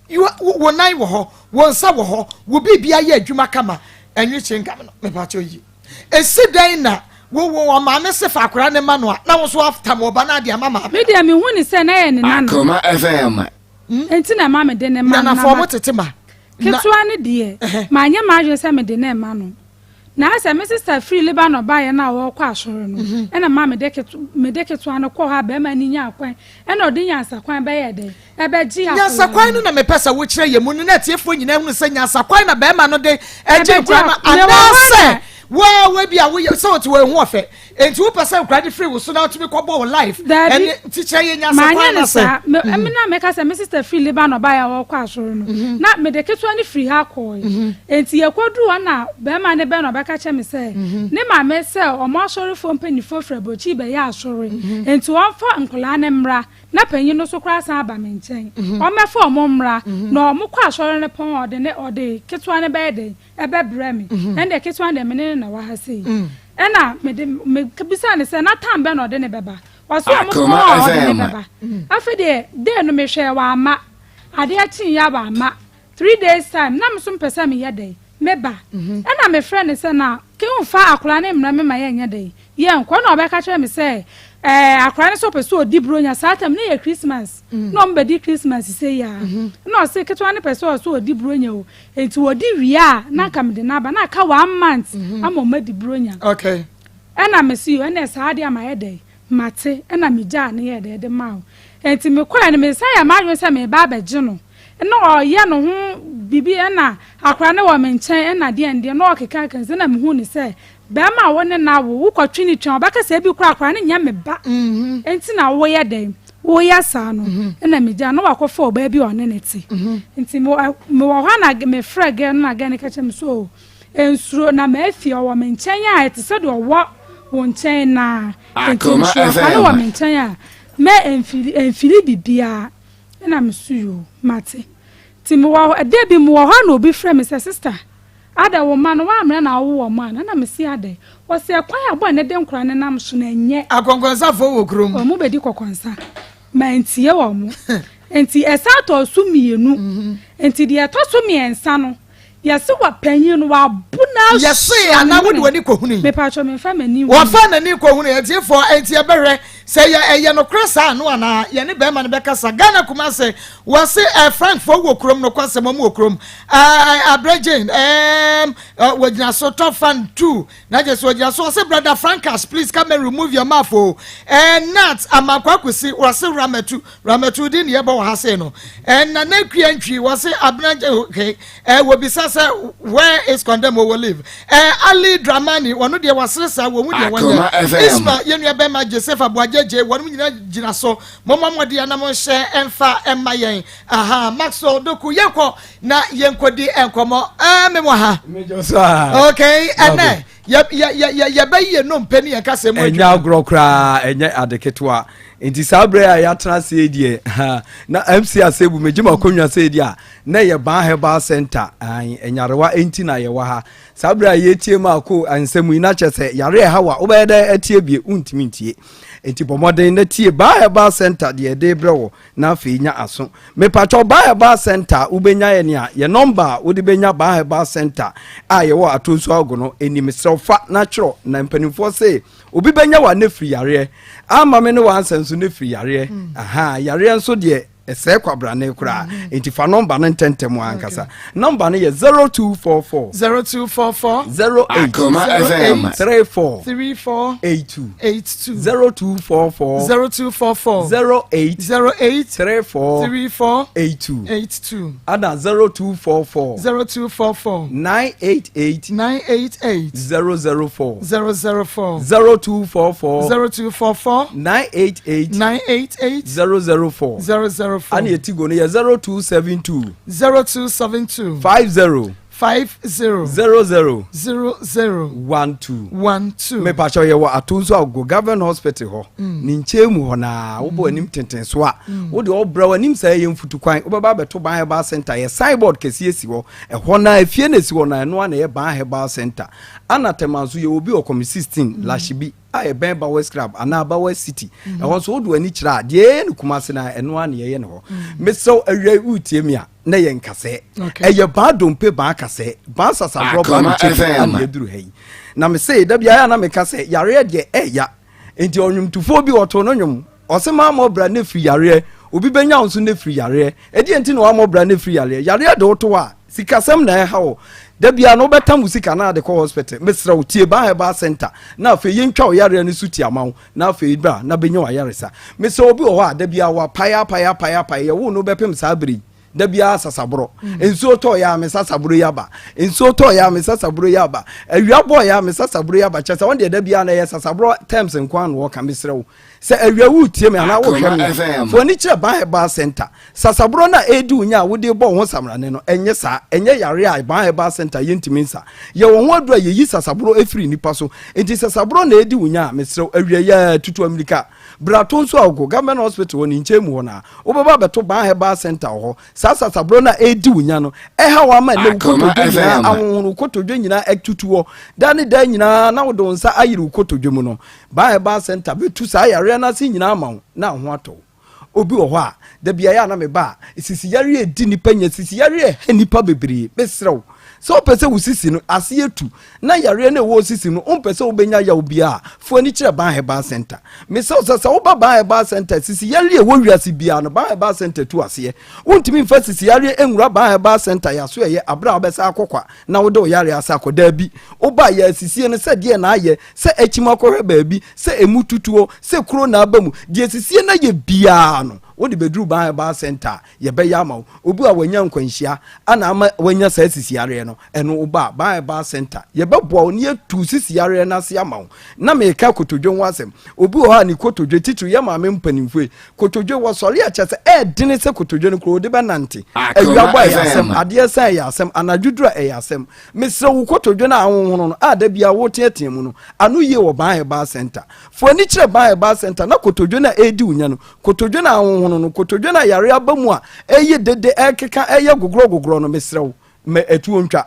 you are- wo nan wɔ hɔ, wo nsa wɔ hɔ, wo biribia yɛ adwuma kama, ɛnwe kye nkam no mepakyɛ yi esi dɛn na wo wo maame se fa akora ne ma no a na wo so atam ɔba no ade ama maame? Me deɛ mehu ne sɛ na yɛ ne nana. Akoma FM. Nti na ɛma mede ne ma no. Nanafoɔ mo tete ma na Ketewa no deɛ manyɛ m'adwene sɛ mede ne ma no, na sɛ me sister firi Lebanon baeɛ no a wɔrekɔ asɔre no, ɛna ma mede ketewa no kɔɔ hɔ a bɛrima no nyaa kwan, ɛna ɔde nyansakwan bɛyɛ dɛ ɛbɛgye akwadaa. Nyansakwan no na mepɛ sɛ wokyerɛ yɛ mu no na atiefoɔ nyinaa hunu sɛ nyansakwan na bɛrima no de ɛgye Ɛbɛgye nkora no mewɔ hɔ anaasɛ na- waa wa bi a woyɛ sɛ wote wɔn ho ɔfɛ nti wopɛ sɛ nkora de firi wo so na wotumi kɔbɔ wo life. Daabi. Ɛne nti kyerɛ yɛ Maanyɛ nyansakwan ne no saa. sɛ Me na meka sɛ me sister firi Lebanon baeɛ a wɔrekɔ asɔre no, na mede ketewa no firi ha kɔe. Nti yɛkɔduru hɔ na bɛrima ne bɛn na ɔbɛka kyerɛ me sɛ ne maame sɛ ɔmo asɔrefoɔ mpanyinfoɔ firi aburokyi bɛyɛ asɔre, nti wɔmfa nkɔlaa ne mmra na panyin no so koraa san aba me nkyɛn, ɔmmɛfa ɔmo mmra na ɔmo kɔ asɔre no pɔn, ɔde ne ɔde ketewa no bɛyɛ dɛn ɛbɛbrɛ me. Ɛnna ketewa no deɛ me ne no na wɔ ha sei. Ɛna mede me bisa ne sɛ na tam bɛn na ɔde ne bɛba. Ɔso ɔmo pɔn Akoma a ɔde ne FM. bɛba. Afei deɛ day no mehwɛ wama, adeɛ kyen yɛ wama, 3 days time na me so mpɛ sɛ meyɛ dɛn meba. Ɛna mefrɛ ne sɛ na kewumfa akwaraa ne mmara me ma yɛnyɛ dɛn yɛnkɔ, na ɔbɛka kyerɛ me sɛ akwaraa no sɛ ɔpɛ sɛ ɔdi buronya. Saa tam ne yɛ Christmas na ɔmo bɛdi Christmas sɛ yia, na ɔse ketewa no pɛ sɛ ɔsɛ ɔdi buronya o, nti wɔdi wie a na nka mede n'aba na aka one month ama ɔmo adi buronya. Ɛna mesi yo, ɛna saa adeɛ ama yɛ dɛn mate, ɛna megyaa ne yɛ dɛn de ma o. Nti mekɔɛ no mesan yɛ m'adwene sɛ meba abɛgye no na ɔyɛ no ho bibi, ɛna akwaraa no wɔ me nkyɛn, ɛna deɛ ndeɛ na ɔkeka ka sɛ na mehu ne sɛ bɛrima a wo ne na wo wokɔtwe ne twa ɔbɛka sɛ ebi kora akwaraa no nyɛ me ba, nti na woyɛ dɛn woyɛ saa no. Ɛna megyaa na wakɔfa ɔbaa bi a ɔne ne te. Nti mewɔ hɔ na mefrɛ gɛ no na gɛ no ka kyerɛ me so o nsuro na maafi ɔwɔ me nkyɛn a ɛte sɛ deɛ ɔwɔ wo nkyɛn naa, nti Akoma nsuro akwaraa no wɔ FM. me nkyɛn a mɛ mfiri mfiri bibiara. Ɛna meso yo mate. Nti mewɔ hɔ, ɛda bi mewɔ hɔ a na obi frɛ me sɛ, Sista, adɛn wo mma no woammrɛ na wowo wɔn ana? Ɛna mese, Adɛn? Ɔse, ɛkwan a bɔne no de nkwadaa no nam so no ɛnyɛ. Akɔnkɔnsafoɔ wɔ kurom. Wɔn bɛdi kɔkɔnsa. Mantie wɔn. Nti ɛsan tɔɔ so mmienu. Nti deɛ ɛtɔ so mmiɛnsa no, Yɛse wa panyin no wabo no asu. Yɛse anaa wode w'ani kɔhunui? Mepatwɔ memfa m'ani nhunui. Wɔfa n'ani kɔhunui atiefoɔ enti yɛbɛhwɛ sɛ yɛ ɛyɛ nokorɛ saa ano anaa yɛne bɛrima no bɛkasa Ghana Kumase wɔse eh, Frank foɔ wɔ kurom nokwasɛm wɔn wɔ kurom eh, Abrɛ Jane eh, wɔgyina so top fan 2 Na gyes ogyina so ɔse brother Frankas please come and remove your mouth o eh Nat Amankwa Kwesi wɔse Ramatu Ramatu din ne yɛbɔ wɔ ha sei no eh Nana Akua Ntwi wɔse Abena okay eh wɔbisa sɛ where is condemn ɔwɔ leave eh Ali Dramani wɔno deɛ wɔsere saa wɔhu deɛ wɔnyɛ Isma yɛn nua bɛma Joseph Aboagyegye wɔnom nyina gyina so mommɔ mmɔden na monhyɛ ɛmfa ɛma yɛn aha Maxwell Doku yɛnkɔ na yɛnkɔdi nkɔmmɔ ɛɛ me wɔ ha okay ɛnɛ yɛbɛyi yɛn nnompe ne yɛn kasa mu ɛnyɛ agorɔ koraa ɛnyɛ ade ketewa nti saa berɛ a yɛatena ase deɛ na mc asɛbu megye m'akonnwa sɛ deɛ a na ɛyɛ ban herbal center ɛnyarewa ɛnti na yɛwɔ ha saa berɛ a yɛtie mu ako nsɛm yi na kyɛ sɛ yare ɛha wa wobɛyɛ dɛ atie bie wontumi ntie nti bɔ mmɔden na tie ban herbal center deɛ ɛde brɛ wɔ na afei nya aso. Mepakyɛw Baa Herbal Centre a wobɛnya yɛ nea yɛ nɔmba a wode bɛnya Baa Herbal Centre a yɛwɔ Atonsu Agogo no ɛni. Mesrɛ wo fa na twerɛ na mpanimfoɔ se obi bɛnya wo a ne firi yareɛ. Ama me ne w'ansɛ nso ne firi yareɛ. Ahaa yareɛ nso deɛ ɛsɛe kwabrane koraa. Nti fa nɔmba no ntɛntɛm ankasa. Nɔmba no yɛ 0244 0244 08 Akoma FM 34 34 82 82 0244 0244 08 08 34 34 82 82 ana 0244 0244 988 988 004 004 0244 0244 988 988 004 004 ana etigo no yɛ 0272 0272 50 50 00 00 12 12 mepakyɛw yɛwɔ ato nso agogo government hospital hɔ Mm. ne nkyɛn mu hɔ naa wobɔ anim tenten so a wode ɔbrɛ w'anim sɛ ɛyɛ mfutu kwan wobɛba abɛto ban herbal center yɛ signboard kɛseɛ si hɔ ɛhɔ naa efie na esi hɔ naa ɛno a na ɛyɛ ban herbal center ana tɛma nso yɛwɔ bi wɔ kɔmi 16 lahyebi a ɛbɛn Bowers Club anaa Bowers City mm. ɛhɔ nso wode w'ani kyerɛ a deɛ yɛyɛ no Kumase no ɛno a na yɛyɛ no hɔ mm. mesrɛ wo awia woretie mi a na yɛ nkasɛɛ ɛyɛ baa dompe baa kasɛɛ baa sasaborɔ baa mekyɛ ana yɛduru ha yi na mese da biara na meka sɛ yareɛ deɛ ɛya nti ɔnwomtofoɔ bi ɔto no nwom ɔse maa mɔbra ne firi yareɛ obi bɛnya wo nso ne firi yareɛ ɛdeɛ nti na wamɔbra ne firi yareɛ yareɛ de woto a Sikasɛm na ɛha wo. Da biara no wobɛtam wo sika na ade kɔ hospital. Mesrɛ wo, tie Baa Herbal Centre na afei yɛntwa wo yareɛ no so ti ama wo na afei bra na bɛnya w'ayaresa. Mesrɛ wo, obi wɔ hɔ a da biara wapae apae apae apae, yɛwoo no bɛpem saa berɛ yi, da biara sasaborɔ. Nsuo tɔɔ yɛ a me sasaborɔ yi aba. Nsuo tɔɔ yɛ a me sasaborɔ yi aba. Awia bɔɔ yɛ a me sasaborɔ yi aba. Kyerɛ sɛ wɔn deɛ da biara no ɛyɛ sasaborɔ terms nko ara na wɔka. Mesrɛ wo, Sɛ awia woretie me anaa worehwɛ me a, fa w'ani kyerɛ Ban Herbal Center. Sasaborɔ no a ɛredi wo nya a wode rebɔ wo ho samrane no, ɛnyɛ saa. Ɛnyɛ yareɛ a Ban Herbal Center yɛntumi nsa. Yɛwɔ ho aduro a yɛyi sasaborɔ firi nnipa so. Enti sasaborɔ na ɛredi wo nya a, mesrɛ wo, awia yi ara, tutu amirika bra Tonsu Agogo, Government Hospital hɔ ne nkyɛn mu hɔ no ara. Wobɛba abɛto Ban Herbal Center wɔ hɔ. Saa sasaborɔ no a ɛredi wo nya no, ɛha wo ama ɛnnɛ wo kotodwe nyinaa ahonhono, wo kotodwe nyinaa atutu hɔ. Da ne da nyinaa na wode wo nsa ayere wo kotodwe mu no, Baa Herbal Center bɛtu saa yareɛ no ase nyinaa ama wo na wo ho atɔ wo. Obi wɔ hɔ a, da biara a na meba a, sisi yareɛ ɛdi nnipa nya, sisi yareɛ ɛha nnipa bebree. Mesrɛ wo, sɛ wopɛ sɛ wo sisi no ase atu na yareɛ no ɛwɔ wo sisi no wompɛ sɛ wobɛnya yaw biara a, fa w'ani kyerɛ Baa Herbal Center. Mesrɛ wo sɛ sɛ woba Baa Herbal Center, sisi yareɛ ɛwɔ wiase biara no, Baa Herbal Center tu aseɛ. Wontumi mfa sisi yareɛ nwura Baa Herbal Center yɛaso ɛyɛ aberɛ a wobɛsan akɔ kwa na wode wo yareɛ asa akɔ. Daabi, woba a yɛasisie no sɛ deɛ na ayɛ sɛ akyim akɔhwɛ baabi, sɛ emu tutuo, sɛ kuro na aba mu, deɛ sisie no ayɛ biara no, wode bɛduru Ban Herbal Centre a, yɛbɛyɛ ama wo. Obi a wanya nkwanhyia ana ama wanya saa sisiyareɛ no, ɛno woba a, Ban Herbal Centre, yɛbɛboa wo na yɛatu sisiyareɛ no ase ama wo. Na meka kotodwe ho asɛm. Obi wɔ hɔ a ne kotodwe, titiriw yɛn maame mpanimfoɔ yi, kotodwe, wɔsɔre a kyerɛ sɛ ɛɛdene sɛ kotodwe no koraa wɔde bɛnante. Awia bɔ a ɛyɛ asɛm, adeɛ sa a ɛyɛ asɛm, anadwo duru a ɛyɛ asɛm. Mesrɛ wo kotodwe no a ahonhono no a da biara woreteatea mu no, ano yie wɔ Ban Herbal Centre. Fa w'ani kyerɛ Ban Herbal Centre na kotodwe no a ɛredi wo nya no, kotodwe no a ahonhono ahono no, kotodwe no a yareɛ aba mu a ɛyɛ dede, ɛkeka, ɛyɛ gogorɔ gogorɔ no, mesrɛ wo, ma atuo ntwa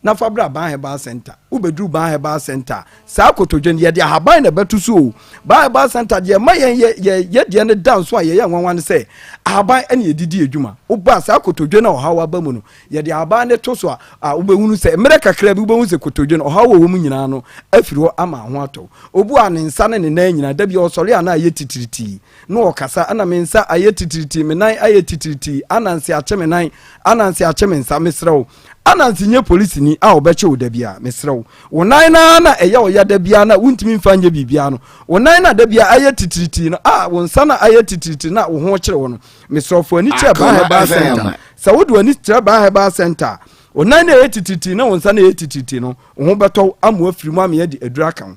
na fa bra Ban Herbal Center. Wobɛduru Ban Herbal Center a, saa kotodwe no, yɛde ahaban na ɛbɛto so o. Ban Herbal Center deɛ ɛma yɛn yɛ yɛ yɛ deɛ no da nso a yɛyɛ nwanwa no sɛ, ahaban ɛna yɛde di adwuma. Woba a, saa kotodwe no a ɔhaw aba mu no, yɛde ahaban no to so a, a wobɛhunu sɛ mmerɛ kakra bi wobɛhu sɛ kotodwe no ɔhaw a ɛwɔ mu nyinaa no afiri hɔ ama ho atɔ wo. Obu a ne nsa ne ne nan nyinaa, da bi ɔsɔre a na ayɛ titiritii na ɔkasa, ɛna me nsa ayɛ titiritii, me nan ayɛ titiritii, ananse akye me nan, ananse akye me nsa, mesrɛ wo, ananse nyɛ polisini a ɔbɛkye wo da biara, mesrɛ wo, wo nan no ara na ɛyɛ ɔya da biara na wontumi mfa nyɛ biribiara no, wo nan na da biara ayɛ titiritii no a, wo nsa na ayɛ titiritii na wo ho kyere wo no, mesrɛ wo, fa w'ani kyerɛ Ban Herbal Center. Sɛ wode w'ani kyerɛ Ban Herbal Center a, wo nan na ɛyɛ titiritii na wo nsa na ɛyɛ titiritii no, wo ho bɛtɔ wo ama woafiri mu ama yɛde aduru aka ho.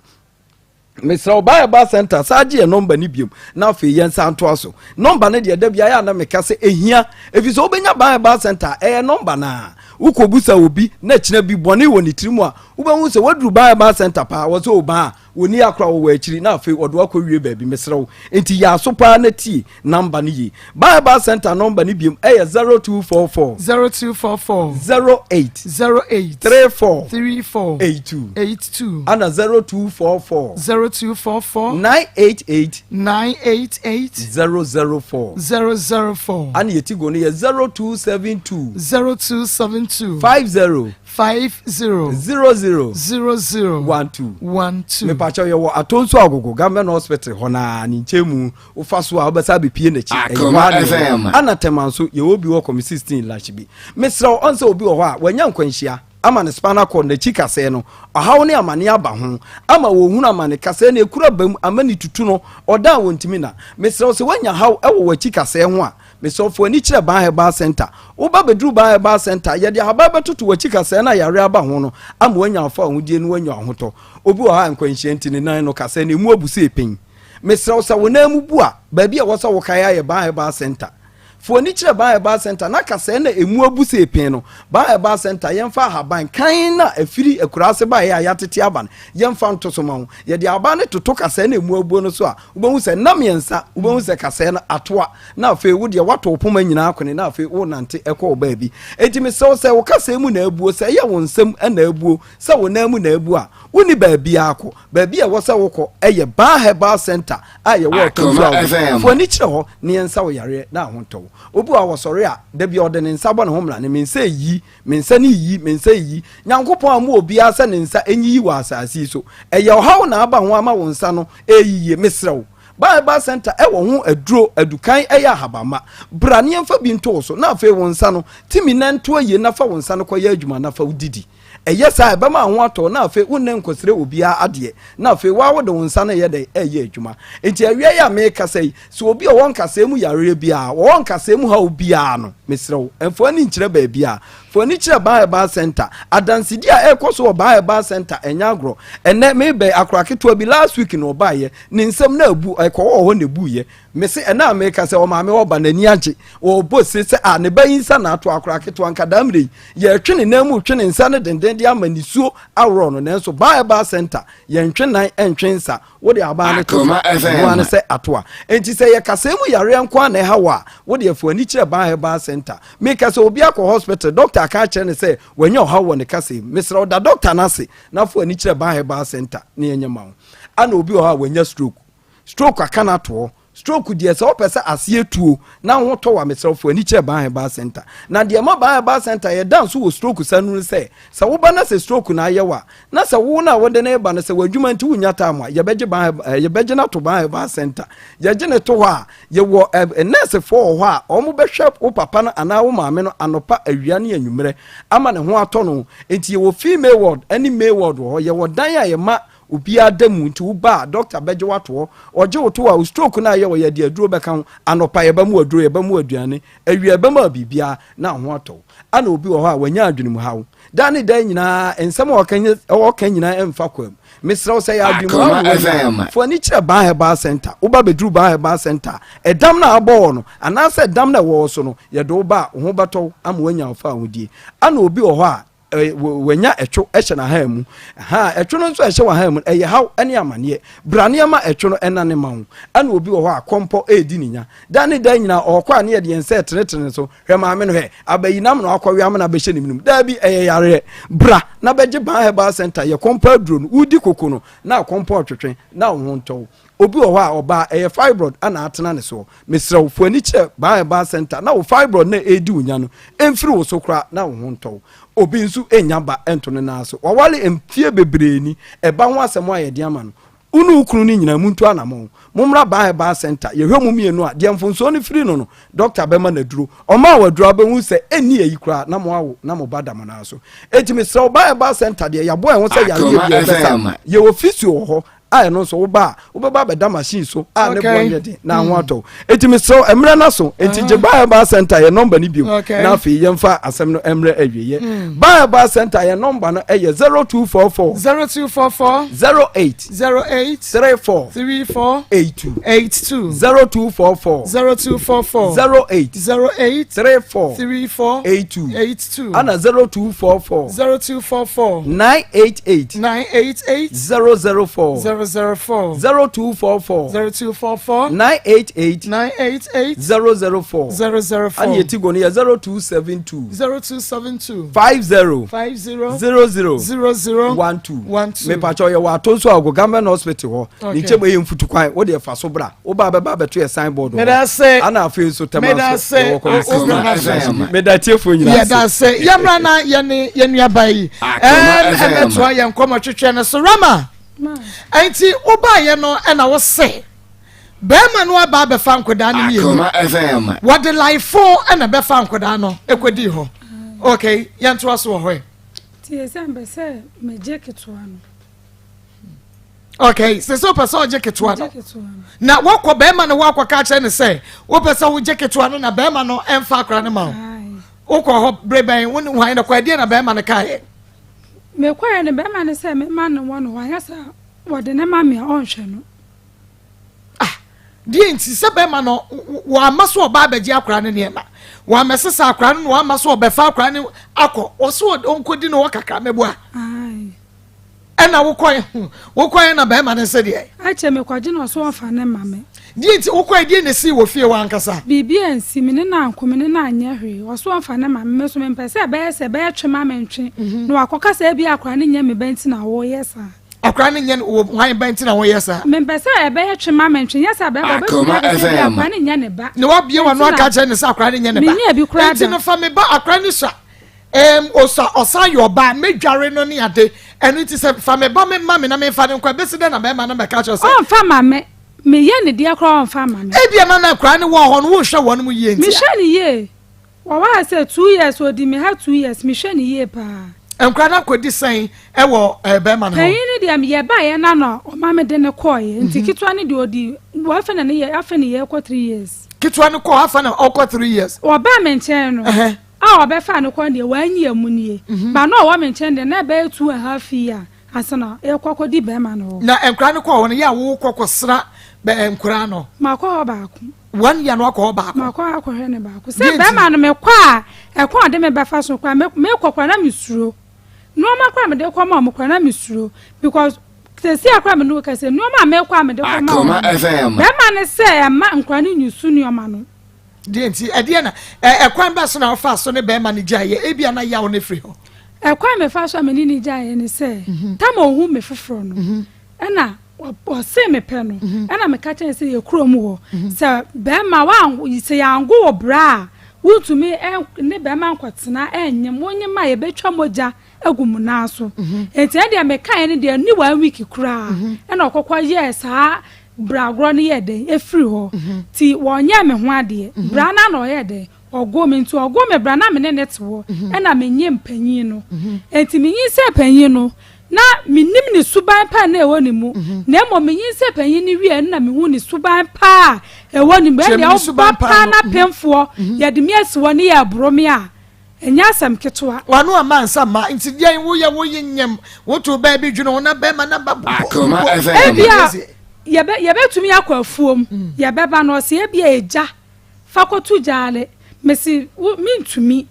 Mesrɛ wo, Ban Herbal Center, saa gye yɛn nɔmba no biom na afei yɛn nsa ntoa so. Nɔmba no deɛ da biara yɛ a na meka sɛ ɛhia, ɛfiri sɛ wobɛnya Ban Herbal Center a, ɛyɛ nɔmba no ara. Wokɔbusa obi na kyena bi bɔne wɔ ne tirim a, wobɛhu sɛ woaduru Ban Herbal Center paa, wɔ sɛ o ban a, Wɔnni akora wɔ w'akyiri na afei wɔde wo akɔwie baabi. Mesrɛ wo, enti yɛ aso paa na tie nɔmba no yie. Bible Center nɔmba no biom yɛ 0244. 0244. 08. 08. 34. 34. 82. 82. Ana 0244. 0244. 988. 988. 004. 004. Ana yɛti go no yɛ 0272. 0272. 50. 50. 00. 00. 12. 12. Mepakyɛw yɛwɔ Atonsu Agogo Government Hospital hɔ naa ne nkyɛn mu wofa so a wobɛsa abɛpie n'akyi ɛyɛ hɔ Akoma ara na FM. yɛwɔ ana Tema nso yɛwɔ bi wɔ Kɔmi 16 Lahyibi mesrɛ wo ɔn sɛ obi wɔ hɔ a wanya nkwanhyia ama ne spinal cord n'akyi kasɛɛ no ɔhaw ne amane aba ho ama wɔhunu amane kasɛɛ no ɛkura ba mu ama ne tutu no ɔda a wɔntumi na mesrɛ wo sɛ woanya haw ɛwɔ w'akyi kasɛɛ ho a Mesrɛ fa w'ani kyerɛ Ban Herbal Centre. Woba bɛduru Ban Herbal Centre a, yɛde ahaban bɛtoto w'akyi kasɛɛ no a yareɛ aba ho no ama woanya wo fawohodie na woanya ahotɔ. Obi wɔ hɔ a nkwanhyia nti ne nan no kasɛɛ no ɛmu abu sɛ ɛpɛn. Mesrɛ wo sɛ wo nan mu bu a, baabi a ɛwɔ sɛ wokae ara yɛ Ban Herbal Centre. Fa w'ani kyerɛ Ban Herbal Centre na kasɛɛ no a ɛmu abu sɛ ɛpɛn no, Ban Herbal Centre, yɛmfa ahaban kann no a ɛfiri akuraase baeɛ a yɛatete aba no, yɛmfa nto so ma wo. Yɛde ahaban no toto kasɛɛ no a ɛmu abuo no so a, wobɛhu sɛ nna mmiɛnsa, wobɛhu sɛ kasɛɛ no atoa. na afei wo deɛ woato wo poma nyinaa akone na afei worenante kɔ wo baabi. Enti mesrɛ wo sɛ wo kasaa mu na abuo, sɛ ɛyɛ wo nsam na abuo, sɛ wo nan mu na abuo a, wonni baabiara kɔ. Baabi a ɛwɔ sɛ wokɔ yɛ Baa Herbal Centre a yɛwɔ Ɔtɔnsu Awobe. Fa w'ani kyerɛ hɔ na yɛnsa wo yareɛ na ho ntɔ wo. Obi wɔ hɔ a ɔsɔre a, da biara ɔde ne nsa bɔ ne ho mmrane, me nsa reyi, me nsa no reyi, me nsa reyi. Nyankopɔn amma obiara sɛ ne nsa nyiyi wɔ asase yi so. Ɛyɛ ɔhaw na aba ho ama wo nsa no reyiyi. Mesrɛ wo, Bible Center wɔ ho aduro, adukan yɛ ahabamma. Bra na yɛmfa bi nto wo so, na afei wo nsa no, tumi na nto ayie na fa wo nsa no kɔyɛ adwuma na fa wodidi. Ɛyɛ saa a, ɛbɛma wo ho atɔ wo na afei wonnɛ nkɔsrɛ obiara adeɛ, na afei wo ara wode wo nsa no reyɛ dɛn? Reyɛ adwuma. Enti awia yi a merekasa yi, sɛ obi a ɔwɔ nkasɛɛ mu yareɛ biara, ɔwɔ nkasɛɛ mu haw biara no, mesrɛ wo, mfa w'ani nkyerɛ baabiara. Fa w'ani kyerɛ Ban Herbal Center. Adansedi a ɛrekɔ so wɔ Ban Herbal Center, ɛnyɛ agorɔ. Ɛnnɛ, merebɛn akwadaa ketewa bi, last week na ɔbaeɛ, Ne nsam na abu, ɛkɔwɔɔ hɔ na ebuiɛ. Mese ɛna a meka sɛ ɔmaame ɔba n'ani agye. Ɔrebɔ se sɛ a ne ba yi nsa na ato akora ketewa nka daa mmerɛ yi. Yɛretwe ne nan mu retwe ne nsa no denden de ama nisuo aworɔ no nanso Baa Herbal Center yɛntwe nan ntwe nsa. Wode abaa no to so ɛno ara ne sɛ atoa. Enti sɛ ɛyɛ kasɛɛ mu yareɛ nko ara na ɛha wo a, wo deɛ fa w'ani kyerɛ Baa Herbal Center. Meka sɛ obi akɔ hospital, doctor aka akyerɛ no sɛ wanya ɔhaw wɔ ne kasɛɛ mu. Mesrɛ wo da doctor no ase na fa w'ani kyerɛ Baa Herbal Center na yɛnyɛ ma wo. Ana obi wɔ hɔ a wanya stroke. Stroke aka no ato hɔ. Stroke deɛ sɛ wopɛ sɛ aseɛ tuo na wo ho tɔ wo a mesrɛ wo fa w'ani kyerɛ Ban Herbal Center. Na deɛ ɛma Ban Herbal Center yɛda nso wɔ stroke sa no ne sɛ, sɛ woba na sɛ stroke no ayɛ wo a, na sɛ wo no a wode no reba no sɛ w'adwuma nti wonnya time a, yɛbɛgye Ban Herbal, eh, yɛbɛgye no ato Ban Herbal Center. Yɛgye no to hɔ a, yɛwɔ eh, nɛɛsefoɔ wɔ hɔ a wɔbɛhwɛ wo papa no anaa wo maame no anɔpa, awia ne anwummerɛ ama ne ho atɔ no. Nti yɛwɔ female ward ne male ward wɔ hɔ. Yɛwɔ dan a yɛma Obiara da mu nti wo ba a doctor bɛgye wo ato hɔ. Ɔgye wo to a wo stroke no a ɛyɛ wo yɛde aduro bɛka ho. Anɔpa yɛbɛma wo aduro, yɛbɛma wo aduane, awia yɛbɛma wo biribiara na wo ho atɔ wo. Ana obi wɔ hɔ a wanya adwenemuhaw. Daa ne daa nyinaa nsɛm a ɔka nyinaa ɛmfa kwa mu. Mesrɛ wo sɛ ɛyɛ adwenemuhaw na wanya a, fa w'ani kyerɛ Ban Herbal Center. Woba bɛduru Ban Herbal Center a, ɛdam no a abɔ wɔ no anaasɛ ɛdam no a ɛwɔ wo so no, yɛde wo ba a, wo ho bɛtɔ wo ama woanya wo fawohodie. Ana obi wɔ hɔ a. Wanya ɛtwo hyɛ n'ahan mu. Ha, ɛtwo no nso a ɛhyɛ w'ahan mu no, ɛyɛ haw ne amaneɛ. Bra nneɛma ɛtwo no ɛnane ma wo. Ɛna obi wɔ hɔ a kɔmpɔ redi ne nya. Da ne da nyinaa ɔɔkɔ a ne yɛde yɛn nsa retenetene ne so. Hwɛ maame no hwɛ, abayinam na wakɔwe amena abɛhyɛ ne menem. Daabi, ɛyɛ yareɛ. Bra na bɛgye Ban Herbal Center yɛ kɔmpɔ aduro no. Wodi koko no na kɔmpɔ retwetwe na wo ho ntɔ wo. Obi wɔ hɔ a ɔbaa ɛyɛ fibroid na atena ne soɔ. Mesrɛ wo, fa w'ani kyerɛ Ban Herbal Center na wo fibroid no a ɛredi wo nya no mfiri wo so koraa na wo ho ntɔ wo. Obi nso nnya ba nto ne nan so. Waware mfeɛ bebree ni, ɛba ho asɛm a yɛde ama no. Wo ne wo kunu no nyinaa montu anamɔn. Mommra Ban Herbal Center. Yɛhwɛ mo mmienu a, deɛ mfomsoɔ no firi no no, dɔkta bɛma no aduro. Ɔmaa wo aduro a, wobɛhu sɛ ɛnni ayi koraa na moawo na mo ba da mo nan so. Enti mesrɛ wo, Ban Herbal Center deɛ, yɛabɔ yɛn ho sɛ yareɛ biara yɛbɛsa. Yɛwɔ physio wɔ hɔ a ɛno nso woba a wobɛba abɛda machine so a ne boɔ nyɛ den na ho atɔ wo. Enti mesrɛ wo mmerɛ no aso enti gye Ba Herbal Center yɛ nɔmba no bio na afei yɛmfa asɛm no mmerɛ awieɛ. Hmm. Ba Herbal Center yɛ nɔmba no ɛyɛ 0244 0244 08 08 34 34 82 82 0244 0244 08 08 34 34 82 82 ana 0244 0244 988 988 004 004 0244 0244 988 988 004 004 ɛna yɛti go no yɛ 0272 0272 50 50 00 00 12 12 mepakyɛ yɛwɔ ato nso a ɔgo government hospital hɔ ne nkyɛn mu ɛyɛ mfutu kwan wode ɛfa so bra woba bɛba abɛto yɛ signboard hɔ ana afei nso tɛma so yɛwɔ kɔmisi meda tiefoɔ nyinaa yɛda ase yɛmmra na yɛne yɛn nuaba yi ɛmɛtoa yɛn nkɔmmɔ twetwe no so rama ɛnti wobaeɛ no ɛna wo se bɛrima no aba abɛfa nkwadaa no mmienu wɔde laifo ɛna bɛfa nkwadaa no ɛkɔdii hɔ ok yɛntoa so wɔ hɔ Tie sɛ mpɛ sɛ megye ketewa no. Okay, sɛ sɛ wopɛ sɛ ɔgye ketewa no na wɔkɔ bɛrima no hɔ akɔka kyerɛ no sɛ wopɛ sɛ wogye ketewa no na bɛrima no ɛmfa akora no ma wo wokɔ hɔ bere bɛn wo ne hwan na kɔ ɛdeɛ na bɛrima no kaeɛ mekɔɛ no bɛrima no sɛ mema no wɔ no hɔ anyɛ sɛ wɔde ne ma me a ɔnhwɛ no Ah, deɛ nti sɛ bɛrima no wɔama so ɔba abɛgye akora no nneɛma wɔamɛsesa akora no na wɔama so ɔbɛfa akora no akɔ ɔso ɔnkɔdi no hɔ kakra mɛboa ɛna wokɔɛ wokɔɛ na bɛrima no sɛ deɛ akyɛ mekɔgye na ɔso ɔfa ne ma me deɛ nti wokɔɛ deɛ na ɛsii wɔ fie hɔ ankasa biribi ansi me ne no anko me ne no anyɛ hwee ɔso ɔmfa ne ma me me so mempɛ sɛ ɛbɛyɛ sɛ ɛbɛyɛ twe ma mentwe mhm. na wakɔka sɛ ebi akora no nyɛ me ba nti na wɔyɛ saa Akora no nyɛ wɔ hwan ba nti na wɔyɛ saa. Mempɛ sɛ ɛbɛyɛ twe ma mentwe nyɛ sɛ bɛrima ɔbɛtumi aka sɛ bi akora no nyɛ ne ba. Na wabie w'ano aka kyerɛ ne sɛ akora no nyɛ ne ba. Menyɛ bi koraa da. Nti no fa me ba akora no sua. Um, osa ɔsan yɛ ɔbaa medware no ne ade ɛno nti sɛ fa me ba me ma me na memfa no nkɔ ɛbɛsi dɛ na bɛrima no bɛka kyerɛ sɛ. Ɔmfa ma me meyɛ ne deɛ koraa ɔmfa ma me. Ebia na na akora no wɔ hɔ no wonhwɛ wɔn mu yie nti. Mehwɛ ne yie. Wɔwɔ ha sɛ 2 years odi me ha 2 years mehwɛ ne yie paa. Nkora no akɔdi sɛn ɛwɔ ɛɛ bɛrima no hɔ. Panyin no deɛ yɛ ba yɛ na na ɔma me de ne kɔɔ yɛ nti mhm. ketewa no deɛ odi wɔ afɛ na ne yɛ afɛ ne yɛ kɔ 3 years. Ketewa no kɔ afɛ na ɔkɔ 3 years. Ɔbaa me nkyɛn no a ɔbɛfa no kɔ deɛ wanyi emu nie mhm. ba na ɔwɔ me nkyɛn deɛ na ɛbɛyɛ 2.5 year ansa na yɛkɔ akɔdi bɛrima no hɔ. Na nkora no kɔɔ hɔ no yɛ a wokɔ kɔsra bɛ nkora no. Makɔ hɔ baako. 1 year no akɔ hɔ baako. Makɔ hɔ akɔhwɛ ne baako. Sɛ bɛrima no mekɔ a ɛkɔ a ɔde me bɛfa so koraa mekɔ koraa na mesuro. Nneɛma koraa mede kɔ ma ɔmo koraa na mesuro because sɛsi akora me ne wo kɛsɛ nneɛma a mekɔ a mede kɔ ma ɔmo bɛrima no sɛ ɛma nkora no nyusu nneɛma no. Deɛ nti ɛdeɛ na ɛkwan bɛ so na ɔfa so ne bɛrima no gyaeɛ ebi a na yaw no firi hɔ. Ɛkwan mefa so a me ne ne gyaeɛ ne sɛ mhm. tam ohun me foforɔ no mhm. ɛna ɔse me pɛ no mhm. ɛna meka kyɛn sɛ yɛ kurom hɔ sɛ bɛrima wa sɛ yɛango wɔ bra a wontumi ne bɛrima nkɔtena ɛnyem wonyem a yɛbɛtwa mogya agu mu nan so nti ɛdeɛ mekaeɛ no deɛ ne 1 week koraa ɛna ɔkɔkɔ yɛɛ saa bragorɔ no yɛ dɛn efiri hɔ ti wɔnyɛ me ho adeɛ bra na na ɔyɛ dɛn ɔgo me nti ɔgo me bra na me ne ne te hɔ ɛna me nye mpanyin no nti me nyi sɛ panyin no na menim ne suban pa na ɛwɔ ne mu na mmom menyi sɛ panyin no wie na mehu ne suban pa a ɛwɔ ne mu ɛdeɛ ɔba pa na pemfoɔ yɛde me asi hɔ ne yɛ ɛboro me a ɛnyɛ asɛm ketewa. Wano ama nsa ma nti deɛn woyɛ woyɛ nyam woto baabi dwene ho na bɛrima na ba Akoma FM. Ebia yɛbɛ yɛbɛtumi akɔ afuom yɛbɛba no ɔsɛ ebia egya fa kɔto gyaale mesi wo mentumi.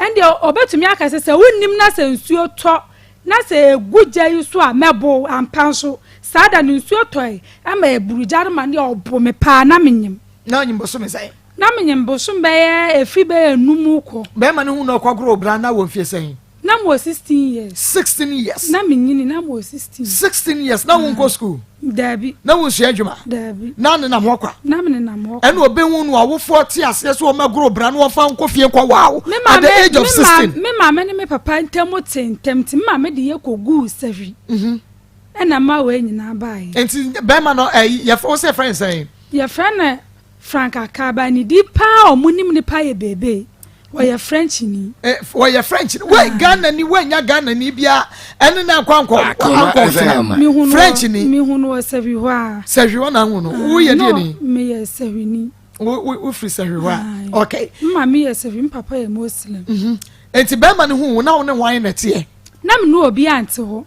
Ɛndeɛ ɔbɛtumi aka sɛ, sɛ wonnim na sɛ nsuo tɔ na sɛ ɛgu gya yi so a, mɛbo wo. Ampa nso, saa da no nsuo tɔe ma ɛburu gya no ma no yɛ ɔbo me paa. Na menyim. Na onyim bosome sɛn? Na menyim bosom bɛyɛ ɛfiri bɛyɛ num rekɔ. Bɛrima no hu na ɔkɔgoro bra na wɔ mfie sɛn? Na mewɔ 16 years. 16 years. Na menyini, na mewɔ 16. 16 years, na wonkɔ school? Daabi. Na wonsua adwuma? Daabi. Na nenam hɔ kwa? Na menenam hɔ kwa. Ɛna ɔbɛhu no awofoɔ te aseɛ sɛ wɔmɛgoro bra na wɔmfa nkɔ fie nkɔ wow at the age of 16. Me maame ne me papa ntam te ntɛm nti me maame de yɛ kɔguu sahwi. Mhm. Ɛna ma wei nyinaa baeɛ. Nti bɛrima no ɛyi yɛfrɛ wo sɛ yɛfrɛ no sɛn? Yɛfrɛ no Frank Akaba ne din paa a wɔn nim no paa yɛ Bebe. Wɔyɛ French ni. Eh, wɔyɛ French ni. Wei Ghana ni, wɔanya Ghana ni bia ɛne na ankɔ ankɔ ankɔ tena. French ni. Mehu no wɔ Sɛhwi hɔ a. Sɛhwi hɔ na ahu no. Wo yɛ deɛ ni. Meyɛ Sɛhwi ni. Wo wo wo firi Sɛhwi hɔ a. Okay. Me maame yɛ Sɛhwi, me papa yɛ Muslim. Mhm. Enti bɛrima no hu wo na wo ne hwan na ɛteɛ? Na me ne obi ante hɔ.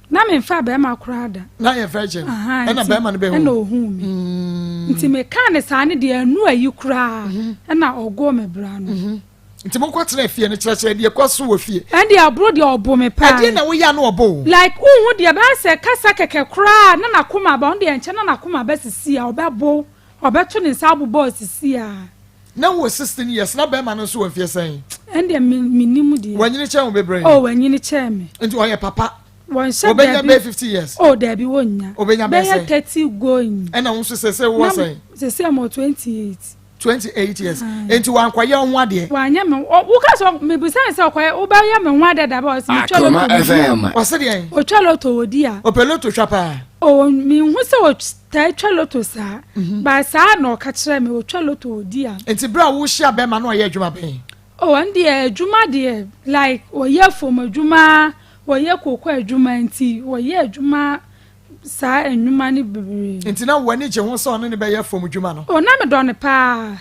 Na memfaa bɛrima koraa da. Na yɛ virgin. Ɛna bɛrima no bɛhu. Ɛna ohuu me. Mm. Nti mekaa ne saa ne deɛ ɛnu ayi koraa. Mhm. Ɛna ɔgoo me bra no. Mhm. Nti mo nkɔ tena fie no kyerɛkyerɛ deɛ kɔ so wɔ fie. Ɛnde aburo deɛ ɔbo me paa. Ɛdeɛ na woyɛ ano ɔbo wo. Like wohu deɛ bɛyɛ sɛ kasa kɛkɛ koraa na n'akoma aba ɔno deɛ nkyɛn na n'akoma aba sisi a ɔbɛbo ɔbɛto ne nsa abobɔ sisi a. Na wowɔ 16 years na bɛrima no nso wɔ mfeɛ sɛn? Ɛndeɛ me menim deɛ. Wanyini kyɛn wo bebree? Oh wanyini kyɛn me. Nti ɔyɛ papa? Wɔnhyɛ daabi. Ɔbɛnya bɛyɛ 50 years? Oh daabi wɔnnya. Ɔbɛnya bɛyɛ sɛn? Bɛyɛ 30 going. Ɛna wo nso sɛsɛ wowɔ sɛn? Sɛsɛ mewɔ 28. 28 years. Nti wankɔyɛ wo ho adeɛ? Wanyɛ me ho woka sɛ mebisa ne sɛ ɔkɔyɛ wobɛyɛ me ho adeɛ da bɛ ɔse metwa loto medi a. Ɔse deɛn? Ɔtwa loto ɔdi a. Ɔpɛ loto twa paa? Oh menhu sɛ taa twa loto saa mhm. but saa na ɔka kyerɛ me ɔtwa loto ɔdi a. Nti berɛ a wohyia bɛrima no ɔyɛ adwuma bɛn? Oh ɛno deɛ adwuma deɛ like ɔyɛ fam adwuma ɔyɛ koko adwuma nti ɔyɛ adwuma saa nnwuma no bebree. Nti na w'ani gye ho sɛ ɔne ne bɛyɛ fam adwuma no? Oh na medɔ no paa.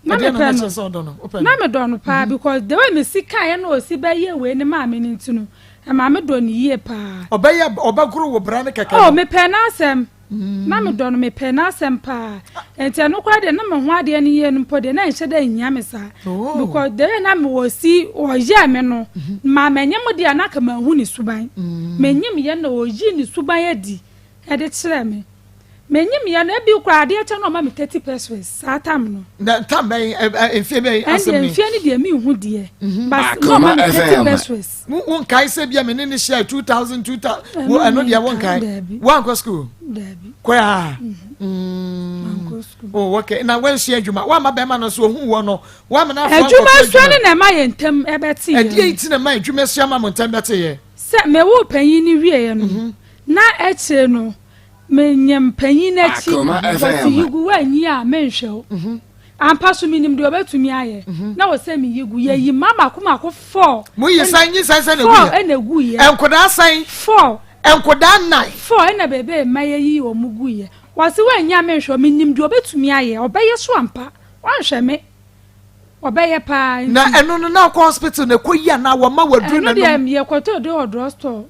Na mepɛ no. Na medɔ no paa mhm. because the way mesi kaeɛ na ɔsi bɛyɛ wei ne maame no nti no ɛma medɔ no yie paa. Ɔbɛyɛ ɔbɛgoro wo bra no kɛkɛ no? Oh mepɛ n'asɛm. Na medɔ no, mepɛ n'asɛm paa. Nti ɛno koraa deɛ na me ho adeɛ no yie no mpo deɛ na ɛnhyɛ da nhia me saa. Oh. Because the way na mewɔ si ɔyɛɛ me no, mhm. maa manyɛ mu deɛ na aka manhu ne suban. Mm. Menyim yɛ na ɔyii ne suban adi ɛde kyerɛɛ me. Menyim yɛ no ebi koraa adeɛ kyɛ na ɔma me 30 pesos saa tam no. Na tam bɛn mfie bɛn asɛm ni? Ɛndeɛ mfie no deɛ menhu deɛ. Mhm. But na ɔma me 30 pesos. Wo nkae sɛ bia me ne ne hyia 2000 2000 wo ɛno deɛ wo nkae woankɔ school koraa mm. oh okay na wansua adwuma woama bɛrima no so ohu wɔ no woama no afa adwuma sua ne na ɛma yɛ ntɛm ɛbɛte yɛ ɛdeɛ nti na ɛma adwuma sua ma mo ntɛm bɛte yɛ sɛ mewoo panyin no wieɛ no mhm. na akyire no Menyem panyin no akyi, wɔse yi gu woanyi a menhwɛ wo. Ampa so menim deɛ ɔbɛtumi ayɛ na wɔ sɛ meyi gu. Yɛyi mma mako mako four. Moyi sɛn nyinsɛn sɛn na egu yɛ? Four ɛna egu yɛ. Nkodaa sɛn? Four. Nkodaa nnan. Four ɛna bebe mma yɛyi wɔn gu yɛ. Wɔse woanyi a menhwɛ wo, menim deɛ ɔbɛtumi ayɛ, ɔbɛyɛ so ampa. Wanhwɛ me. Ɔbɛyɛ paa nti. Na ɛno no na wokɔ hospital na ɛkɔ yi anaa wɔma wo aduro na nom? Ɛno deɛ yɛkɔtɔ aduro wɔ drug store.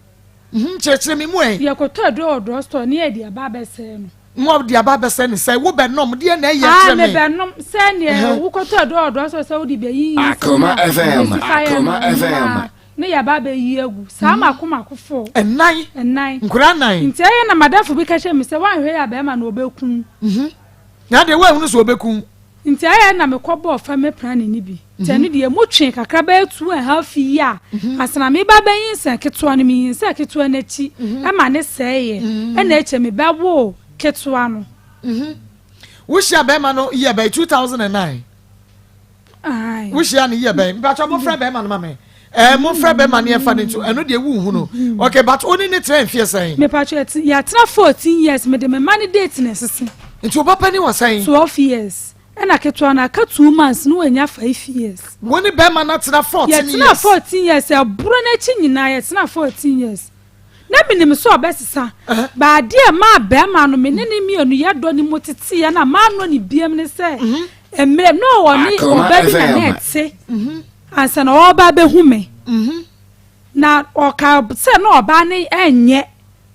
Mhm, kyerɛkyerɛ me mu ɛ. Yɛkɔtɔ aduro wɔ drug store ne yɛde aba abɛsɛe no. Mo de aba abɛsɛe no sɛ wobɛnom deɛ na ɛyɛ kyerɛ me. Ah, mebɛnom sɛ neɛ wokɔtɔ aduro wɔ drug store sɛ wode bɛyi nyinsɛn a ɛsi fa yɛ no ɛno ne yɛaba abɛyi agu saa mako mako fo. Ɛnan. Ɛnan. Nkwadaa nan. Nti ɛyɛ na madamfo bi ka kyerɛ me sɛ woanhwɛ yɛ a bɛrima no ɔbɛku. Mhm. Na deɛ woahunu sɛ ɔbɛku. Nti ɛyɛ na mekɔ bɔɔ family planning no bi. Nti ɛno deɛ emu twee kakra bɛyɛ 2½ year ansa na meba bɛnyinsɛn ketewa no. Menyinsɛn ketewa no akyi ma ne sɛeɛ ɛna akyire mebɛwoo ketewa no. Wohyia bɛrima no year bɛn? 2009. Aye. Wohyia no year bɛn? Mpakyɛ mofrɛ bɛrima no ma me. Ɛɛ mofrɛ bɛrima no yɛmfa no nto ɛno deɛ wonhu no. Okay but wo ne ne tena mfeɛ sɛn? Mepakyɛ yɛatena 14 years mede me mma no date na ɛsese. Nti wo ba panin wɔ sɛn? 12 years. Ɛna ketewa no aka 2 months na wanya 5 years. Wo ne bɛrima no atena 14 years? Yɛtena 14 years ɛboro no akyi nyinaa yɛtena 14 years. Na menim sɛ ɔbɛsesa but adeɛ a ɛmaa bɛrima no me ne ne mmienu yɛdɔ ne mu teteeɛ na mannɔ ne biam ne sɛ mmerɛ na ɔwɔ ne ɔba bi na na ɛte ansa na ɔreba abɛhu me. Na ɔka sɛ na ɔbaa no nyɛ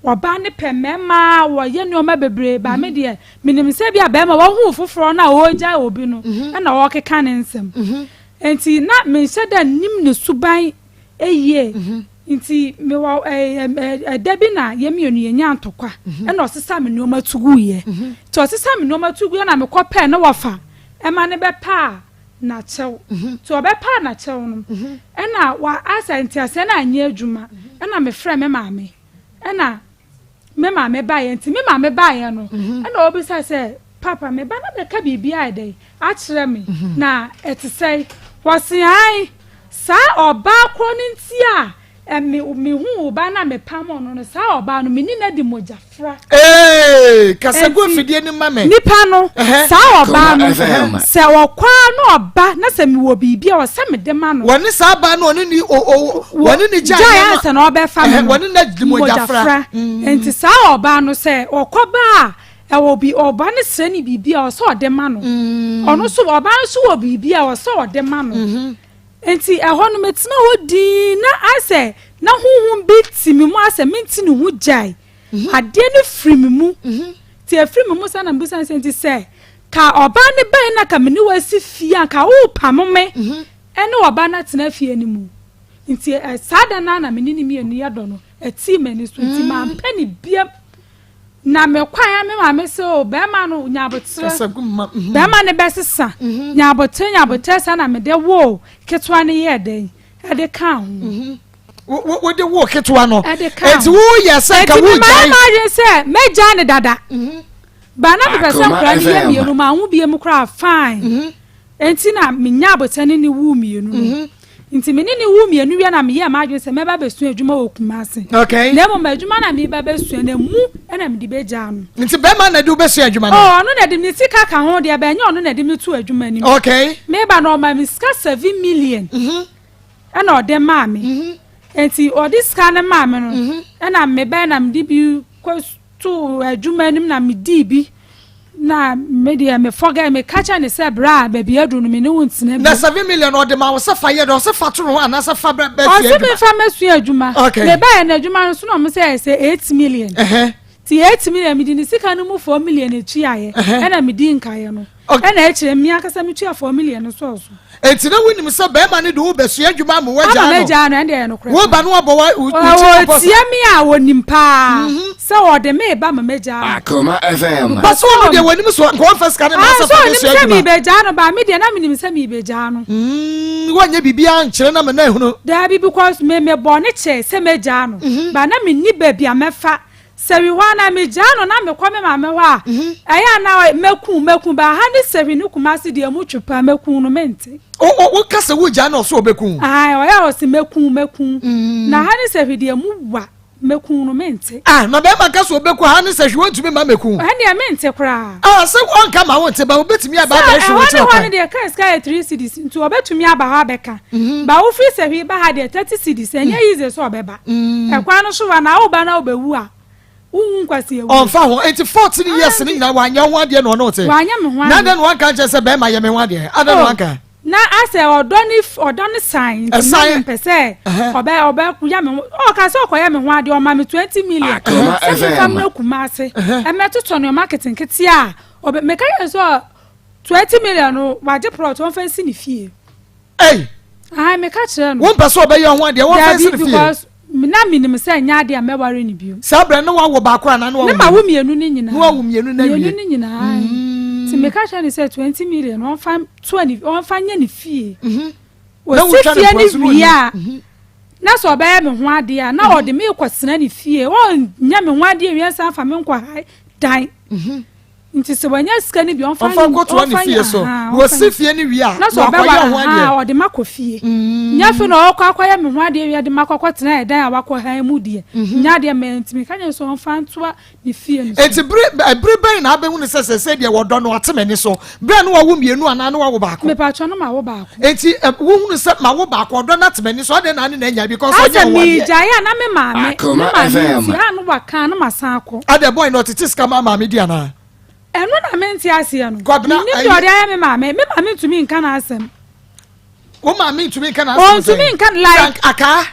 Ɔbaa no pɛ mmarima, wɔyɛ nneɛma bebree, ba me deɛ, menim sɛ bi a barima wahu foforɔ no a ɔregyae obi no, mhm. ɛna ɔrekeka ne nsɛm. Mhm. Nti na menhyɛ da nnim ne suban yie. Nti mewɔ ɛda bi na yɛn mmienu yɛnyaa ntɔkwa ɛna ɔsesa me nneɛma to guiɛ. Nti ɔsesa me nneɛma to guiɛ na mekɔ pɛɛ ne wɔfa ɛma ne bɛpaa n'akyɛw. Nti ɔbɛpaa n'akyɛw no ɛna wa asɛ nteaseɛ no anyɛ adwuma ɛna mefrɛ me maame ɛna me maame baeɛ nti me maame baeɛ no ɛna ɔbisa sɛ papa me ba no bɛka biribi ayɛ dɛn akyerɛ me na ɛte sɛn wɔse ae saa ɔbaa korɔ no nti a me mehu wo ba no a mepam no no saa ɔbaa no me ne no adi mogya fra. Ee, kasa gu afidie no ma me. Nipa no, saa ɔbaa no, sɛ ɔkɔ ara na ɔba na sɛ mewɔ biribi a ɔsɛ mede ma no. Wɔne saa baa no ɔne ne o o wɔne ne gyae gyae ansa na ɔbɛfa me no. Wɔne no adi mogyafra. Nti saa ɔbaa no sɛ ɔkɔ ba a ɛwɔ bi ɔba no srɛ ne biribi a ɔsɛ ɔde ma no. Ɔno nso ɔbaa no nso wɔ biribi a ɔsɛ ɔde ma no. Nti ɛhɔ no metena hɔ dinn na ayɛ sɛ na honhom bi te me mu ayɛ sɛ mente ne ho gyae. Adeɛ no firi me mu. Nti ɛfiri me mu saa na mebisa no sɛ nti sɛ ka ɔbaa no bae na ka me ne wo asi fie a nka worepamo me ne ɔbaa no atena fie no mu. Nti saa da no ara na me ne no mmienu yɛdɔ no ɛtii m'ani so nti mampɛ no biam. Na me kwan a me maame sɛ o bɛrima no nya aboterɛ bɛrima no bɛsesa nya aboterɛ nya aboterɛ saa na mede woo ketewa no yɛɛ dɛn ɛde kaa ho. Wode woo ketewa no ɛde kaa ho. Eti woyɛ sɛ nka Eti wogyae. mema yɛ m'adwene sɛ mɛgyae no dada. Ba na mepɛ sɛ nkwadaa no yɛ mmienu ma ho bie mu koraa fine. Enti na menya aboterɛ ne ne woo mmienu no. Nti me ne no woo mmienu wie na meyɛɛ m'adwene sɛ mɛba abɛsua adwuma wɔ Kumasi. Okay. Na mmom adwuma na mereba abɛsua no, emu na mede bɛgyaa no. Nti bɛrima na ɛde wo bɛsua adwuma no? Oh, ɔno na ɛde me sika ka ho deɛ, bɛnyɛ ɔno na ɛde me too adwuma no mu. Okay. Meba no ɔma me sika 7 million ɛna ɔde maa me. Nti ɔde sika no maa me no, ɛna mebɛɛ na mede bi kɔ too adwuma no mu na medii bi. Na me deɛ me forget me ka kyerɛ ne sɛ bra baabi aduru no me ne wo ntena Na bio. 7 million ɔde ma wo sɛ fa yɛ dɛ, ɔsɛ fa to no ho anaasɛ fa bɛ bɛ Ɔse sua adwuma? me fa mɛsua adwuma. Okay. Me baeɛ no adwuma no so na ɔmo sɛ ɛsɛ 8 million. Ti 8 million mede ne sika no mu 4 million etuaeɛ ɛna medi nkaeɛ no. Ɛna akyire me ankasa metua 4 million no sɔɔ so. Enti na wonim sɛ bɛrima no de wo bɛsua adwuma ama woagyaa Ama no. magyaa no, ɛnde ɛyɛ nokorɛ Wo ba no abɔ wa wo ti Ɔwɔ kɔkɔ tie me a wɔnim paa sɛ ɔde me ba ma magyaa no. Akoma FM. Ba so ɔno deɛ wɔnim so nka ɔmfa sika no ma Ah, sɛ so fa ɔnim bɛsua sɛ adwuma. merebɛgyaa no ba me deɛ na menim sɛ merebɛgyaa no. Woanyɛ biribiara nkyerɛ na mena ehunu. Daabi because me mebɔ ne kyɛ sɛ mɛgyaa no ba na menni baabi a mɛfa. Sɛwi hɔ a na megyaa no na mekɔ me maame hɔ a ɛyɛ a na mɛku mɛku ba ha ne sɛwi ne Kumasi deɛ mu twe paa mɛku no mente. O wo ka sɛ wogyaa no ɔso ɔbɛku? Ae ɔyɛ a ɔse mɛku mɛku na ha ne sɛwi deɛ mu wa mɛku no mente. Ah na bɛrima ka sɛ ɔbɛku ha ne sɛhwi wɔntumi mma mɛku? Ɛndeɛ mente koraa. Ah sɛ ɔnka ma wonte ba obɛtumi aba Sɛ abɛhwe ɛhɔ wo ne kyerɛ hɔ no kwan. deɛ kaa sika yɛ 3 cedis nti ɔbɛtumi aba hɔ abɛka ba wofiri sɛhwi ba ha deɛ 30 cedis ɛnyɛ easy sɛ ɔbɛba ɛkwan no so wa na woba na wobɛwu a wowu nkwasi ewu. Ɔnfa ho nti 14 years ne nyinaa wanyɛ ho adeɛ na ɔne wo te? Wanyɛ me ho Na adeɛ. adɛn na wanka nkyerɛ sɛ bɛrima yɛ me ho adeɛ? Adɛn na Oh, wanka? na asɛ ɔdɔ ne ɔdɔ ne san nti na Ɛsan. mempɛ sɛ ɔbɛ ɔbɛ yɛ me ho ɔka sɛ ɔkɔyɛ me ho adeɛ ɔma me 20 million Akoma sɛ memfa FM. mmrɛ Kumase ɛmɛtotɔ nneɛma nketenkete a ɔbɛ meka yɛ sɛ 20 million no wagye plot ɔmfa nsi ne fie. Ei. Ayi meka kyerɛ no. Wompɛ sɛ ɔbɛyɛ ho adeɛ wɔmfa nsi ne Dabi fie? because na menim sɛ nyɛ adeɛ a mɛware ne bio. Saa berɛ no wawo baako anaa ne wawo Ne ma wo mmienu ne nyinaa. Ne wawo mmienu na awie. Mmienu ne nyinaa. Nti meka kyerɛ ne sɛ 20 million ɔmfa toa ne ɔmfa nyɛ ne fie. Na Osi wotwa ne fie mpoa ne so na wie a ɔnyi. na sɛ ɔbɛyɛ me ho adeɛ a na ɔde me kɔtena ne fie ɔnyɛ me ho adeɛ wie nsa afa me nkɔ ha dan. Nti sɛ wanya sika no bi ɔmfa Ɔmfa nkɔtoa ne ɔmfa fie so. aha, Na ɔmfa wɔsi fie no wie a na sɛ na ɔbɛwa wakɔyɛ ho aha adeɛ. ɔde ma kɔ fie nyɛ afei na ɔkɔ akɔyɛ me ho adeɛ wie de ma kɔkɔ tena ɛdan a wakɔ han mu deɛ nyɛ adeɛ mɛ nti meka nyɛ sɛ ɔmfa ntoa ne fie no so. Enti bere bere bɛn na abɛhu no sɛ sɛsɛ deɛ wɔdɔ no ate m'ani so? Bere a ne wawo mmienu anaa ne wawo baako? Mepatwɔ no ma wo baako. Enti wohunu sɛ ma wo baako ɔdɔ no ate m'ani so adɛn na ane na anya because Asɛ ɔnyɛ wo adeɛ. megyae a na me maame me Akoma maame FM. nti a no waka na masan akɔ. Adɛ boy na ɔtete sika ma maame di anaa? Ɛno na mente aseɛ no. Kwabena, Menim ɛyi- deɛ ɔde ayɛ me maame. Me maame ntumi nka n'asɛm. Wo maame ntumi nka n'asɛm sɛn? Ɔntumi nka like. Frank Akaa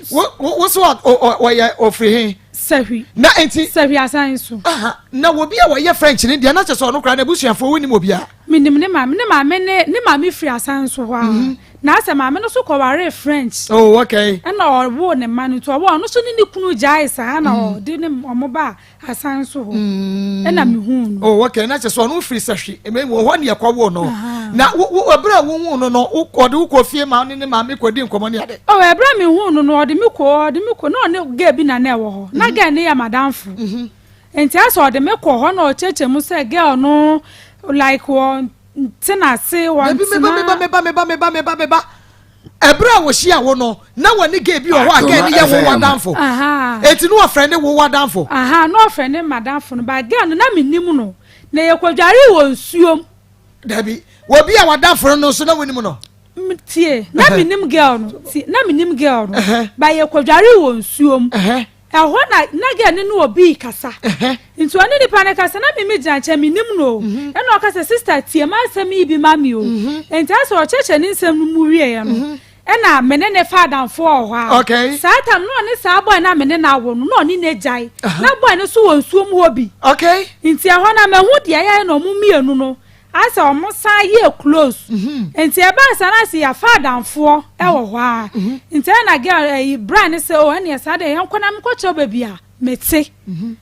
wo wo wo so ɔyɛ ɔfiri he? Sahwi. Na enti. Sahwi asan so. Aha na obi a wɔyɛ French ne deɛ na kyerɛ sɛ ɔno koraa n'abusuafoɔ wonim obiara. Menim ne maame. Ne maame ne ne maame firi asan so hɔ a. Na asɛ maame no so kɔwaree French. Oh, okay. Ɛna ɔwoo ne mma no nti ɔwɔ ɔno so ne ne kunu gyae saa na ɔde ne ɔmo baa asan so hɔ. Ɛna mehuu no. Oh, okay. Na kyerɛ sɛ ɔno firi sahwi. Eme wɔ hɔ ne ɛkɔwoo no. Na wo wo ɛberɛ a wohuu no no, wo ɔde wo kɔ fie ma ne ne maame kɔdi nkɔmmɔ ne ade. Oh, ɛberɛ a mehuu no no, ɔde me kɔ ɔde me kɔ na ɔne girl bi na na ɛwɔ hɔ. Na girl no yɛ m'adamfo. Nti asɛ ɔde me kɔ hɔ na ɔkyerɛkyerɛ mu sɛ girl no like wɔ ntena ase wɔ Dabi meba ntena. meba meba meba meba meba meba. Ɛberɛ a wɔhyia wo no na wɔne girl bi wɔ hɔ a girl no yɛ wo w'adamfo. Enti na ɔfrɛ ne wo w'adamfo. Aha na ɔfrɛ ne m'adamfo no but girl no na mennim no na yɛkɔdwaree wɔ nsuom. Dabi obi a w'adamfo no no nso na wonim no. Tie na mennim girl no tie na mennim girl no but yɛkɔdwaree wɔ nsuom. Ɛhɔ na na girl no ne obi rekasa. Nti ɔne nipa no kasa na me megyina nkyɛn mennim no o. Ɛna ɔka sɛ sister tie m'asɛm yi bi ma me o. Nti asɛ ɔkyerɛkyerɛ ne nsɛm no mu wieɛ no ɛna me ne ne fa adamfoɔ wɔ hɔ a. Saa tam no ɔne saa boy no a me ne no awo no na ɔne no agyae. Na boy no nso wɔ nsuo mu hɔ bi. Nti ɛhɔ no mahu deɛ ɛyɛɛ na ɔmo mmienu no Asɛ ɔmo san yɛɛ close nti ɛbaa saa na asɛ yɛafa adamfoɔ ɛwɔ hɔ aa nti ɛna girl ɛyi bra no sɛ oh ɛneɛ saa deɛ yɛnkɔ na menkɔ kyerɛ wo baabi a mete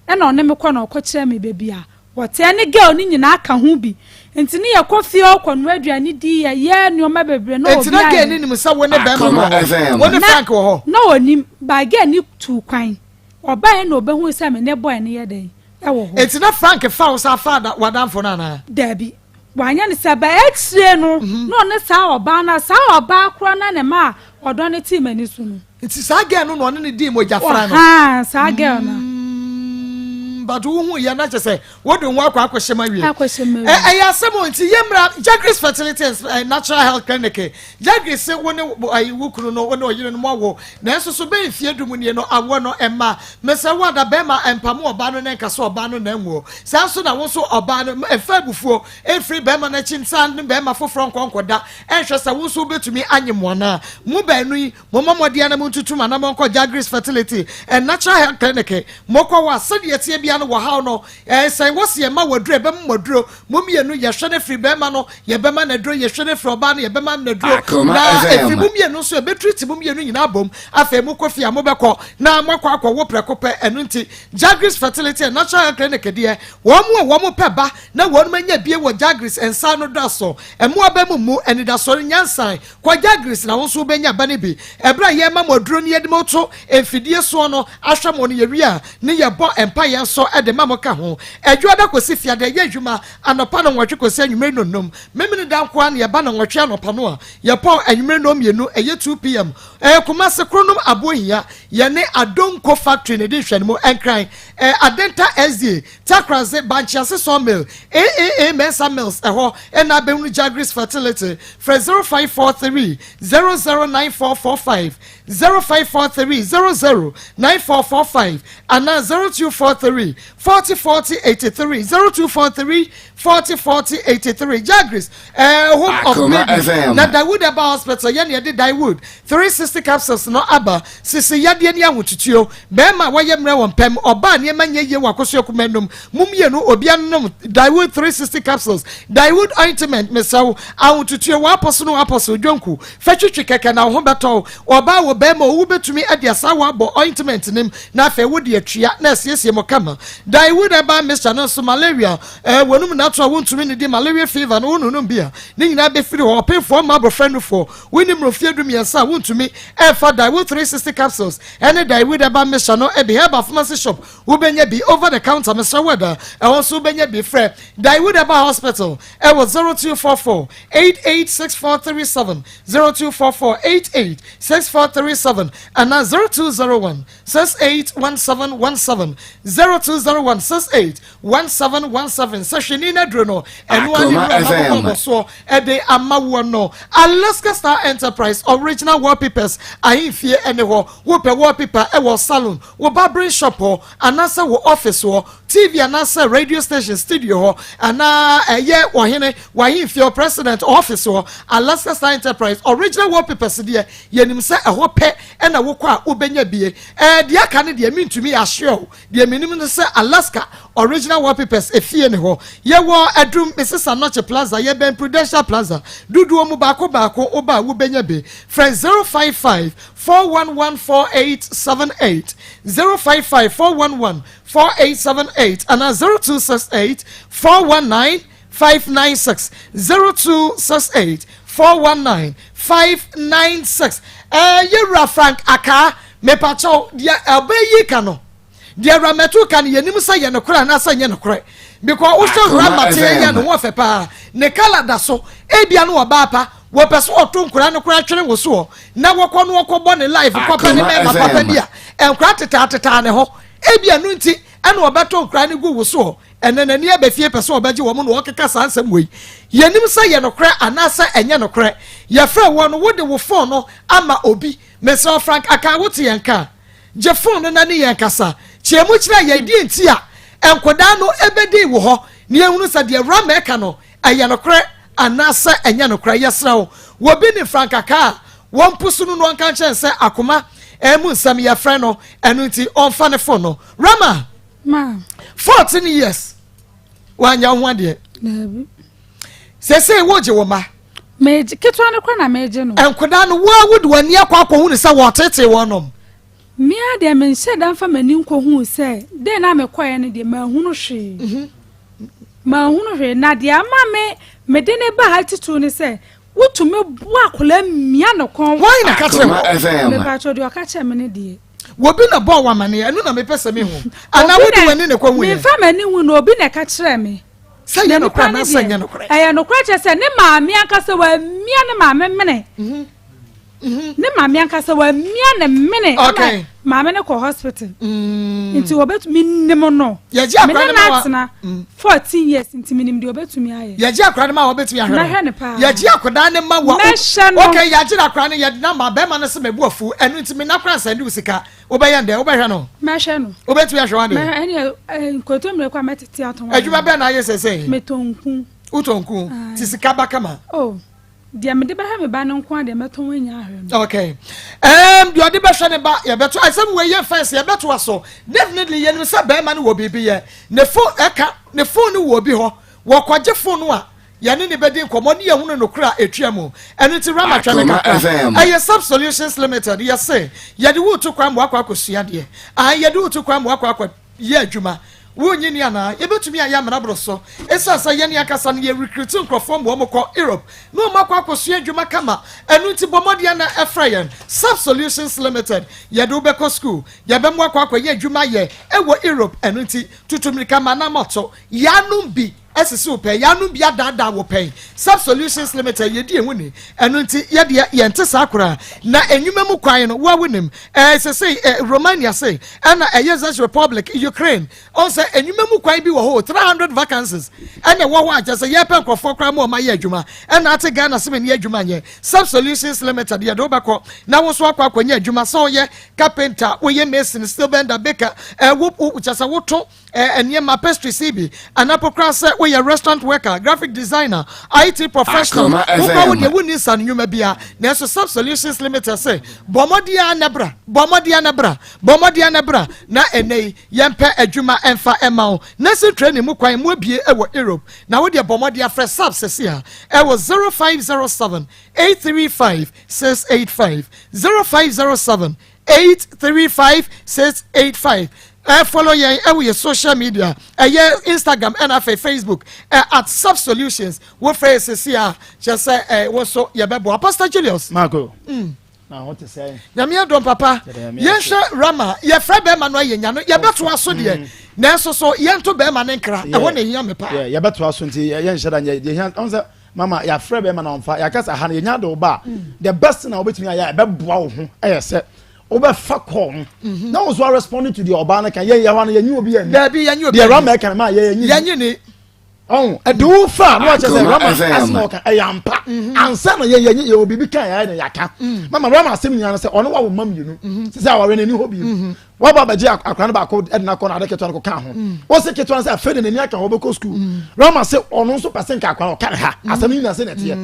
ɛna ɔne me kɔ na ɔkɔ kyerɛ me baabi a wɔte ɛne girl no nyinaa ka ho bi nti ne yɛkɔ fie hɔ kɔ noa aduane di yɛyɛ nnoɔma bebree na Nti na obiara girl no nim sɛ wo ne bɛrima no wɔ hɔ? Wo ne Frank wɔ hɔ? Na ɔnim but girl no tuu kwan ɔbaeɛ na ɔbɛhui sɛ me ne boy no yɛ dɛn wɔ hɔ. Enti na Frank fa wo san fa w'adamfo no anaa? Dabi, wanyɛ no saa. But akyire no, na ɔne saa ɔbaa no a, saa ɔbaa korɔ no na ɛmaa ɔdɔ no tee m'ani so no. Nti saa girl no na ɔne no dii mogyafra no? Ɔhaa, saa girl no. Mm, but wohu yɛ na kyɛ sɛ wode wo ho akɔ akɔhyɛ mu awie. Akɔhyɛ mu awie. Ɛyɛ asɛm o, nti yɛmmra Jagris Fertility and Natural Health Clinic. Jagris se wo ne wo kunu no, wo ne ɔyere no moawo, nanso so bɛyɛ mfeɛ du mu nie no, awoɔ no mma. Mesrɛ wo ada bɛɛma mpamo ɔbaa no na nka sɛ ɔbaa no na anwuo. Saa nso na wo nso ɔbaa no mfa abufuo mfiri bɛɛma no akyi nsan ne bɛɛma foforɔ nkɔ nkɔda nhwɛ sɛ wo nso wobɛtumi anyem anaa. Mo baanu yi mommɔ mmɔden ara montutu mo anamɔn nkɔ Jagris Fertility and Natural Health Clinic. Mokɔ hɔ a sɛdeɛ ɛteɛ biara no wɔhaw no ɛnsɛn wɔ se yɛma wo aduro ɛbɛma mo aduro. Mo mmienu yɛhwɛ no firi bɛɛma no yɛbɛma no aduro, yɛhwɛ no firi ɔbaa no yɛbɛma no aduro, na ɛfiri mo mmienu nso yɛbɛtiriti mo mmienu nyinaa abom. Afei mokɔ fie a mobɛkɔ na moakɔ akɔwo prɛko pɛ. Ɛno nti Jagris Fertility and Natural Health Clinic deɛ, wɔn a wɔn pɛ ba na wɔn anya bie wɔ Jagris nsa ano da so. Mmoa ba mu mmu anidasoɔ no nyansa. Kɔ Jagris na wo nso wobɛnya ba no bi. Ɛberɛ a yɛrema mo aduro no yɛde mo to mfidie soɔ no ahwɛ mo no yɛwie a ne yɛbɔ mpaeɛ nso de ma mo ka ho. Adwoada kɔsi Fiada yɛ adwuma anɔpa nnɔnwɔtwe kɔsi anwummere nnɔnnum. Memeneda nko ara na yɛba nnɔnwɔtwe anɔpa no a yɛpɔn anwummere nnɔnmienu, ɛyɛ 2 pm. Ɛyɛ Kumasi Kronom Abohia, yɛne Adonko Factory na ɛdi nhwɛanimu, Nkran, ɛɛ Adenta SDA, Takraze, Bankyease Sawmill, AAA Mensah Mills, ɛhɔ na abɛhunu Jagris Fertility. Frɛ 0543 009445, 0543 009445 anaa 0243 40 40 83, 0243 40 40 83. Jagris, ɛɛ Home of Akoma Baby FM. na Dawood Herbal Hospital yɛ na yɛde Dawood 360 capsules no aba. Sisi yadeɛ ne ahotutuo. Bɛrima a wayɛ mmerɛ wɔ mpam, ɔbaa a nneɛma nyɛ yie wɔ akosua kumaa nom. Mo mmienu obiara nnom Dawood 360 capsules, Dawood ointment mesrɛ wo. Ahotutuo, w'apɔso ne w'apɔso, dwonku, fa twitwi kɛkɛ na wo ho bɛtɔ wo. Ɔbaa wɔ bɛrima o, wobɛtumi de asaawa abɔ ointment no mu na afei wode atua na asiesie mo kama. Dawood herbal mixture no nso malaria, eh, wɔnom nato a wontumi nnidi, malaria fever no wononom bi a, ne nyinaa bɛfiri hɔ. Ɔpemfoɔ mma abɔfra nufoɔ, wonni mmoro mfeɛ du-mmiɛnsa a wontumi mfa Daewoo 360 capsules ne Daewoo herbal mixture no bi. Herbal pharmacy shop wobɛnya bi, over the counter mesrɛ wo ɛda ɛhɔ nso wobɛnya bi. Frɛ Daewoo Herbal Hospital ɛwɔ 0244 886437, 0244 886437 anaa 0201 681717, 0201 681717. Sɛ hwɛni no aduro no, ɛno ara ne Akoma wura FM. no abobɔ soɔ ɛde ama woɔ no. Alaska Star Enterprise original wallpapers ahemfie ɛne hɔ. Wopɛ wallpaper ɛwɔ salon, wo barbering shop hɔ, anaasɛ wo office hɔ. TV anaasɛ radio station studio hɔ anaa ɛyɛ ɔhene w'ahemfie president office hɔ. Alaska Star Enterprise original wallpapers deɛ, yɛnim sɛ ɛhɔ pɛ ɛna wokɔ a wobɛnya bie. Deɛ aka no deɛ, mentumi ahyɛ o. Deɛ menim no sɛ Alaska original wallpapers efie ne hɔ. Yɛwɔ Adum Mrs Anɔkye Plaza, yɛbɛn Prudential Plaza. Dodoɔ mu baako baako woba a wobɛnya bi. Frɛ 055 411 4878, 055 411 4878 ana 0268 419 596, 0268 419 596. Yɛwura Frank Akaa, mepakyɛw, deɛ ɛbɛ yi ka no, deɛ Ramatu ka no, yɛnim sɛ yɛ nokorɛ anaasɛ nyɛ nokorɛ, because wohwɛ Ramate yɛ ne ho ɔfɛ paa, ne colour da so. Ebia no ɔbaa pa wɔpɛ so ɔto nkora no koraa twere wo soɔ na wɔkɔ no wɔkɔbɔ ne life kɔpɛ ne mɛma papa bi a nkora tetaa ne ho. Ebia no nti ɛna ɔbɛto nkora no gu wo soɔ. Ɛnɛ n'ani abɛfie pɛ sɛ ɔbɛgye wɔn na ɔkeka saa nsɛm wei. Yɛnim sɛ yɛ nokorɛ anaasɛ ɛnyɛ nokorɛ. Yɛfrɛ wɔn no, wode wo phone no ama obi. Mesrɛ, Frank Aka, wote yɛn ka, gye phone no na ne yɛn kasa kyerɛ mu, kyerɛ yɛn deɛ nti a nkɔdaa no ɛbɛdi wɔ hɔ ne yɛhunu sɛ deɛ Rama ɛka no ɛyɛ nokorɛ anaasɛ ɛnyɛ nokorɛ. Yɛsrɛ wo, wɔbi ne Frank Aka a wɔn mpo no ɔnka nkyɛn sɛ akoma ɛmu nsɛm yɛfrɛ no, ɛno nti ɔmfa ne phone no. Rama, Ma. 14 years wanya ho adeɛ. Daabi. Sɛsɛ wogye wo ma. Megye ketewa no kora na megye no. Nkwadaa no, woa wode w'ani akɔ akɔhu ne sɛ wɔtetee wɔn nom? Mmea deɛ, menhyɛ da mfa m'ani nkɔhuu sɛ den na mekɔɛ no deɛ, manhunu hwee, manhunu hwee. Na deɛ ama me mede ne ba ha titiriw ne sɛ wotumi boa akwadaa mmia ne kɔn. Wɔn na ka kyerɛ wo? Mepakyɛ, deɛ ɔka kyerɛ me ne deɛ. Wobi na bɔɔ wɔ amaneɛ, ɛno na mepɛ sɛ mehu, anaa wode w'ani ne kɔhu yɛ? Memfa m'ani hu na obi na ɛka kyerɛ me. Sɛ yɛ nokorɛ anaasɛ nyɛ nokorɛ? Ɛyɛ nokorɛ, kyerɛ sɛ ne maame ankasa wamia ne maame mene. Ne maame ankasa wamia ne mene ama maame no kɔ hospital. Nti wɔbɛtumi nim no. Yɛgye akora ne ne ma wa- atena 14 years, nti menim deɛ wɔbɛtumi ayɛ. Yɛgye akora no ma wɔbɛtumi ahwɛ Mɛhwɛ ne paa. Yɛgye akwadaa ne ma wa Mɛhwɛ no. Okay, yɛagye akora no, yɛde na ma bɛrima no sɛ mɛbu afu, ɛno nti me nakora nsɛn de wo sika, wobɛyɛ ndɛ wobɛhwɛ no? Mɛhwɛ no. Wobɛtumi ahwɛ wa deɛ? Mɛhwɛ, ɛne nkotomire kɔ a mɛtete atɔn. Adwuma bɛɛ na ayɛ sɛsɛ? Metɔ nku. Wotɔ nku ti sika ba kama? Oh, deɛ mede bɛhwɛ me ba no nko a deɛ, mɛtɔn anya ahwɛ no. Okay, deɛ ɔde bɛhwɛ ne ba, yɛbɛto asɛm wei yɛ fɛns, yɛbɛto aso. Definitely yɛnim sɛ bɛrima no wɔ biribi yɛ ne phone, ɛka ne phone no wɔ obi hɔ. Wɔkɔgye phone no a, yɛne ne bɛdi nkɔmmɔ ne yɛhunu nokora a ɛtua mu. Ɛno nti Rama, twɛ me Akoma kakra. FM. Ɛyɛ Sub Solutions Limited. Yɛse yɛde wo to kwan ma wakɔ akɔsua deɛ ah, yɛde wo to kwan ma wakɔ akɔ yɛ adwuma. Wonyi ni anaa yɛbɛtumi ayɛ amena boro so, ɛsiane sɛ yɛne ankasa no yɛ recruit nkurɔfoɔ ma wɔn kɔ Europe na wɔn akɔ akɔsua adwuma kama. Ɛno nti bɔ mmɔden na ɛfrɛ yɛn. Sub Solutions Limited, yɛde wo bɛkɔ school, yɛbɛmo akɔ akɔyɛ adwuma yɛ ɛwɔ Europe. Ɛno nti tutu mmirika ma nam ɔto yanom bi ɛsisi wo pɛn, yanom bi adaadaa wo pɛn. Sub Solutions Limited, yɛdi ehu ni. Ɛno nti yɛdeɛ yɛnte saa koraa na enwuma mu kwan no wa wonim sɛ Romania se ɛna ɛyɛ Czech Republic, Ukraine, ɔn sɛ enwuma mu kwan bi wɔ hɔ, 300 vacancies ɛna ɛwɔ hɔ a kyerɛ sɛ yɛpɛ nkurɔfoɔ koraa ma ɔma yɛ adwuma. Ɛna ate Ghana sɛ mani adwuma nyɛ. Sub Solutions Limited, yɛde wobɛkɔ na wo nso akɔ akɔnyɛ adwuma, sɛ woyɛ carpenter, woyɛ mason, steel bender, baker, wo kyerɛ sɛ woto nneɛma, pastry si bi, anapo koraa sɛ woyɛ restaurant worker, graphic designer, IT professional. Akoma wokora wo FM. deɛ wonni nsa no nnwuma bia, nanso Sub Solutions Limited sɛ bɔ mmɔden a na bra, bɔ mmɔden a na bra, bɔ mmɔden a na bra na ɛnɛ yi yɛmpɛ adwuma ɛmfa ɛma wo. Nursing training mu kwan mu abie ɛwɔ Europe, na wodeɛ bɔ mmɔden afrɛ Sub sɛsi a ɛwɔ 0507 835 685, 0507 835 685. Follow yɛn ɛwɔ yɛ social media, ɛyɛ Instagram ɛna afei Facebook, at Sub Solutions. Wofrɛ yɛ sɛsi a, kyerɛ sɛ wo nso yɛbɛboa. Pastor Julius. Marco. Na ho te sɛ? Nyame adɔm papa. Yɛda Nyame Yɛnhwɛ Rama, yɛfrɛ bɛrima no ayɛ nya no, yɛbɛtoa so deɛ, nanso so yɛnto bɛrima ne nkra. Ɛhɔ na ɛhia me paa. Yeah, yɛbɛtoa so nti yɛnhyɛ da nyɛ deɛ hia. Ɔn sɛ mama yɛafrɛ bɛrima na ɔmfa yɛaka sɛ ha no yɛnya de wo ba a, the best thing a wobɛtumi ayɛ a ɛbɛboa wo ho ɛyɛ sɛ wobɛfa call no na wo nso responding to deɛ ɔbaa no ka. Yɛn yɛ hɔ no, yɛnyi obi ani. Daabi, yɛnyi obi deɛ ani. Rama ɛka no ma yɛ yɛnyi. Yɛnyi ni. Ɔn ɛde wo fa na wakyɛ sɛ Akoma Rama FM. asɛm a ɔka ɛyɛ ampa ansa na yɛn yɛnyi yɛwɔ biribi ka yɛayɛ na yɛaka. Mama, Rama asɛm nyinaa no sɛ ɔno wawo ma mmienu sɛ aware n'ani hɔ bio. Waba abɛgye akwadaa no baako de no akɔ na ade ketewa no kɔka ho. Wɔse ketewa no sɛ afei de n'ani aka hɔ ɔbɛkɔ sukuu. Rama se ɔno nso pɛ sɛ nka akwadaa no ɔka ne ha. Asɛm no nyinaa sɛ na ɛteɛ.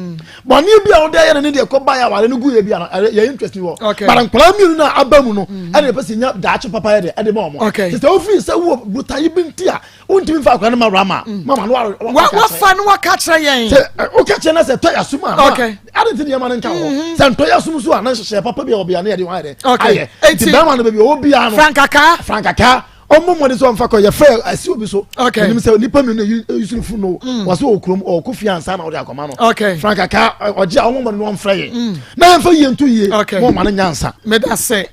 Bɔne bi a wode ayɛ no ne deɛ ɛkɔ baeɛ aware no gu yɛ bi a no yɛ interest ni hɔ. But nkwadaa mmienu no a aba mu no ɛna yɛpɛ sɛ yɛnya daakye papa yɛ de ɛde ma wɔn. Te sɛ wofiri sɛ wowɔ botaeɛ bi nti a wontumi mfa akwadaa no ma Rama. Mama no wafa no waka kyerɛ yɛn. Sɛ woka kyerɛ no sɛ tɔ yɛ asom a ade nti nneɛma no nka hɔ. Sɛ ntɔ yɛ asom so a na nhyehyɛ papa bi a wɔbea no yɛde wɔn ayɛ dɛ ayɛ. Nti bɛrima no baabi ɔwɔ biara no. Frankakaa. Frankakaa ɔmmɔ mmɔden sɛ ɔmfa kɔ yɛfrɛ asi obi so menim sɛ nipa mmienu na yusuf funu no mm. wɔsɛ wɔ kurom ɔkɔ fie ansa na ɔde akɔma no frankaka ɔgye a ɔmmɔ mmɔden no ɔmfrɛ yɛn mm. na yɛmfa yie nto yie na ɔma no nyansa meda sɛ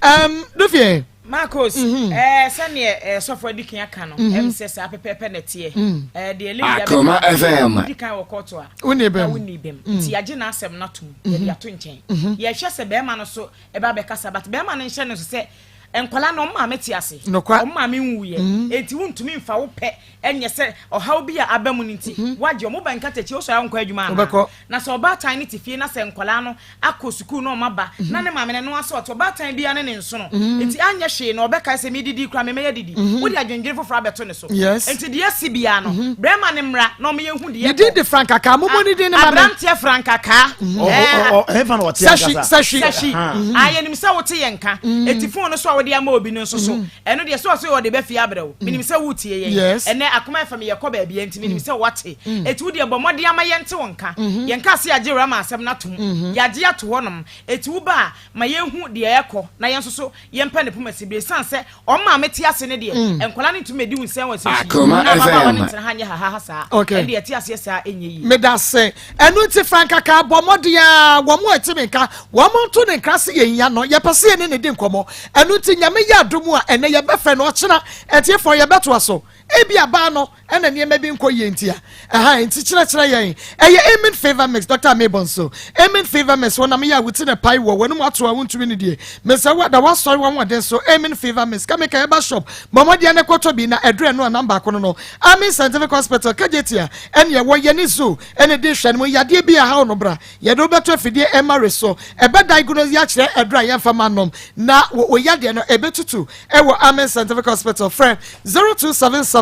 dofie Marcos, mm -hmm. eh, sɛdeɛ eh, sɔfo adi kan aka no mm -hmm. ɛm sɛ saa pɛpɛɛpɛ na ɛteɛ mm. eh, deɛ lady Akoma FM di kan wɔ kɔɔto a wonni bɛm wonni bɛm mm. nti yɛagye n'asɛm no atom mm -hmm. yɛde ato nkyɛn mm -hmm. yɛhwɛ sɛ bɛrima no so ɛba bɛkasa but bɛrima no nhyɛ no so sɛ Nkwadaa no, wɔn maame te ase. Nokwa. Wɔn maame nwuiɛ. Mm. Enti wontumi mfa wo pɛ nyɛ sɛ ɔhaw bi a aba mu no nti, mm-hmm. woagye wɔn. Woba nkatakyi, wosɔre a wonkɔ adwuma anaa? Wobɛkɔ. Na sɛ ɔbaatan no te fie na sɛ nkwadaa no akɔ sukuu na wɔn aba, mm-hmm. na ne maame no ɛno asɛ ɔte ɔbaatan biara ne ne nsono. Mm-hmm. Enti anyɛ hwee na ɔbɛkae sɛ medidi koraa memɛyɛ didi. Wode adwendwene foforɔ abɛto ne so. Yes. Enti deɛ asi biara no, brɛma no mmra na ɔmo yɛhu deɛ Ne din de Frank Akaa. Mommɔ ne din no ma me. Aberanteɛ Frank Akaa. Ɛhefa na ɔte ankasa? Sahwi. Sahwi. Ah, yɛnim sɛ wote yɛn nka. Eti phone no so a wode ama obi no nso so, ɛno deɛ sɛ ɔse ɔde ba fie abrɛ wo. Menim sɛ woretie yɛn. Yes. Ɛnnɛ Akoma FM yɛkɔ baabi enti menim sɛ woate. Eti wo deɛ bɔ mmɔden ama yɛnte wo nka. Yɛnkaa sɛ yɛagye Rama asɛm no atom. Yɛagye ato hɔnom. Eti woba a, ma yɛnhu deɛ ɛrekɔ na yɛn nso so yɛmpɛ ne poma sibire. Esiane sɛ Wɔn maame te ase no deɛ, mm. nkwadaa no ntumi medi wo nsɛn wɔ sɛ Akoma na ababaawa no FM. ntena ha nyɛ hahaha saa. Okay. Ɛnde ɛte aseɛ saa ɛnyɛ yie. Meda se. Ɛno nti Frank Aka bɔ mmɔden a wɔn a ɛte me nka wɔn nto ne nkra se yɛn ya no yɛpɛ sɛ yɛne ne di nkɔmmɔ. Ɛno nti Nyame yɛ adom a ɛnɛ yɛbɛfrɛ no ɔkyena atiefoɔ yɛbɛtoa so. Ebia baa no na nneɛma bi nkɔ yie nti a. Ɛha nti kyerɛkyerɛ yɛn. Ɛyɛ Amen Favor Mix, Dr. Mabon so. Amen Favor Mix, wɔnam yɛ a wo ti na pae wɔ w'anum ato a wontumi ne die. Mesɛ wo da w'asɔre w'ahoɔden so. Amen Favor Mix, Kamika Herbal Shop, bɔ mmɔden na kɔtɔ bi na ɛduru ɛno a nam baako no no. Amen Scientific Hospital, Kejetia, ɛne ɛwɔ yɛne zoo ɛne di nhwɛ no mu. Yadeɛ bi a ɛhaw no bra. Yɛde wo bɛto afidie MRI so. Ɛbɛ diagnose yɛ akyerɛ aduru a yɛmfa ma nom na wo yadeɛ no ɛbɛtutu ɛwɔ Amen Scientific Hospital. Frɛ 0277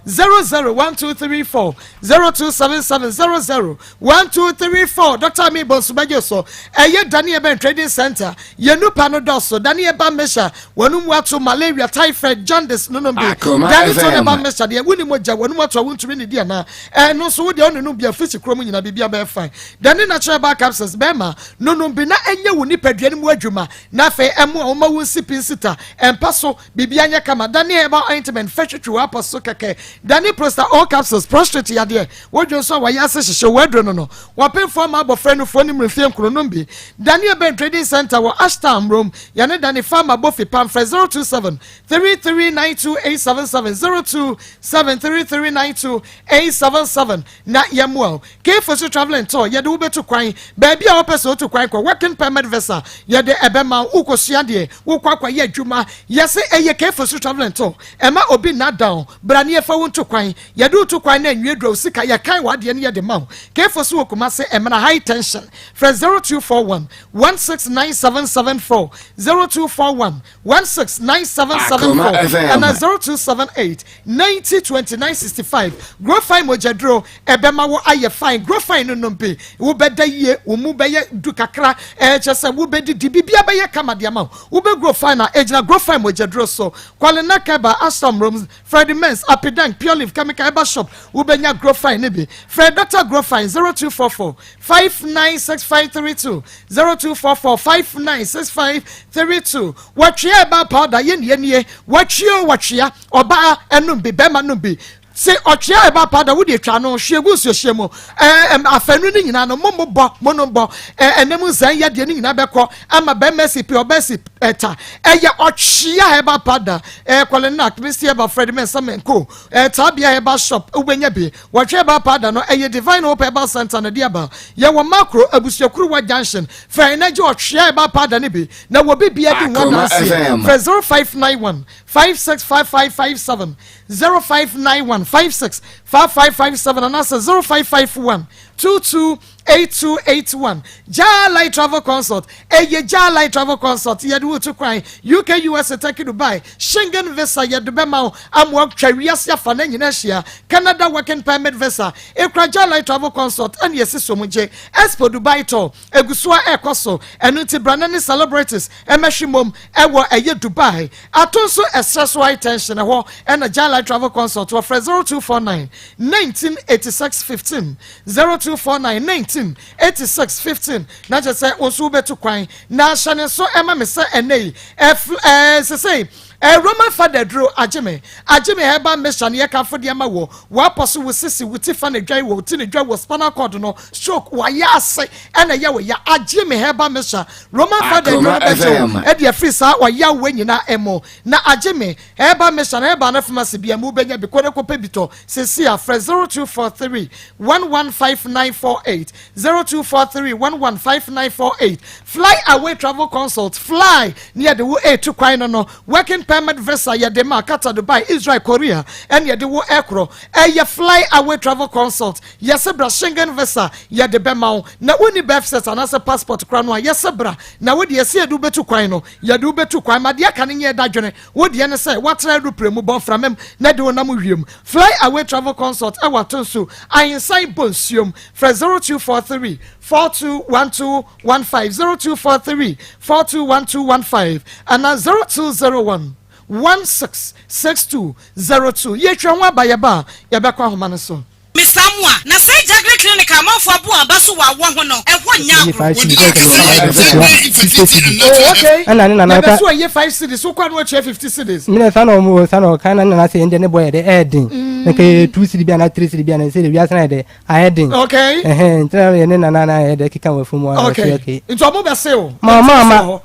001234 0277 001234 Dr. Ami Bonsu bɛgye so. Ɛyɛ Daniel Ben Trading Center. Yɛn nupa no dɔso. Daniel Ba Mesha wɔn mu ato malaria, typhoid, jaundice no nom bi. Akoma Daniel FM. Ba Mesha deɛ wonni mogya wɔn mu ato a wontumi ne di anaa. Ɛno nso wo deɛ ɔne no bia fisi kurom nyina biribia bɛyɛ fine. Dani natural herbal capsules bɛma nonom bi na ɛnyɛ wo nipadua no mu adwuma na afei ɛmoa wo ma wo nsi pi nsita ɛmpa so biribia nyɛ kama. Dani herbal ointment fɛ twitwi w'apɔ so kɛkɛ. Dani prosta all capsules prostrate yadeɛ wodwo nso a wɔyɛ ase hyehye wo aduro no no wɔpemfoɔ ama abɔfra nufoɔ ne mmerɛ nkuro nom bi. Dani Eben Trading Center wɔ Ashtown Rome yɛne Dani Farmer Bofi pamfrɛ 027 3392877 0273392877 na yɛmmoa wo. Kfosu Travel and Tour yɛde wo bɛtu kwan baabi a wopɛ sɛ wotu kwan kɔ. Working permit visa yɛde ɛbɛma wo. Wokɔsua deɛ, wokɔ akɔyɛ adwuma. Yɛse ɛyɛ Kfosu Travel and Tour. Ɛma obi nna down. Bra na yɛfa wo ntu kwan. Yɛde wo tu kwan na nwie dura wo sika. Yɛkan w'adeɛ no yɛde ma wo. Kfosu wɔ Kumase, Ɛmena High Tension. Frɛ 0241 169774 0241 169774 anaa 0278 90 29 65. Grofine mogyaduro ɛbɛma wo ayɛ fine. Grofine no nom bi, wobɛda yie, wo mu bɛyɛ du kakra, ɛkyɛ sɛ wobɛdidi, biribiara bɛyɛ kama de ama wo. Wobɛ Grofine a, ɛgyina Grofine mogyaduro so. Kwalena Keba, Ashtown Rooms, Freddie Mens, Apidank, Pure Leaf, Chemical Herbal Shop, wobɛnya Grofine no bi. Frɛ Dr. Grofine 0244 596532 0244 596532 Wɔtwea ɛbaa powder yɛ nie nie wɔtwea o wɔtwea ɔbaa ɛnum bi bɛrima num bi se ɔtwea ɛbaa powder wode atwa no hwie gu nsuohyɛ mu ɛɛ afanu no nyinaa no mo mo bɔ mo no bɔ ɛɛ ɛnam nzan yadeɛ no nyinaa bɛkɔ ama bɛrima si pi ɔbaa si ɛta ɛyɛ ɔtwea ɛbaa powder ɛɛ kɔlenak mesi ɛba fred mɛnsa mɛnko ɛɛ taabea herbal shop wobɛnya bi Wɔtwe herbal powder no, ɛyɛ Divine Hope Herbal Center na ɛde aba. Yɛwɔ Makro, Abusuakuruwa Junction. Frɛ yɛn na gye ɔtwea herbal powder no bi na wɔ biribiara di ho Akoma adanseɛ. FM. Frɛ 0591 565557, 0591 56 5557 anaasɛ 0551 22 8281. Jah Light Travel Consult, Ɛyɛ Jah Light Travel Consult, yɛde wo tu kwan, UK, USA, Turkey, Dubai, Schengen visa yɛde bɛma wo ama woatwa wiase afa no nyinaa ahyia, Canada Working Permit Visa, ekura Jah Light Travel Consult ɛna yɛsi so mu gye, Expo Dubai Tour egu so a ɛrekɔ so, ɛno nti bra na ne celebrities ɛmɛhwe mmom ɛwɔ ɛyɛ Dubai, ato nso ɛserɛ so high tension ɛhɔ ɛna Jah Light Travel Consult wɔ frɛ 0249 1986 15 0249 19 86 15 na kyerɛ sɛ wo nso wobɛtu kwan na hyɛ ne nso ɛma me sɛ ɛnɛ yi ɛf ɛɛ sesei ɛɛ Roman fada duro agye me agye me herbal mixture no yɛkamfo de ama wɔ wɔapɔ so wo sisi wo ti fa na dwan wɔ wo ti na dwa wɔ spinal cord no stroke wayɛ ase ɛna ɛyɛ wo ya agye me herbal mixture Roman fada duro no bɛgye wo ɛde afiri saa ɔyaw wɔ nyinaa ɛmu na agye me herbal mixture no herbal no pharmacy bia mu wobɛnya bi kɔ ne kɔpɛ bi tɔ sesi a frɛ 0243 115948 0243 115948 Fly Away Travel Consult Fly ne yɛde wo ɛretu kwan no no Working Permit Visa yɛde ma Qatar, Dubai, Israel, Korea ɛne yɛde wo ɛkorɔ ɛyɛ Fly Away Travel Consult yɛse bra Schengen Visa yɛde bɛma wo na wonni birth cert anaasɛ passport kora no a yɛse bra na wo deɛ sɛ yɛde wo bɛtu kwan no yɛde wo bɛtu kwan ma deɛ aka no nyɛ dadwene wo deɛ ne sɛ woatra aeroplane mu bɔ mframa mu na de wo nam wiem Fly Away Travel Consult ɛwɔ Atonsu, Ahensan Bonsuom. Frɛ 0243 421215, 0243 421215 anaa 0201 166202. Yɛtwa ho aba yɛba a, yɛbɛkɔ ahoma no so. Mister Amoah, na saa Jagre Clinic a amanfoɔ abu wɔn aba so wɔ awɔ ho no, ɛhɔ nyɛ Ɛyɛ agorɔ. five cedis ɛsɛ sɛ ɔfa ɛsɛ sɛ 60 cedis. Oh, okay. Ɛna ne nana Yɛbɛ ka so ɛyɛ 5 cedis, wokɔ a na watua 50 cedis. Mene saa na ɔmo saa na ɔka na ne nana sɛ ɛndeɛ ne bɔ yɛ dɛ ɛyɛ den. Na nka yɛ 2 cedi bi anaa 3 cedi bi anaa sɛ de wiase na yɛ dɛ ayɛ den. Okay. Ɛhɛn nti na yɛ ne nana na yɛ dɛ keka wɔ fam a Okay. okay. Nti ɔmo bɛ se o. Ma ɔmo ama.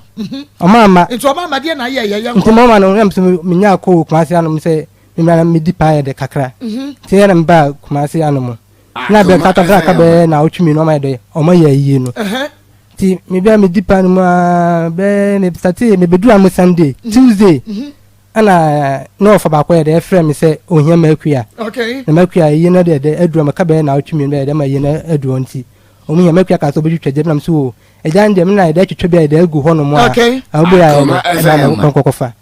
Ɔmo ama. Nti ɔmo ama deɛ na ayɛ yɛ yɛ nkɔ. Nti mo ama no na mso menya kɔ wɔ Kumasi anom sɛ memmra na medi paa yɛ dɛ kakra. Nti yɛ na mebaa Kumasi anom. Na bɛ kata aka bɛyɛ na awotwe mmienu ɔmo ayɛ dɛ ɔmo yɛ ayie no. Nti mebia medi paa no mu aa bɛyɛ me startee mebɛduru ano Sunday, Tuesday ɛna na ɔfa baako yɛ dɛ ɛfrɛ me sɛ ohia m'akua. Na m'akua ayie no deɛ dɛ aduru ɔmo ka bɛyɛ na awotwe mmienu bɛyɛ dɛ ma ayie no aduru hɔ nti ɔmo hia m'akua kaa sɛ ɔbɛtwitwa gya bi na me so oo agya no deɛ me na yɛ dɛ atwitwa bi a yɛ dɛ agu hɔ nom a awobɔ yɛ ayɛ dɛ ɛna me kɔnkɔkɔfa.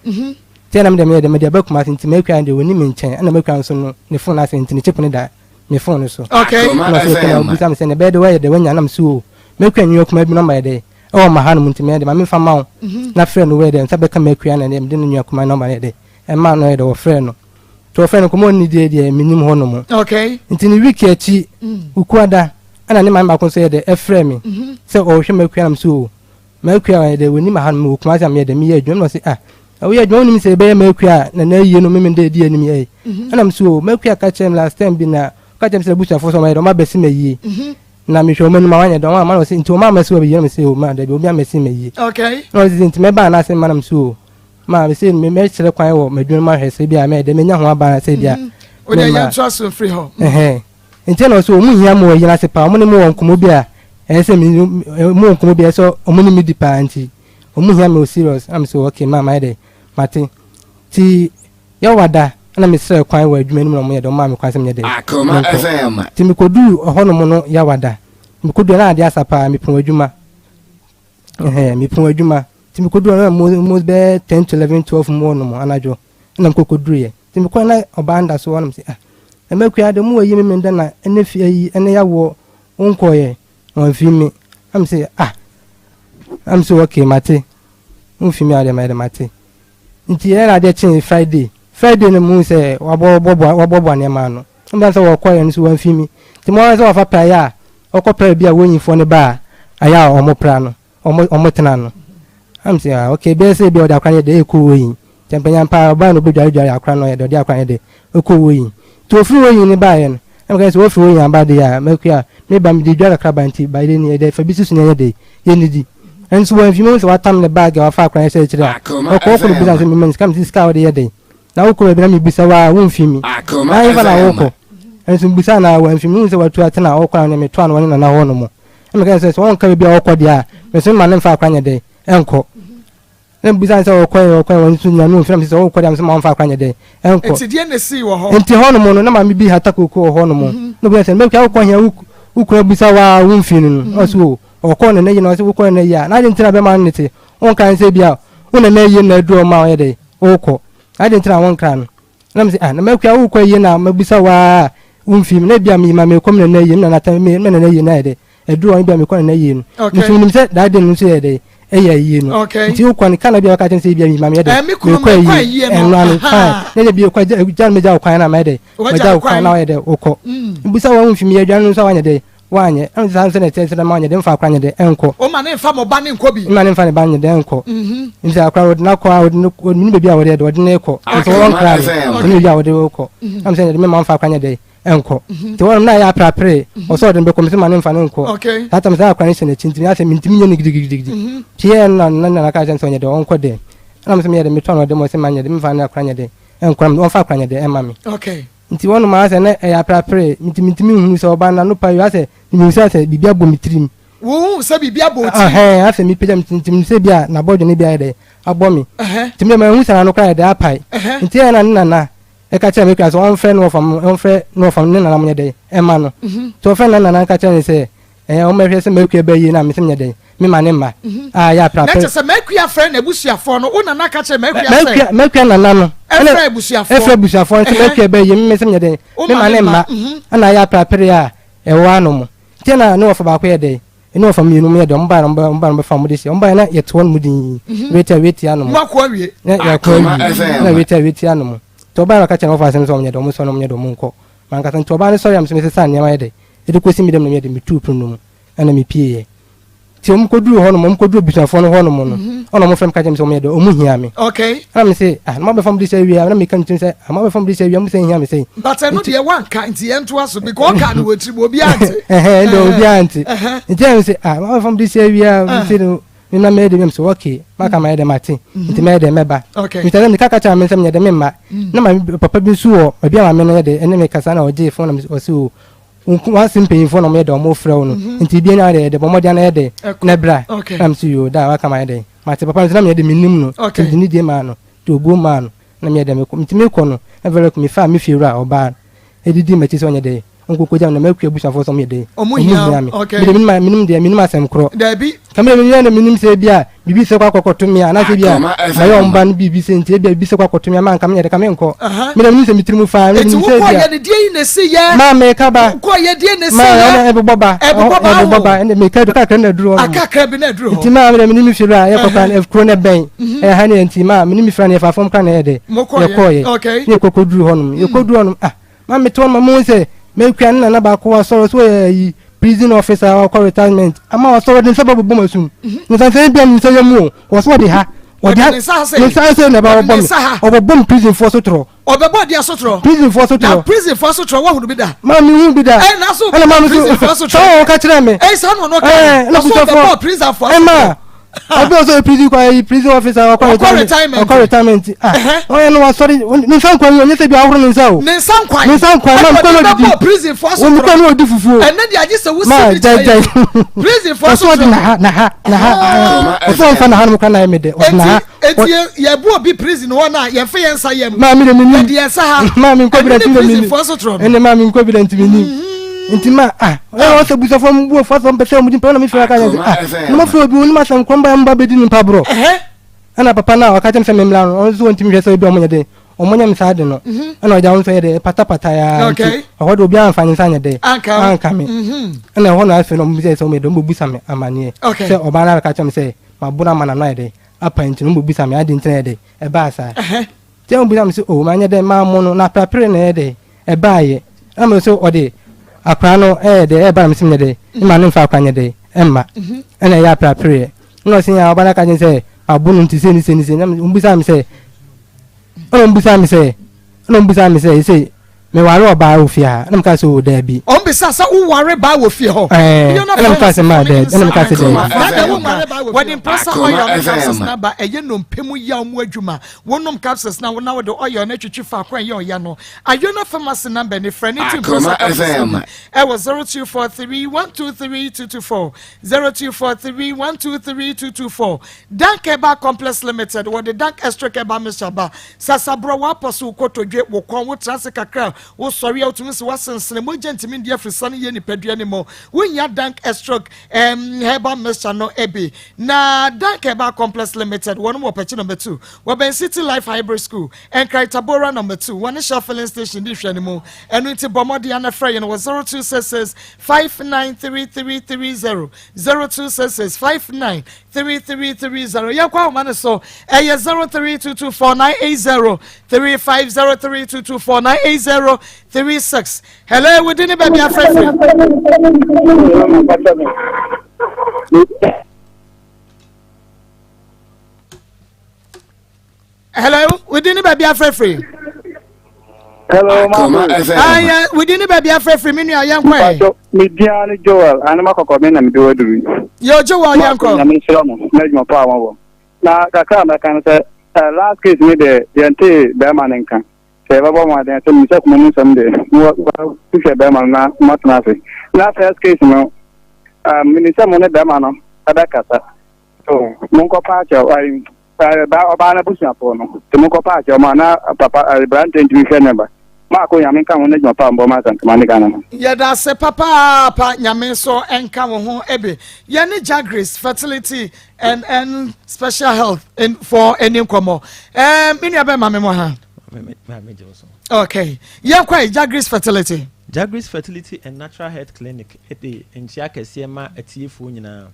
Nti ɛna me deɛ meyɛ dɛ mede aba Kumasi nti m'akua no deɛ ɔnni me nkyɛn ɛna m'akua nso no ne phone asɛe nti ne chip no da me phone no so. Ɛna ɔsɛ okay na ɔbisa me sɛ na ɛbɛyɛ dɛ woayɛ dɛ woanya na me so oo m'akua nua kumaa bi nɔmba yɛ dɛ ɛwɔ ma hanom nti meyɛ dɛ ma memfa ma wo na frɛ no woyɛ dɛ nsa bɛka m'akua na ɛdeɛ mede ne nua kumaa nɔmba no yɛ dɛ ɛmaa no yɛ dɛ wɔfrɛ no nti wɔfrɛ no nkɔmmɔ ɔnni deɛ deɛ mennim hɔ nom nti ne week akyi Wukuada ɛna ne maame baako nso yɛ dɛ ɛfrɛ me sɛ ɔrehwɛ m'akua na me so oo M'akua ɔyɛ dɛ wɔnim aha no mewɔ Kumasi a meyɛ dɛ meyɛ adwuma ɛna ɔse ah na woyɛ adwuma wonim sɛ yɛbɛyɛ m'akua a na n'ayie no meme dɛ ɛdi anim yɛ ɛna mese o m'akua ka kyerɛ me last time bi na ɔka kyerɛ me sɛ abusuafoɔ sɛ ɔmayɛ dɛ ɔma bɛsi m'ayie na mehwɛ ɔma anim a wanyɛ dɛ ɔma ama na ɔse nti ɔma amɛsi wɔ bɛyie na mese o ma dabi obi amɛsi m'ayie ɛna ɔse nti mɛba anaasɛ mma na mese o ma mese mɛkyerɛ kwan wɔ m'adwuma mu ahwɛ sɛ bi a mɛyɛ dɛ menya ho aba sɛ bi a mɛma ɛhɛn Nti na ɔsɛ wɔn hia mo wɔ yɛn ase paa, wɔn ne mo wɔ nkɔmɔ bi a ɛyɛ sɛ me mo wɔ nkɔmɔ bi a ɛyɛ sɛ wɔn ne me di paa nti wɔn hia me wɔ serious. Ɛna me sɛ okay ma mayɛ dɛ mate. Ti yɛ wada ɛna me srɛ kwan wɔ adwuma no mu na wɔn yɛ dɛ wɔn maa me kwan sɛ menyɛ dɛ menkɔ. Ti me kɔduu ɛhɔ nom no yɛ wada me kɔduu na adeɛ asa paa me pɔn adwuma ɛhɛn me pɔn adwuma ti me kɔduu na mo mo bɛyɛ 10 to 11 12 mu hɔ nom anadwo ɛna me kɔ kɔduru yɛ. Nti mekɔe na ɔbaa no da so wɔ hɔ na mese ah na makua de mo ayi me menda na ɛne fi ayi ɛne yawoɔ wonkɔeɛ na wamfiri me na mese ah na mese okay mate womfiri me adeɛ mayɛ de mate nti ɛna na adeɛ kyee Friday Friday no muhu sɛ wabɔboa waboaboa nneɛma ano na sɛ wɔkɔeɛ no so wamfiri me nti mo ara sɛ wafa praeɛ a ɔkɔ pra bi a wɔnyifoɔ no ba a ayɛ a wɔn pra no Ɔmo ɔmo tena no. Am sɛ ah okay bɛyɛ sɛ ebia ɔde akora no yɛ dɛ ɛkɔ oyin. Nti ampanyampa ɔbaa no ɔbɛdware dware akora no ɔyɛ dɛ ɔde akora no yɛ dɛ ɛkɔ oyin. Nti ofiri oyin no baeɛ no na meka sɛ wofiri oyin aba deɛ a makua me ba mede dwa kakra ba nti ba yɛ ni ɛdɛ fa bi susu na yɛnyɛ dɛ yɛnnidi. Nso wamfi mahu sɛ watam ne bag a wafa akora no hyɛ akyire a ɔkɔ ɔkɔ no bisa sɛ mema no sika mese sika a wode yɛ dɛn na wokɔ baabi na mebisa wo a womfi mi na hefa na wokɔ nso mebisa na wamfi mi mehu sɛ watu atena a ɔkɔ a ne metoa no wɔne nana hɔ no mo. Ɛna meka sɛ, sɛ ɔnka baabi a ɔkɔ deɛ a, me nso mema no mfa akora nyɛ dɛn, ɛnkɔ. Na mebisa no sɛ ɔkɔɛ ɔkɔɛ wɔn nso nyame ofira me sɛ ɔkɔ deɛ sɛ ma ɔmfa akora nyɛ dɛn ɛnkɔ. Nti deɛ na esii wɔ hɔ? Nti hɔ nom no na maame bi hata koko wɔ hɔ nom mhm. na obisa sɛ mɛkua wokɔ hia wo kunu abisa wa wo mfi no no mhm. ɔsɛ o ɔkɔ ne ne yi na ɔsɛ wokɔ ne ne yi a na adi nti na bɛma no ne te wonka nsɛ bi a wo na na yie na aduru ɔma ɔyɛ dɛ wokɔ adi nti na wonkra no na mese ah na makua wokɔ yie na mabisa wa wo mfi na bi a meyi ma mekɔ me na na yie na na me na na yie na yɛ dɛ Ɛduru hɔ no bi a mekɔ nana yie no. Nso menim sɛ that day no nso yɛ dɛ ɛyɛ ayie no. Nti wokɔ no kana bi a wɔka kyerɛ sɛ ebi a mi maame yɛ dɛ mekɔ ayie ɛno ano fine na yɛ bi kɔ gya no megya wo kwan na mayɛ dɛ magya wo kwan na ɔyɛ dɛ wokɔ. Bisa wɔn mfi mi yɛ aduane no nso a wanyɛ dɛ wanyɛ ɛna saa nso na ɛkyerɛ sɛ na wanyɛ dɛ mfa akora nyɛ dɛ ɛnkɔ. O ma ne nfa mo ba ne nkɔ bi. Ma ne nfa ne ba nyɛ dɛ ɛnkɔ. Nti akora wɔde n'akɔ a wɔde no wɔde ne baabi a wɔde yɛ dɛ wɔde ne kɔ. Nso wɔn kra no wɔde ne baabi a wɔde kɔ. Ɛna sɛ yɛde me ma nfa akora nyɛ dɛ nkɔ mhm. nti wɔnom na ayɛ aprapre mhm. ɔsɛ ɔde no bɛkɔ mesɛ ma ne mfa no nkɔ saa tam sɛ akora no hyɛ n'akyi nti asɛ mentumi nyɛ no gidigidigidi mhm. nti yɛ na na nana ka kyerɛ sɛ ɔnyɛ dɛ ɔnkɔ dɛ ɛna mesɛ meyɛ dɛ metɔ no ɔde mɔ sɛ manyɛ dɛ memfa ne akora nyɛ dɛ ɛnkɔ na ɔmfa akora nyɛ dɛ ɛma me nti wɔnom asɛ na ɛyɛ aprapre nti mentumi nhunu sɛ ɔba na no pa yi asɛ mehu sɛ asɛ biribi abɔ me tirim wohu sɛ biribi abɔ wo tirim ɛhɛn asɛ mepagya me tintim sɛ bi a nabɔdwene bi ayɛ dɛ abɔ me nti meyɛ mahu sɛ n'ano koraa yɛ dɛ apae nti ɛyɛ na ne nana Ɛka kyerɛɛ me kura sɛ ɔmfrɛ ne wɔfa mo ɔmfrɛ ne wɔfa ne nana mo nyɛ dɛn ɛma no mhm. nti ɔfrɛ ne nana ka kyerɛ ne sɛ ɛɛ ɔmmɛhwɛ sɛ m'akua bɛ yie na mesɛ menyɛ dɛn mema ne mma mhm. a yɛ aprapɛ. Na kyerɛ sɛ m'akua frɛ n'abusuafoɔ no wo nana ka kyerɛ m'akua sɛ m'akua nana no ɛfrɛ abusuafoɔ ɛfrɛ abusuafoɔ no sɛ m'akua bɛ yie mesɛ menyɛ dɛn mema ne mma mhm. ɛna yɛ aprapere a ɛwɔ ano mo nti na ne wɔfa baako yɛ dɛn Ene wɔfa mienu mo yɛ dɛ, ɔmo bae na ɔmo bae na ɔmo bɛfa ɔmo de hyɛ, ɔmo bae na yɛte hɔ nom dinn, mhm. wetia wetia nom. Mo akɔ awie. Na yɛakɔ awie, na wetia wetia nom. Nti ɔbae na ɔka kyerɛ na wɔfa asɛm sɛ ɔmo nyɛ dɛ, ɔmo sɔre na ɔmo nyɛ dɛ, ɔmo nkɔ. Mankasa nti ɔbaa no sɔre a mesɛ mesesa nneɛma yɛ dɛ, ɛde kɔsi me dɛm na meyɛ dɛ, metuu pono no mu, ɛna mepieeɛ. Nti ɔmo kɔduruu hɔ nom, ɔmo kɔduruu abusuafoɔ no hɔ nom no, mhm. ɛna ɔmo frɛ me ka kyerɛ me sɛ ɔmo yɛ dɛ, ɔmo hia me. Okay. Ɛna me se, ah, na mo abɛfa mo de hyɛ awie a, na meka me tirim sɛ, ah, mo abɛfa mo de hyɛ awie a, mo sɛ hia me sɛn. But ɛno deɛ wanka nti yɛn to aso because ɔka no wɔ tirim obiara nte. Ɛhɛn ɛnde obiara nte. Nti ɛna sɛ ah wɔn fam de hyɛ awia ah. nti no me na mɛyɛ de mi sɛ okay maka mayɛ dɛ mate mm-hmm. nti mɛyɛ dɛ mɛba. Nti ɛna mi kaka kyerɛ maame sɛ meyɛ dɛ mema mm. na maame papa bi nso wɔ baabi a maame no yɛ dɛ ɛne mi kasa na ɔgye fon na ɔsi o wansi mpanyinfoɔ na ɔmo yɛ dɛ ɔmo frɛ wo no mm-hmm. nti ebi nya dɛ ɛdɛ bɔ ɔmɔden na yɛ dɛ na bra na mi si yoo da waka mayɛ dɛ mate papa nso na meyɛ dɛ mi nim no nti ne die maa no nti obuo maa no Na meyɛ dɛ mekɔ, ntsi mekɔ no, na Velek mefaa me fiewura a ɔbaa edidi m'ekyir sɛ ɔnyɛ dɛ ɔnkɔkɔgya me na m'akua ebusuafo sɛ ɔmo yɛ dɛ Ɔmo ɔmo hia hia me. okay. Mede menim menim deɛ menim asɛm korɔ. Daabi. Ka mede menim dɛ menim sɛ ebia biribi sɛ kɔ akɔkɔto me a anaasɛ ebia Akoma mayɛ FM. ɔmo ba no biribi sɛ nti ebia biribi sɛ kɔ akɔto me a manka menyɛ dɛ ka menkɔ. Aha. Mede menim sɛ me tiri mu faa mede Eti menim sɛ wokɔɔ ebia yɛ no deɛ yi na esi yɛ? maa meka ba. Wokɔɔ yɛ deɛ na esi Maa yɛ? ɔno ɛbobɔ ba. Ɛbobɔ ba Ɛbobɔ aho. ba ɛnna meka du kakra na aduru hɔ nom. Akakra bi na aduru hɔ. Nti maa mede menim me fiewura a yɛkɔ kora no kuro no ɛbɛn. Ɛyɛ ha ne yɛ nti maa me ne me fira no yɛfa fam kora na ɛyɛ dɛ yɛkɔɔyɛ ne yɛkɔkɔduru hɔ nom yɛkɔduru hɔ nom ah maa mete hɔ nom ma mohu sɛ mekua ne nana baako wasɔrɔ so ɔyɛ ayi prison officer ɔkɔ retirement ama wasɔrɔ de nsa bɛbobɔ m'asum ne nsa sɛ ebia ne nsa yɛ mu o wɔ so ɔde ha ɔde ha ne nsa sɛ na ɛba ɔbɔ me ɔbɔbɔ me prison foɔ so torɔ Ɔbɛbɔ deɛ sotorɔ. Prison foɔ sotorɔ. Na prison foɔ sotorɔ wɔhunu bi da. Maa mi hu bi da. Ɛɛ na so ɛna maa mi so prison foɔ sotorɔ. Saa wɔn ka kyerɛ mi. Ɛɛ saa na ɔno ka. Ɛɛ na Ɔsɔ busafoɔ ɔbɛbɔ prison foɔ sotorɔ. Ɛma ɔbɛ ɔsɔ yɛ prison kɔ prison officer ɔkɔ Ɔkɔ retirement. ɔkɔ retirement ah ɔyɛ no wasɔre ne nsa nkwan yi ɔnyɛ sɛ bi ahoro ne nsa o. Ne nsa nkwan. Ne nsa nkwan maa mi kɔ na Ɛna ɔdidi. ɔde bɛbɔ prison foɔ Wɔn sotorɔ. kɔ na ɔdi fufuo. Ɛnɛ deɛ agye sɛ wosi Maa bi kyerɛ gyae yɛ. gyae. Prison foɔ Ɔsɔ ɔde sotorɔ. na ha na ha na ha. Ɔsɔ ɔnfa na ha no mu kora na ayɛ mi dɛ ɔde na ha. Eti eti yɛ bu obi prison hɔ na yɛn fɛ yɛn nsa yam. Maame de mi nim. Yɛde yɛn nsa ha. Maame nkɔ bi da Ɛno nti ne mi nim. prison foɔ sotorɔ no. Ɛnne maame nkɔ bi da nti mi nim. Nti ma ah ɔyɛ ɔsɛ busafo mu bu ofu asɔ mpɛ sɛ ɔmo di mpɛ na mi fira ka yɛ sɛ ah na mo fira obi onim asɛm kɔn ba mba bedi nipa borɔ. Ɛna papa no a ɔka kyerɛ me sɛ memmra no ɔno nso ɔntumi hwɛ sɛ ebi ɔmo nyɛ den ɔmo nyɛ me saa de no ɛna ɔgya ɔno nso yɛ dɛ patapata ya nti ɛhɔ de obiara nfa ne nsa nyɛ dɛ anka me ɛna ɛhɔ na afei na ɔmo bisa sɛ ɔmo yɛ dɛ ɔmo bɛbusa me amaneɛ sɛ ɔbaa no abɛka kyerɛ me sɛ mabo no ama n'ano ayɛ dɛ apa nti no ɔmo bɛbusa me adi nti na yɛ dɛ ɛbaa saa nti ɔmo bisa me sɛ o manyɛ dɛ mammo no na aprapere na ɛyɛ dɛ ɛbaayɛ ɛna mo sɛ ɔde akora no ɛyɛ dɛ ɛba na me sɛ nyɛ dɛ mma no mfa akora nyɛ dɛ ɛmma ɛna ɛyɛ aprapereɛ ɛna ɔsɛ yɛn ɔba no aka kyerɛ sɛ abo no nti sei ne sei ne sei na ɔmo bisa me sɛ ɛna ɔmo bisa me sɛ ɛna ɔmo bisa me sɛ ɛsɛ. Meware ɔbaa wɔ fie ha? Ɛna meka sɛ, o daabi. Ɔmo bisa sɛ woware baa wɔ fie hɔ? Ɛɛ, ɛna meka sɛ maa daabi, ɛna meka sɛ daabi. Dada wo nware baa wɔ fie hɔ? Wɔde mprasa oil ne capsules na ba ɛyɛ nnompe mu yaw mu adwuma. Wonom capsules na na wode oil no atwitwi faako a ɛyɛ ɔya no. Ayona Pharmacy number ni, frɛ ne tu mprasa capsules no bi ɛwɔ 0243 123 224, 0243 123 224. Dank Herbal Complex Limited, wɔde Dank Extract Herbal Mixture ba. Sasaborɔ, w'apɔ so, wo kotodwe, wo kɔn, wotra ase kakra a, wosɔre a wotumi se woasensene, mogya ntumi ndi afrisane yie nipadua no mu. Wohia Dank Extract um, Herbal Mixture no bi. Na Dank Herbal Complex Limited, wɔnom wɔ Pɛkyi Number 2, wɔbɛn City Life Hybrid School, Nkran Tabora Number 2, wɔne Shell Filling Station di nhwɛanimu. Ɛno nti bɔ mmɔden ara na frɛ yɛn wɔ 0266 593330, 0266 59 3330. Yɛnkɔ ahoma no so, ɛyɛ 0322498035, 0322498036. Hello, wodi ne baabi afrɛfrɛ? Hello, wodi ne baabi afrɛfrɛ? Hello, Akoma FM. Ayɛ, wodi ne baabi afrɛfrɛ, me nua, yɛnkɔ ɛ. Pacho, me dia ne Joel, ane makɔkɔ me na me de waduru. Yo, Joel, yɛnkɔ. Nyame nhyira mo, na adwuma pa a wɔwɔ. Na kakra a mɛka no sɛ, eh, last case ne deɛ, yɛntee bɛrima ne nka. Sɛ yɛbɛbɔ mo aden sɛ mesɛ kuma mu nsɛm deɛ, mohwehwɛ bɛrima no na moatena ase. Na first case no, um, menim sɛ mo ne bɛrima no ɛbɛkasa. So, monkɔpa akyɛw, ayi, Ɔbaa no abusuafoɔ no nti monkɔpa akyɛw ma na papa aberanteɛ ntumi hwɛ ne ba. Maako Nyame nka ho na adwuma pa a mobɔ ma Asantema ne Ghana no. Yɛdase papaapa Nyame nso nka wo ho bi. Yɛne Jagris fertility and and special health for ɛni nkɔmɔ. Ɛɛ me nua bɛ ma me mo ha. Okay, yɛn kɔ yi Jagris fertility. Jagris fertility and natural health clinic de nkyia kɛseɛ ma atiefoɔ nyinaa.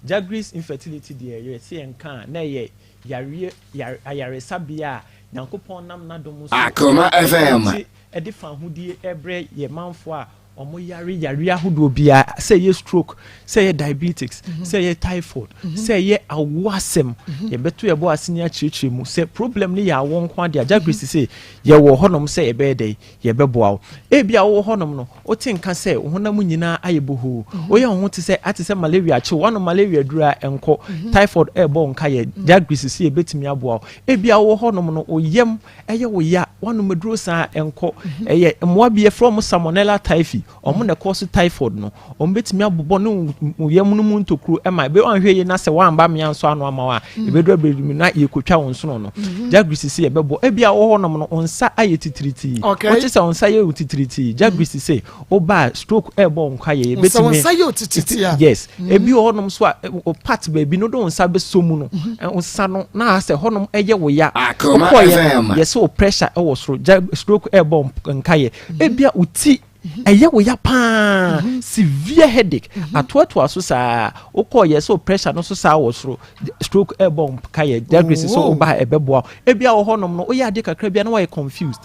Jagris infertility deɛ yɛse yɛnka a na ɛyɛ yareɛ yare ayaresabea a Nyankopɔn nam n'adom so Akoma FM. de de fahodie rebrɛ yɛ manfoɔ a wɔn yare yareɛ ahodoɔ biara sɛ ɛyɛ stroke, sɛ ɛyɛ diabetics, sɛ ɛyɛ typhoid, sɛ ɛyɛ awoɔ asɛm, yɛbɛto yɛbɔ ase ne akyerɛkyerɛ mu sɛ problem no yɛ awoɔ nko adeɛ a Jagris se yɛwɔ hɔnom sɛ yɛbɛyɛ dɛn yɛbɛboa wo. Ebia wowɔ hɔnom no, wote nka sɛ wo honam nyinaa ayɛ bohoo. Woyɛ wo ho te sɛ ate sɛ malaria akye wo, woanom malaria aduru a ɛnkɔ, typhoid rebɔ wo nkaeɛ, Jagris se yɛbɛtumi aboa wo. Ebia wowɔ hɔnom no, wo yam yɛ wo ya, woanom aduro saa a ɛnkɔ. Ɛyɛ mmoa bi, yɛfrɛ wɔn Salmonella typhi, wɔn na ɛkɔɔso typhoid no. Wɔbɛtumi abobɔ ne wo yam no mu ntokuro ma ɛbɛ wanhwɛ yie na sɛ woamba mmea nso ano ama wo a, ɛbɛduru abere bi na yɛkɔtwa wo nsono no. Jagris se yɛbɛbɔ. Ebia wɔ hɔnom no, wo nsa ayɛ titiritii. Wote sɛ wo nsa yɛ wo titiritii. Jagris se woba a stroke ɛrebɔ wo nkaeɛ. Sɛ wo nsa yɛ wo titiritii a. Yes. Ebi wɔ hɔnom nso a, wo part baabi no wode wo nsa bɛsɔ mu no, wo nsa no na asɛ hɔnom ɛyɛ wo ya. Wokɔeɛ no, yɛse wo pressure ɛwɔ soro. Stroke ɛrebɔ wo nkaeɛ. Ebia wo ti ɛyɛ wo ya paa, severe headache, atoatoa so saa, wokɔɔ yɛ sɛ pressure no so saa wɔ soro, stroke ɛbɔ nka yɛ diagnosis sɛ woba a ɛbɛboa wo. Ebia wɔ hɔnom no woyɛ adeɛ kakra bia na woayɛ confused,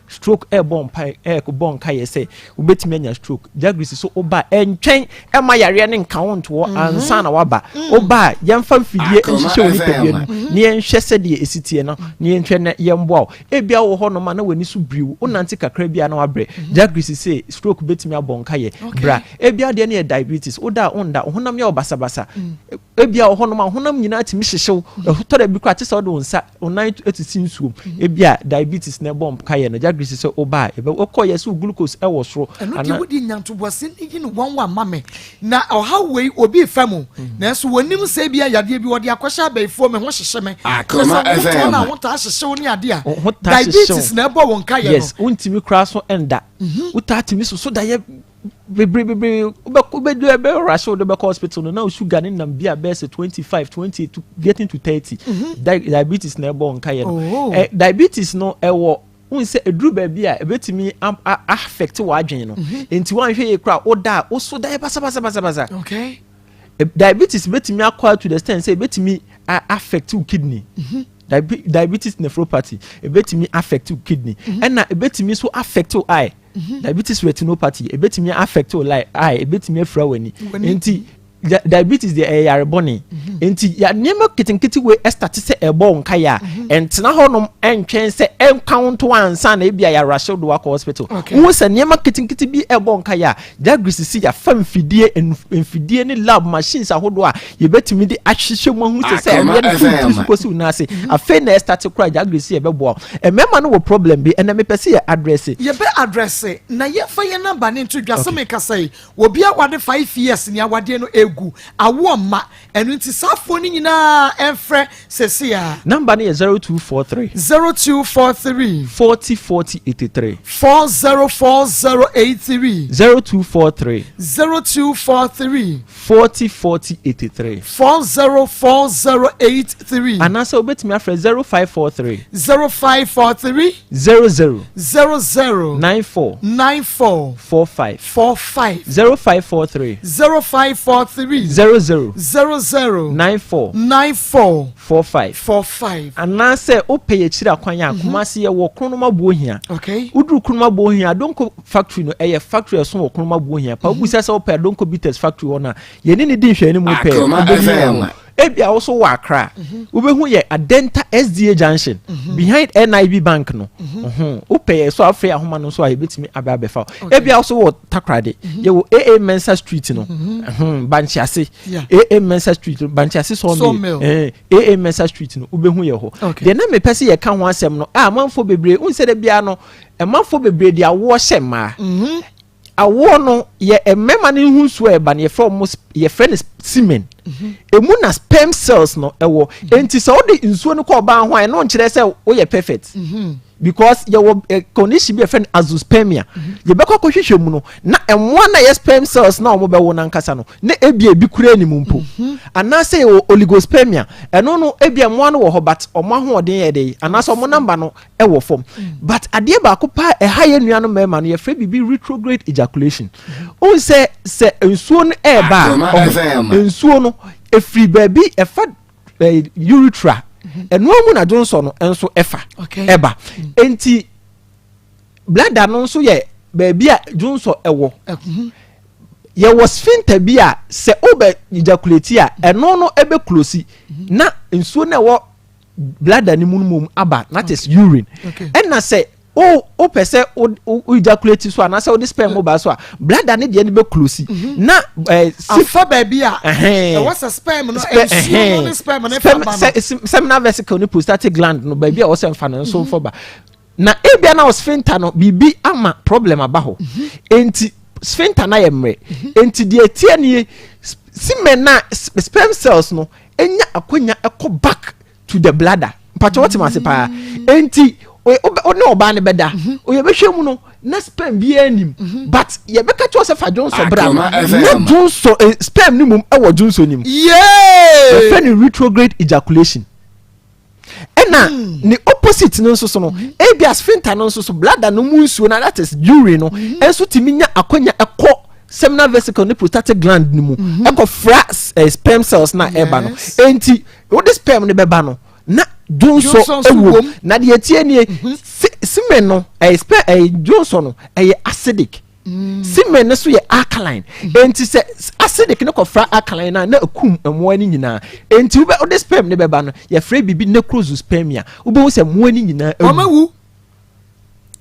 stroke ɛbɔ mpa ɛbɔ nka yɛ sɛ wobɛtumi anya stroke. Diagnosis so woba a ɛntwɛn ɛma yareɛ no nka wo ntoɔ ansa na waba. Woba a yɛmfa mfidie nhyehyɛ wo nipadua no mu na yɛnhwɛ sɛdeɛ ɛsi teɛ no na yɛnhwɛ na yɛmboa wo. Ebia wowɔ hɔnom a na w'ani so biri wo, wonante kakra bi a na woabrɛ. Jagris se stroke betumi abɔ nkayɛ. Bra. Ebia wo deɛ no yɛ diabetes, woda a wonda, wo honam yɛ wo basabasa. Ebia wɔ hɔnom a wo honam nyinaa tumi hyehye wo, ɛtɔ da bi koraa te sɛ wode wo nsa, wo nan sisi nsuom. Ebia diabetes na ɛbɔ nkayɛ no. Jagris se woba a, yɛbɛ, wokɔ yɛ sɛ wo glucose wɔ soro. Ɛno deɛ wode nya ntoboaseɛ no yi no nwanwa ma me. Na ɔhaw wei obi refa mu nanso wɔnim sɛ ebia yadeɛ bi wɔde akɔhyɛ abayifoɔ me ho hyehye me. Kyerɛ sɛ Akoma wo ho tɔ no a FM. ho taa hyehye wo ne adeɛ a Wo ho taa hyehye wo. diabetes na ɛbɔ wo nkaeɛ no. Yes, wontumi koraa so nda. Wotaa tumi soso daeɛ bebree bebree. Wobɛkɔ wobɛdu ɛbɛ rush wo de bɛkɔ hospital no na wo sugar ne nam bi a bɛyɛ sɛ 25, 28 to getting to 30. Diabetes na ɛbɔ wo nkaeɛ no. Oh. Eh, diabetes no ɛwɔ Wohu sɛ ɛduru baabi a ɛbɛtumi affect w'adwene no. Mhm. Nti woanhwɛ yie koraa woda a woso da yɛ basabasabasabasa. Okay. Diabetes bɛtumi akɔ to the extent sɛ ɛbɛtumi affect wo kidney. Mhm. Diabetes nephropathy ɛbɛtumi affect wo kidney. Mhm. Ɛna ɛbɛtumi nso affect wo eye. Diabetes retinopathy ɛbɛtumi affect wo eye, ɛbɛtumi afira w'ani. Nti Diabetes deɛ ɛyɛ yare bɔne. Mhm. Nti ya nneɛma ketenkete wei ɛstate sɛ ɛbɔ wo nkaeɛ a, mhm. ɛntena hɔnom ɛntwɛn sɛ ɛnka wo nto ansa na ebi a yɛarahyɛ do akɔ hospital. Wohu sɛ nneɛma ketenkete bi ɛbɔ wo nkaeɛ a, Jagri sisi yɛafa mfidie mfidie ne lab machines ahodoɔ a yɛbɛtumi de ahyehyɛ mu ahu sɛ sɛ ɛyɛ no firi tiri so kɔsi wo nan ase. Mhm. Afei na ɛstate koraa Jagri si yɛbɛboa wo. Mmarima no wɔ problem bi ɛnɛ mepɛ sɛ yɛ address. Yɛbɛ address na yɛmfa yɛn number no nto dwa sɛ mekasa yi Obi awade 5 years ni awadeɛ no egu, awoɔ mma, ɛno nti saa foɔ no nyinaa ɛnfrɛ sɛsei a. Number no yɛ 0243. 0243. 40 40 83. 404083. 0243. 0243. 40 40 83. 404083. Anaasɛ wobɛtumi afrɛ 0543. 0543. 00. 00. 94. 94. 45. 45. 0543. 0543. 00. 00. 94. 94. 45. 45. Anaasɛ wopɛ yɛ akyiri akwan a, Kumasi yɛwɔ Kronom Abohia. Okay. Woduru Kronom Abohia, Adonko factory no, ɛyɛ factory ɛso wɔ Kronom Abohia. Pa wobisa sɛ wopɛ Adonko Bitters factory hɔ no a, yɛne ne di nhwɛanimu pɛɛ. Akoma Wobɛhu yɛn FM. hɔ. Ebia wo so wɔ Accra, wobɛhu yɛ Adenta SDA Junction, behind NIB Bank no. Wopɛ yɛ so afei ahoma no nso a yɛbɛtumi aba abɛfa wo. Ebia wo so wɔ Takoradi, yɛwɔ AA Mensah Street no, Bankyease. AA Mensah Street no, Bankyease Sawmill. AA Mensah Street no, wobɛhu yɛ hɔ. Deɛ na mepɛ sɛ yɛka ho asɛm no, a amanfoɔ bebree, wohu sɛ da biara no, amanfoɔ bebree de awoɔ hyɛ mmaa. Awoɔ no yɛ mmarima no ho nsuo a ɛba no yɛfrɛ wɔn yɛfrɛ no semen. Emu na sperm cells no ɛwɔ. Enti sɛ wode nsuo no kɔ ɔbaa ho a ɛno nkyerɛ sɛ woyɛ perfect. Because yɛwɔ eh, condition bi a yɛfrɛ no azoospermia. Yɛbɛkɔ akɔhwehwɛ mu no na mmoa no a ɛyɛ sperm cells na wɔn bɛwo no ankasa no na ebia ebi kura anim mpo. Anaasɛ yɛwɔ oligospermia. Ɛno no ebia mmoa no wɔ hɔ but wɔn ahoɔden yɛ dɛ anaasɛ wɔn number no wɔ fam but adeɛ baako paa ɛha yɛ nua no mmarima no yɛfrɛ biribi retrograde ejaculation wohu sɛ sɛ nsuo no ɛreba a nsuo no ɛfiri baabi ɛfa urethra ɛnoa mu na dwonsɔ no nso ɛfa ɛba nti bladder no nso yɛ baabi a dwonsɔ ɛwɔ yɛwɔ sphincter bi a sɛ wobɛ ejaculate a ɛno no ɛbɛ close na nsuo no ɛwɔ bladder no mu no mom aba that is urine ɛna sɛ o o pɛ sɛ o o ejaculate so anaasɛ o de sperm ba so a bladder ne deɛ no bɛ close mhm. na ɛɛ si afa baabi a ɛwɔ sɛ sperm no nsuo no ne sperm no fa ba no seminal vesicle ne prostatic gland no baabi a ɛwɔ sɛ nfa no nso nfa ba na ebia na o sphincter no biribi ama problem aba hɔ mhm. enti sphincter na yɛ mmerɛ mhm. enti deɛ etie nie semen na sperm cells no enya akwanya ɛkɔ back to the bladder mpakyɛ wɔte ase paa enti o ne ɔbaa no bɛda mhm. yɛbɛhwɛ mu no na sperm biara nim mhm. but yɛbɛka kyerɛ sɛ fa dwonsɔ bra no na dwonsɔ eh, sperm no mum ɛwɔ dwonsɔ nim yɛfrɛ no retrograde ejaculation ɛna hmm. ne opposite no nso so no hmm. ebia sphincter no nso so bladder no mu nsuo na that is urine no hmm. nso tumi nya akwanya ɛkɔ seminal vesicle ne prostatic gland no mu ɛkɔ fra eh, sperm cells na ɛba no enti wode sperm no bɛba no na dwonsɔ ɛwɔ na deɛ tie nie semen no ɛyɛ sperm ɛyɛ dwonsɔ no ɛyɛ acidic. Mm. Semen no so yɛ alkaline. Mm. Enti sɛ acidic no kɔfra alkaline no a na akum mmoa no nyinaa. Enti wobɛ wode sperm no bɛba no, yɛfrɛ biribi necrozoospermia. Wobɛhu sɛ mmoa no nyinaa awu. Wɔn awu.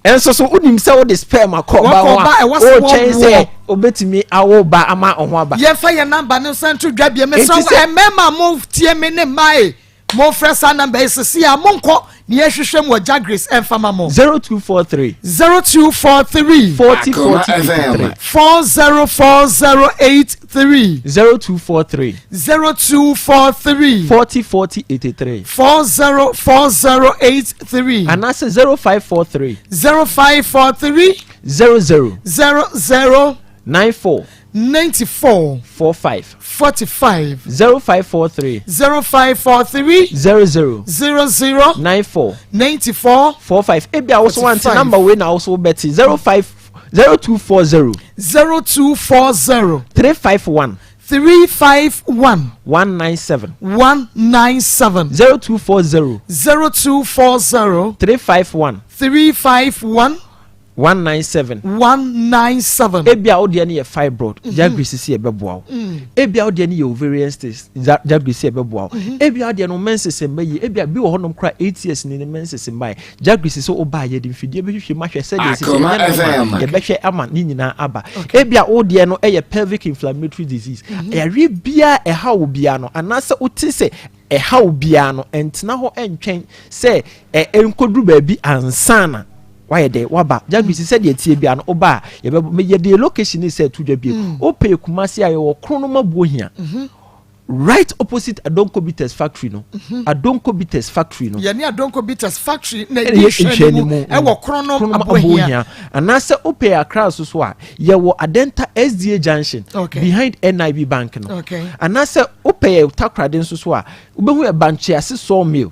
Ɛnso so wonim sɛ wode sperm akɔ ɔba ho a wotwɛn sɛ obetumi awo ba ama ɔho aba. Yɛmfa yɛn namba no nsa nto dwa bie mesrɛ wo mmarima mo tie me ne mmaa e. Monfrɛ saa number yi sesei a monkɔ ne yɛnhwehwɛ mu wɔ Jagris ɛmfa ma mo. 0243. 0243. 40 40 83. 404083. 0243. 0243. 40 40 83. 404083. Anaasɛ 0543. 0543. 00. 00. 94. 94. 45. 45. 0543. 0543. 00. 00. 94. 94. 45. Ebi a woso wante number wei na woso bɛte 05 0240. 0240. 351. 351. 197. 197. 0240. 0240. 351. 351. 197. 197. Ebia wo deɛ no yɛ fibroid, Jagri sisi ɛbɛboa wo. Ebia wo deɛ no yɛ ovarian cyst, Jagri sisi ɛbɛboa wo. Ebia wo deɛ no menses mma yie, ebia bi wɔ hɔnom koraa 8 years ni ne menses mmae. Jagri sisi wo ba a yɛde mfidie bɛhwehwɛ mu ahwɛ sɛdeɛ ɛsisi Akoma ɛnyɛ normal, FM. yɛbɛhwɛ ama ne nyinaa aba. Ebia wo deɛ no yɛ pelvic inflammatory disease. Yareɛ biara ɛha wo biara no anaasɛ wote sɛ ɛha wo biara no, ɛntena hɔ ɛntwɛn sɛ ɛ ɛnkɔduru baabi ansa na wayɛ dɛ waba. Jagris sɛdeɛ tie bia no woba a yɛbɛbɔ yɛde location ne sɛ ɛto dwa bio. Wopɛ Kumase a yɛwɔ Kronom Abohia, right opposite Adonko Bitters factory no. Adonko Bitters factory no. Yɛne Adonko Bitters factory na ɛna ɛdi yɛ nhwɛanimu nhwɛanimu ɛwɔ Kronom Kronom Abohia. Abohia anaasɛ wopɛ Accra nso so a yɛwɔ Adenta SDA junction behind NIB bank no. Anaasɛ wopɛ Takoradi nso so a wobɛhu yɛ Bankyease sawmill.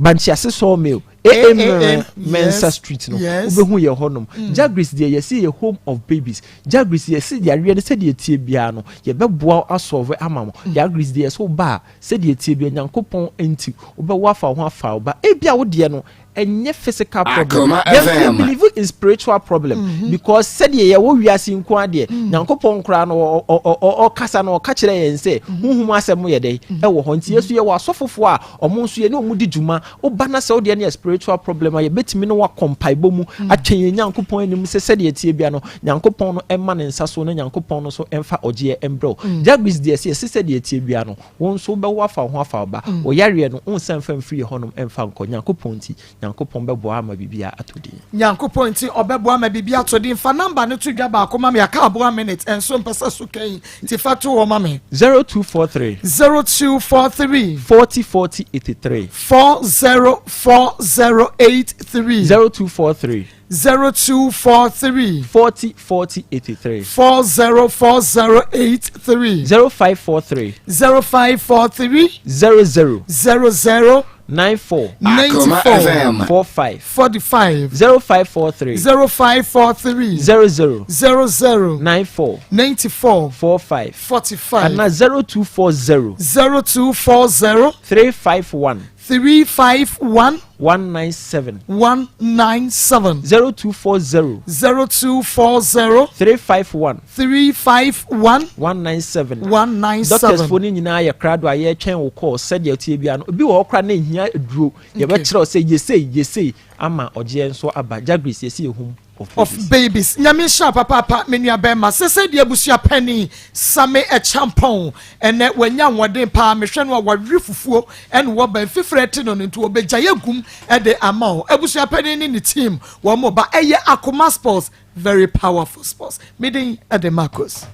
Bankyease sawmill AAM, AA Mensa Street no wobɛhu yɛ hɔnom. Jagris deɛ yɛsi yɛ home of babies. Jagris yɛsi yareɛ no sɛdeɛ tie biara no yɛbɛboa wo asɔre ama mo. Jagris deɛ yɛsɛ woba a sɛdeɛ tie biara Nyankopɔn nti wobɛwo afa wo ho afa wo ba. Ebia wo deɛ no ɛnyɛ physical problem. Akoma Yɛn FM. believe in spiritual problem because sɛdeɛ yɛwɔ wiase nko adeɛ Nyankopɔn koraa no ɔkasa no ɔka kyerɛ yɛn sɛ huhum asɛm yɛ dɛ ɛwɔ hɔ nti yɛso yɛwɔ asɔfofoɔ a ɔmo nso yɛ ne ɔmo di dwuma. Woba na sɛ wodeɛ no yɛ spiritual problem a yɛbɛtumi ne wakɔ mpaebɔ mu atwɛn yɛn Nyankopɔn anim sɛ sɛdeɛ tie bia no Nyankopɔn no ɛma ne nsa so na Nyankopɔn no so ɛmfa ɔgyeɛ ɛmbrɛ wo. Jagris deɛ sɛ yɛse sɛdeɛ tie bia no wo nso wobɛwo afa wo ho afa wo ba. Wo yareɛ no wonsa mfa mfiri yɛ hɔnom ɛmfa nkɔ. Nyankopɔn nti Nyankopɔn bɛboa ama biribiara atɔ din. Nyankopɔn nti ɔbɛboa ma biribi atɔ din. Fa number no to dwa baako ma me aka aboa minute ɛnso mpɛ sɛ so kɛn nti fa to hɔ ma me. 0243. 0243. 40 40 83. 404083. 0243. 0243. 40 40 83. 404083. 0543. 0543. 00. 00. 94. 94. FM. 45. 45. 0543. 0543. 00. 00. 94. 94. 45. 45. Ana 0240. 0240. 351. 351. 197. 197. 0240. 0240. 351. 351. 197. 197. Doctors fo no nyinaa yɛ krado a yɛretwɛn wo call sɛdeɛ tie bia no obi wɔ hɔ koraa na ehia aduro yɛbɛkyerɛ wo sɛ yɛsei yɛsei ama ɔgyeɛ nso aba. Jagris yɛsi yɛ home of of babies. Babies. Nyame nhyira papaapa me nua bɛrima sese deɛ abusua pani Same Ɛkyampɔn ɛnɛ wanya ahoɔden paa mehwɛ no a wawe fufuo ɛne wɔba mfifire te no nti wɔbɛgya yɛ gum ɛde ama wo. Abusua pani ne ne team wɔn mo ba ɛyɛ Akoma Sports, very powerful sports. Medin ɛde Marcus.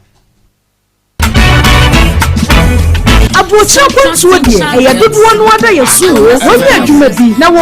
Aburokyire akwantuo deɛ, ɛyɛ dodoɔ no ara da yɛ so o. Wɔnyɛ adwuma bi na wɔ.